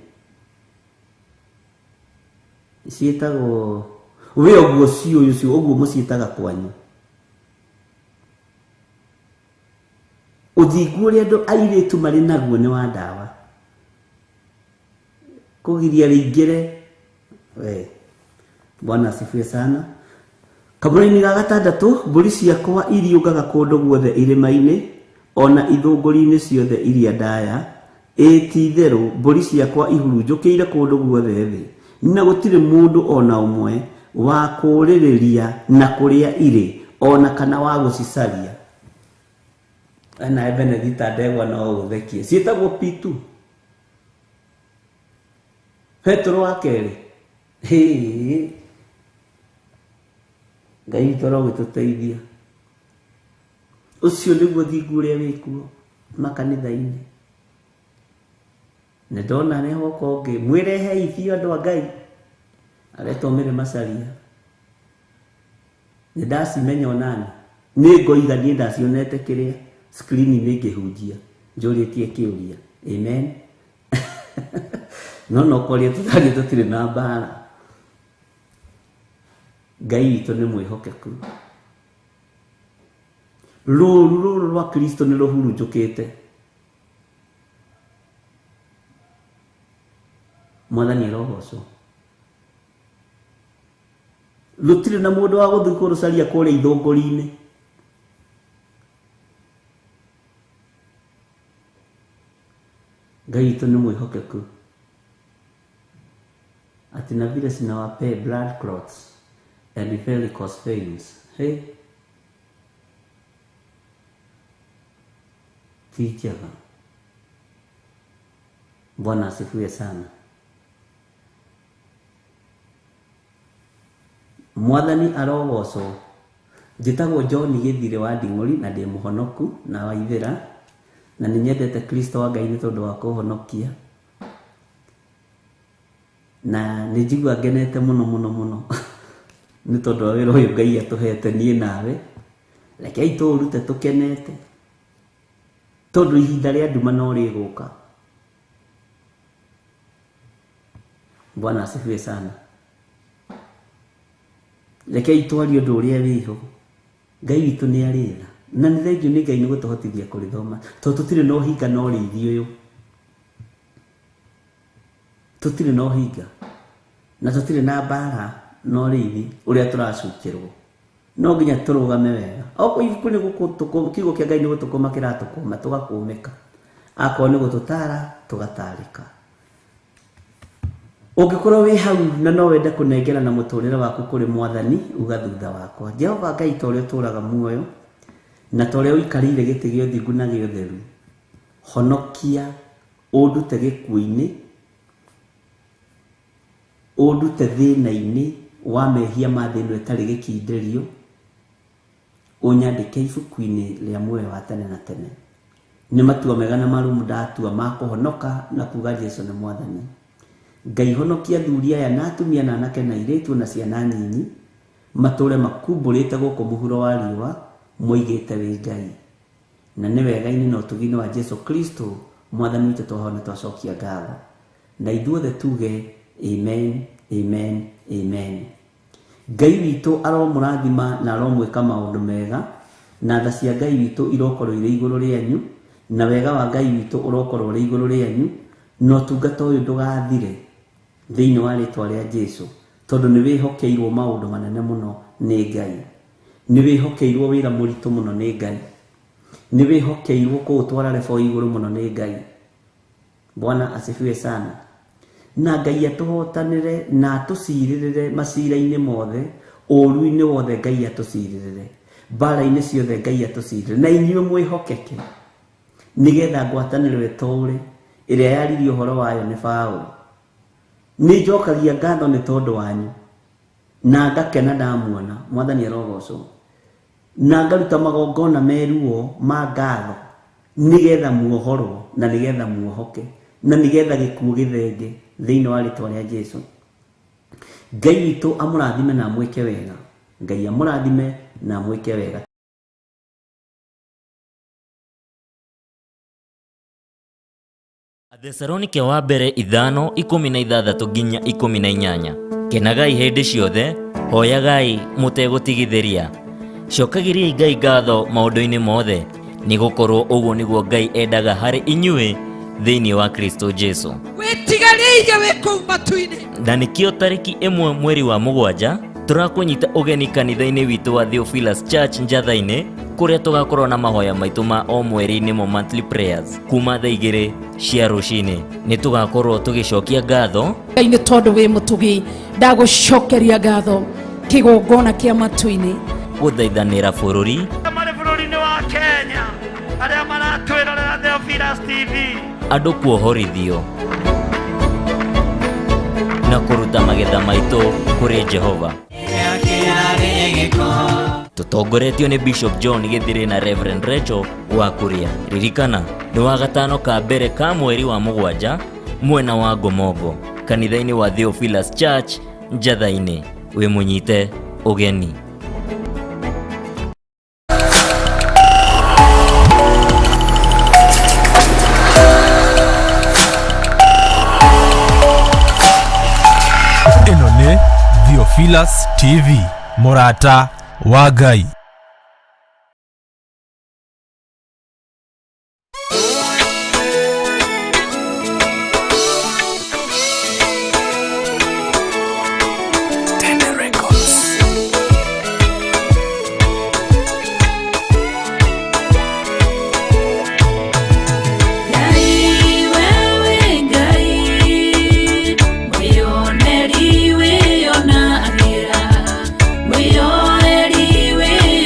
Ciĩtagwo we ũguo ciũyũ ũcio ũguo mũciĩtaga kwanyu. Ũthingu ũrĩa andũ airĩtu marĩ naguo nĩ wa ndawa. Kũgiria rĩingĩre. We Bwana asifiwe sana. Kamũra-inĩ ga gatandatũ, mbũri ciakwa iriũngaga kũndũ guothe irĩma-inĩ ona ithũngũri-inĩ ciothe iria ndaya. Ĩ ti-itherũ mbũri ciakwa ihurunjũkĩire kũndũ guothe thĩ, na gũtirĩ mũndũ ona ũmwe wa kũũrĩrĩria na kũrĩa irĩ ona kana wa gũcicaria. Ena Benedita ndegwa no ũthekie. Ciĩtagwo P2. Petero wa kerĩ. Ngai witũ arogĩtũteithia. Ũcio nĩguo thingu ũrĩa wĩkuo makanitha-inĩ. Nĩ ndona nĩ hoka ũngĩ mwĩrehei biũ andũ a Ngai aretwo Mary Macharia. Nĩ ndacimenya onani, nĩ ngoiga niĩ ndacionete kĩrĩa screen-inĩ ngĩhunjia njũrĩtie kĩũria. Amen. No no kwaria tũtariĩ tũtirĩ na mbara. Ngai witũ nĩ mwĩhokeku. Rũũru rũrũ rwa Kristo nĩ rũhurunjũkĩte. Mwathani arogocwo. Rũtirĩ na mũndũ wa gũthiĩ kũrũcaria kũrĩa ithũngũri-inĩ. Ngai witũ nĩ mwĩhokeku. Ati na vile sinawapee blood clots and varicose veins. Hey. Ti njega. Bwana asifiwe sana. Mwathani arogocwo. Njĩtagwo John Gĩthire wa Nding'ũri na ndĩ mũhonoku na wa Ithĩra, na nĩ nyendete Kristo wa Ngai nĩ tondũ wa kũhonokia. Na nĩ njigua ngenete mũno mũno mũno nĩ tondũ wa wĩra ũyũ Ngai atũhete niĩ nawe. Rekei tũũrute tũkenete, tondũ ihinda rĩa nduma no rĩgũka. Bwana asifiwe sana. Rekei twarie ũndũ ũrĩa wĩho. Ngai witũ nĩ arĩ tha, na nĩ thengiũ nĩ Ngai nĩ gũtũhotithia kũrĩthoma, tondũ tũtirĩ na ũhinga na ũrĩithi ũyũ. Tũtirĩ na ũhinga na tũtirĩ na mbara na ũrĩithi ũrĩa tũracukĩrwo. No nginya tũrũgame wega. Okorwo ibuku nĩ gũkũ, kiugo kĩa Ngai nĩ gũtũkũma kĩratũkũma, tũgakũmĩka. Akorwo nĩ gũtũtara, tũgatarĩka. Ũngĩkorwo wĩ hau na no wende kũnengera na mũtũrĩre waku kũrĩ Mwathani, uga thutha wakwa. Jehova Ngai, ta ũrĩa ũtũũraga muoyo na ta ũrĩa ũikarĩire gĩtĩ gĩa ũthingu na gĩa ũtheru, honokia, ũndute gĩkuũ-inĩ, ũndute thĩna-inĩ wa mehia ma thĩ ĩno ĩtarĩ gĩkindĩrio, ũnyandĩke ibuku-inĩ rĩa muoyo wa tene na tene. Nĩ matua mega na marũmu ndatua ma kũhonoka na kuga Jesu nĩ Mwathani. Ngai honokia athuri aya na atumia na anake na airĩtu na ciana nyinyi, matũre makumbũrĩte gũkũ mũhuro wa riũa, moigĩte wĩ Ngai. Na nĩ wega-inĩ na ũtugi-inĩ wa Jesu Kristo Mwathani witũ twahona twacokia ngatho. Na ithuothe tuge amen, amen, amen. Ngai witũ aromũrathima na aromwĩka maũndũ mega, na tha cia Ngai witũ irokorwo irĩ igũrũ rĩanyu, na wega wa Ngai witũ ũrokorwo ũrĩ igũrũ rĩanyu, na ũtungata ũyũ ndũgathire thĩinĩ wa rĩtwa rĩa Jesu, tondũ nĩ wĩhokeirwo maũndũ manene mũno nĩ Ngai. Nĩ wĩhokeirwo wĩra mũritũ mũno nĩ Ngai. Nĩ wĩhokeirwo kũũtwara level igũrũ mũno nĩ Ngai. Bwana asifiwe sana. Na Ngai atũhotanĩre na atũcirĩrĩre macira-inĩ mothe, ũũru-inĩ wothe Ngai atũcirĩrĩre, mbara-inĩ ciothe Ngai atũcirĩrĩre, na inyuĩ mwĩhokeke, nĩgetha ngwatanĩro ĩtũũre ĩrĩa yaririe ũhoro wayo nĩ Paũlũ. Nĩ njokagia ngatho nĩ tondũ wanyu, na ngakena ndamuona. Mwathani arogocwo. Na ngaruta magongona meruo ma ngatho, nĩgetha muohorwo na nĩgetha muohoke na nĩgetha gĩkuũ gĩthenge thĩinĩ wa rĩtwa rĩa Jesu. Ngai witũ amũrathime na amwĩke wega. Ngai amũrathime na amwĩke wega. Athesalonike wa mbere 5:16 nginya 18. Kenagai hĩndĩ ciothe, hoyagai mũtegũtigithĩria. Cokagĩriai Ngai ngatho maũndũ-inĩ mothe, nĩgũkorwo ũguo nĩguo Ngai endaga harĩ inyuĩ thĩinĩ wa Kristo Jesu. Wĩtigarĩire wĩ kũu matu-inĩ. Na nĩkĩo tarĩki 1 mweri wa 7 tũrakũnyita ũgeni kanitha-inĩ witũ wa Theophilus Church Njatha-inĩ, kũrĩa tũgakorwo na mahoya maitũ ma o mweri nĩmo monthly prayers kuma thaa 2 cia rũcinĩ. Nĩ tũgakorwo tũgĩcokia ngatho Ngai nĩ tondũ wĩ mũtugi, ndagũcokeria ngatho kĩgongona kĩa matu-inĩ, gũthaithanĩra bũrũri, marĩ bũrũri-inĩ wa Kenya arĩa maratwĩrorera Theophilus TV, andũ kuohorithio na kũruta magetha maitũ kũrĩ Jehova. Tũtongoretio nĩ Bishop John Gĩthirĩ na Reverend Rachel wa Kuria. Ririkana nĩ wa gatano ka mbere ka mweri wa 7 mwena wa Ngomongo, kanitha-inĩ wa Theophilus Church Njatha-inĩ. Wĩ mũnyite ũgeni. Ĩno nĩ Theophilus TV, mũrata wa Ngai. Ngai wewe Ngai, mwĩyoneri wĩyonagĩra, mwĩyoeri wĩyonagĩra.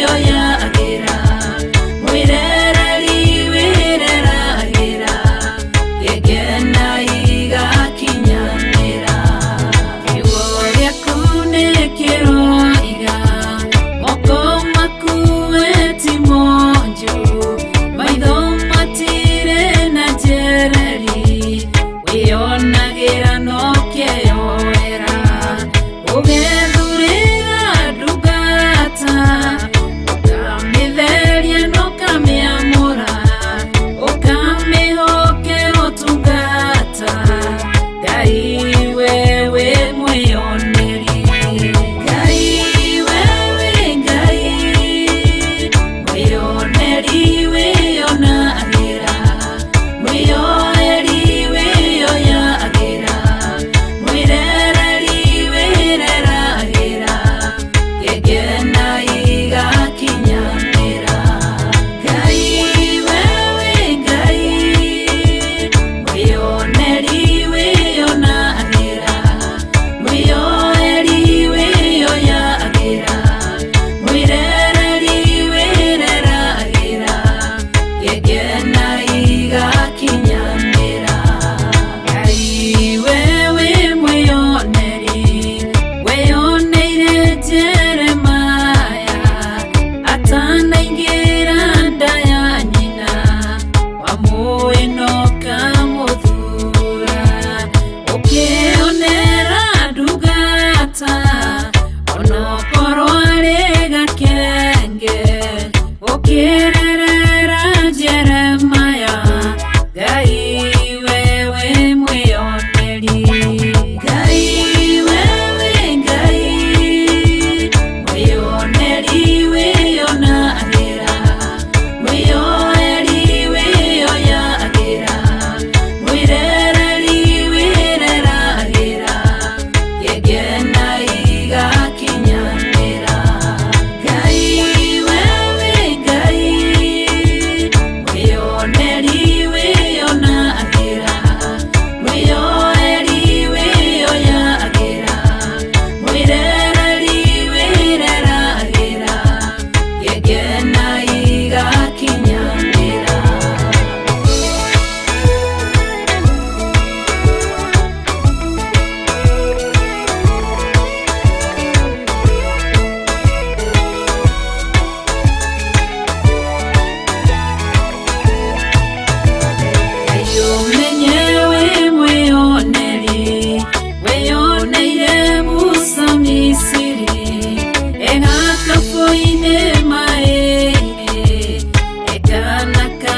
ĩno ũkamũthura ũkĩonera ndungata onokorwo arĩ gakenge ũkĩrerera Jeremaya Ngai wewe mwĩoneri Ngai wewe Ngai mwĩoneri wĩonagĩra mwĩoeri wĩoyagĩra mwĩrereri wĩreragĩra gĩkena igakinyanĩra Ngai wewe Ngai mwĩoneri wĩonagĩra mwĩoeri wĩoyagĩra mwĩrereri wĩreragĩra gĩkena igakinyanĩra. Ũmenye wĩ mwĩoneri wĩoneire Musa Misiri egakabũ-inĩ maĩ-inĩ ekanaka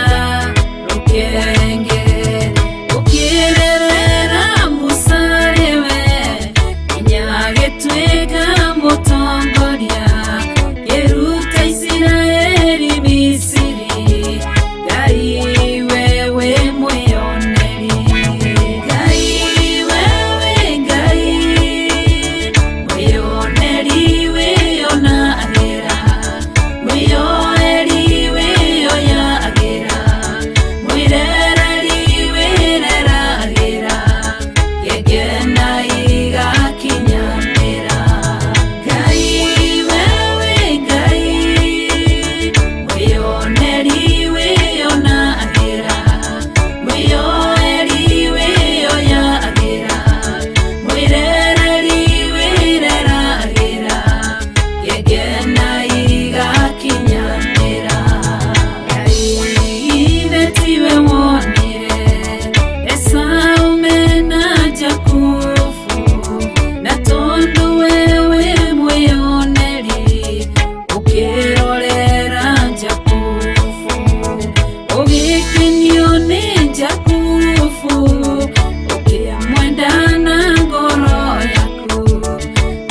rũkenge ũkĩrerera Musa rĩwe nginya agĩtuĩka mũtongoria kĩruta Isiraeli Misiri Ngai wewe mwĩoneri Ngai wewe Ngai mwĩoneri wĩonagĩra mwĩoeri wĩoyagĩra mwĩrereri wĩreragĩra gĩkena igakinyanĩra Ngai wewe Ngai mwĩoneri wĩonagĩra mwĩoeri wĩoyagĩra mwĩrereri wĩreragĩra gĩkena igakinyanĩra Ngai ithe tiwe wonire Esau mena Jakubu na tondũ wewe mwĩoneri ũkĩrorera Jakubu ũgĩkenio nĩ Jakubu ũkĩmwenda na ngoro yaku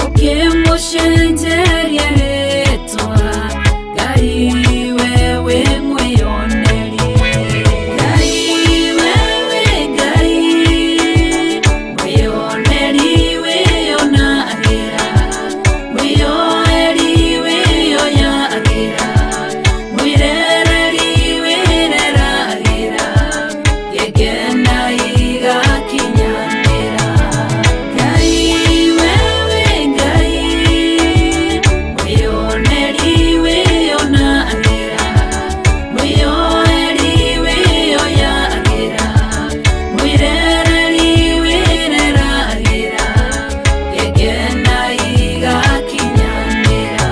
ũkĩmũcenjeria rĩtwa Ngai wewe mwĩoneri Ngai wewe Ngai mwĩoneri wĩonagĩra mwĩoeri wĩoyagĩra mwĩrereri wĩreragĩra gĩkena igakinyanĩra Ngai wewe Ngai mwĩoneri wĩonagĩra mwĩoeri wĩoyagĩra mwĩrereri wĩreragĩra gĩkena igakinyanĩra.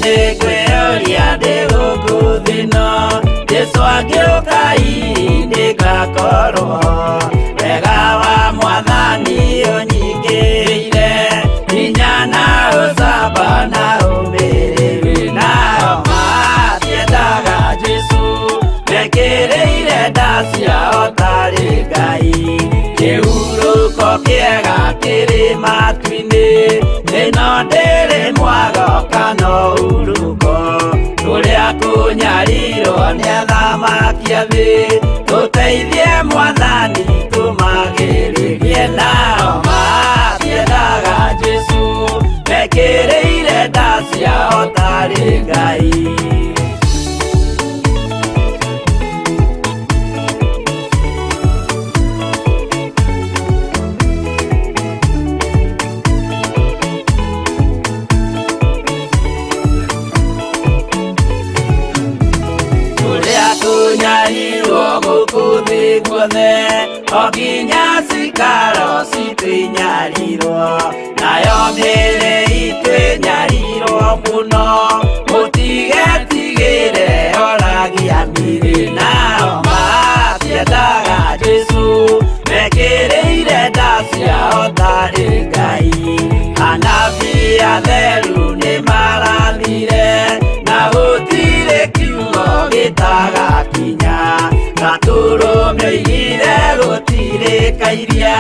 Niĩ ngwĩyũria ndĩ gũkũ thĩ ĩno Jesũ angĩũka hihi nĩngakorwo wega wa mwathani ũnyingĩrĩire hinya na ũcamba na ũmĩrĩru nao matiendaga Jesũ mekĩrĩire nda ciao tarĩ Ngai kĩhurũko kĩega kĩrĩ matu-inĩ ĩno ndĩrĩ mwago kana ũhurũko kũrĩa kũnyarirwo nĩ athamaki a thĩ tũteithie mwathani tũmagĩrĩrie nao matiendaga Jesũ mekĩrĩire nda ciao tarĩ Ngai. ciothe o nginya cikaro citũ inyarirwo nayo mĩĩrĩ itũ ĩnyarirwo mũno mũtigetigĩre oragia mĩrĩ nao matiendaga Jesũ mekĩrĩire nda ciao tarĩ Ngai anabii atheru nĩmarathire na gũtirĩ kiugo gĩtagakinya gatũrũme oigire gũtirĩ kairia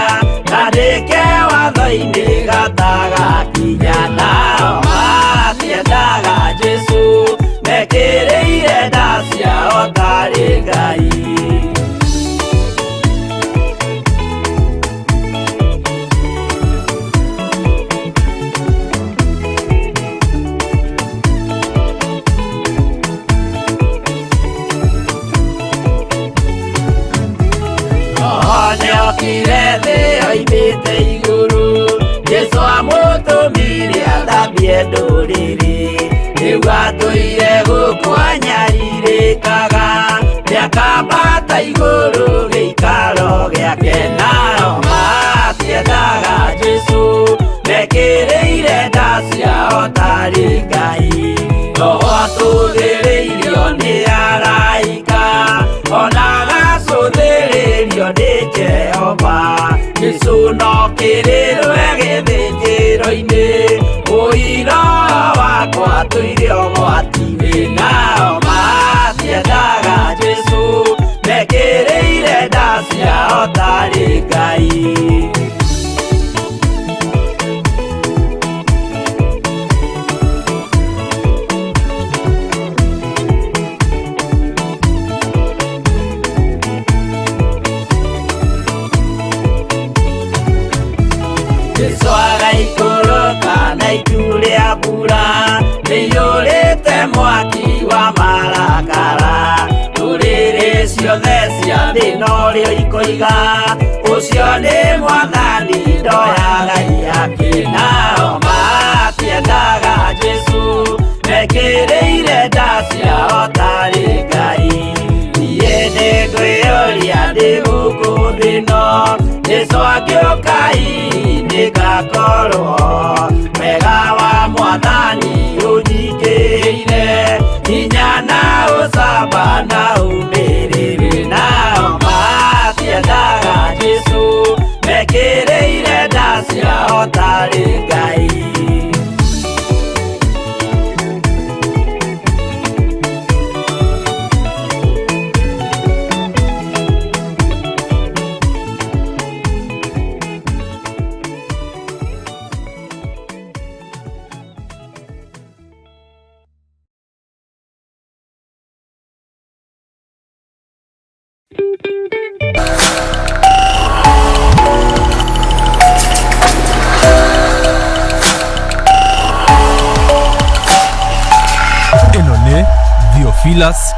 kandĩke watho-inĩ gatagakinya nao matiendaga Jesũ mekĩrĩire nda ciao tarĩ Ngai. Nĩokire thĩ oimĩte igũrũ Jesũ amũtũmire athambie ndũrĩrĩ rĩu atũire gũkũ anyarirĩkaga nĩakambata igũrũ gĩikaro gĩake nao matiendaga Jesũ mekĩrĩire nda ciao tarĩ Ngai Roho atũthĩrĩirio nĩ araika ona agacũthĩrĩrio nĩ Jehova Jesũ no kĩrĩrwe gĩthĩnjĩro-inĩ ũira wakwa tũire ũgwati-inĩ nao matiendaga Jesũ mekĩrĩire nda ciao tarĩ Ngai. Jesũ agaikũrũka na itu rĩa mbura rĩiyũrĩte mwaki wa marakara ndũrĩrĩ ciothe cia thĩ norĩo ikoiga ũcio nĩ mwathani ndoyaga ihaki nao matiendaga Jesũ mekĩrĩire nda ciao tarĩ Ngai niĩ nĩngwĩyũria ndĩ gũkũ thĩ ĩno Jesũ angĩũka hihi nĩngakorwo wega wa mwathani ũnyingĩrĩire hinya na ũcamba na ũmĩrĩru nao matiendaga Jesũ mekĩrĩire nda ciao tarĩ Ngai. Ĩno nĩ Theophilus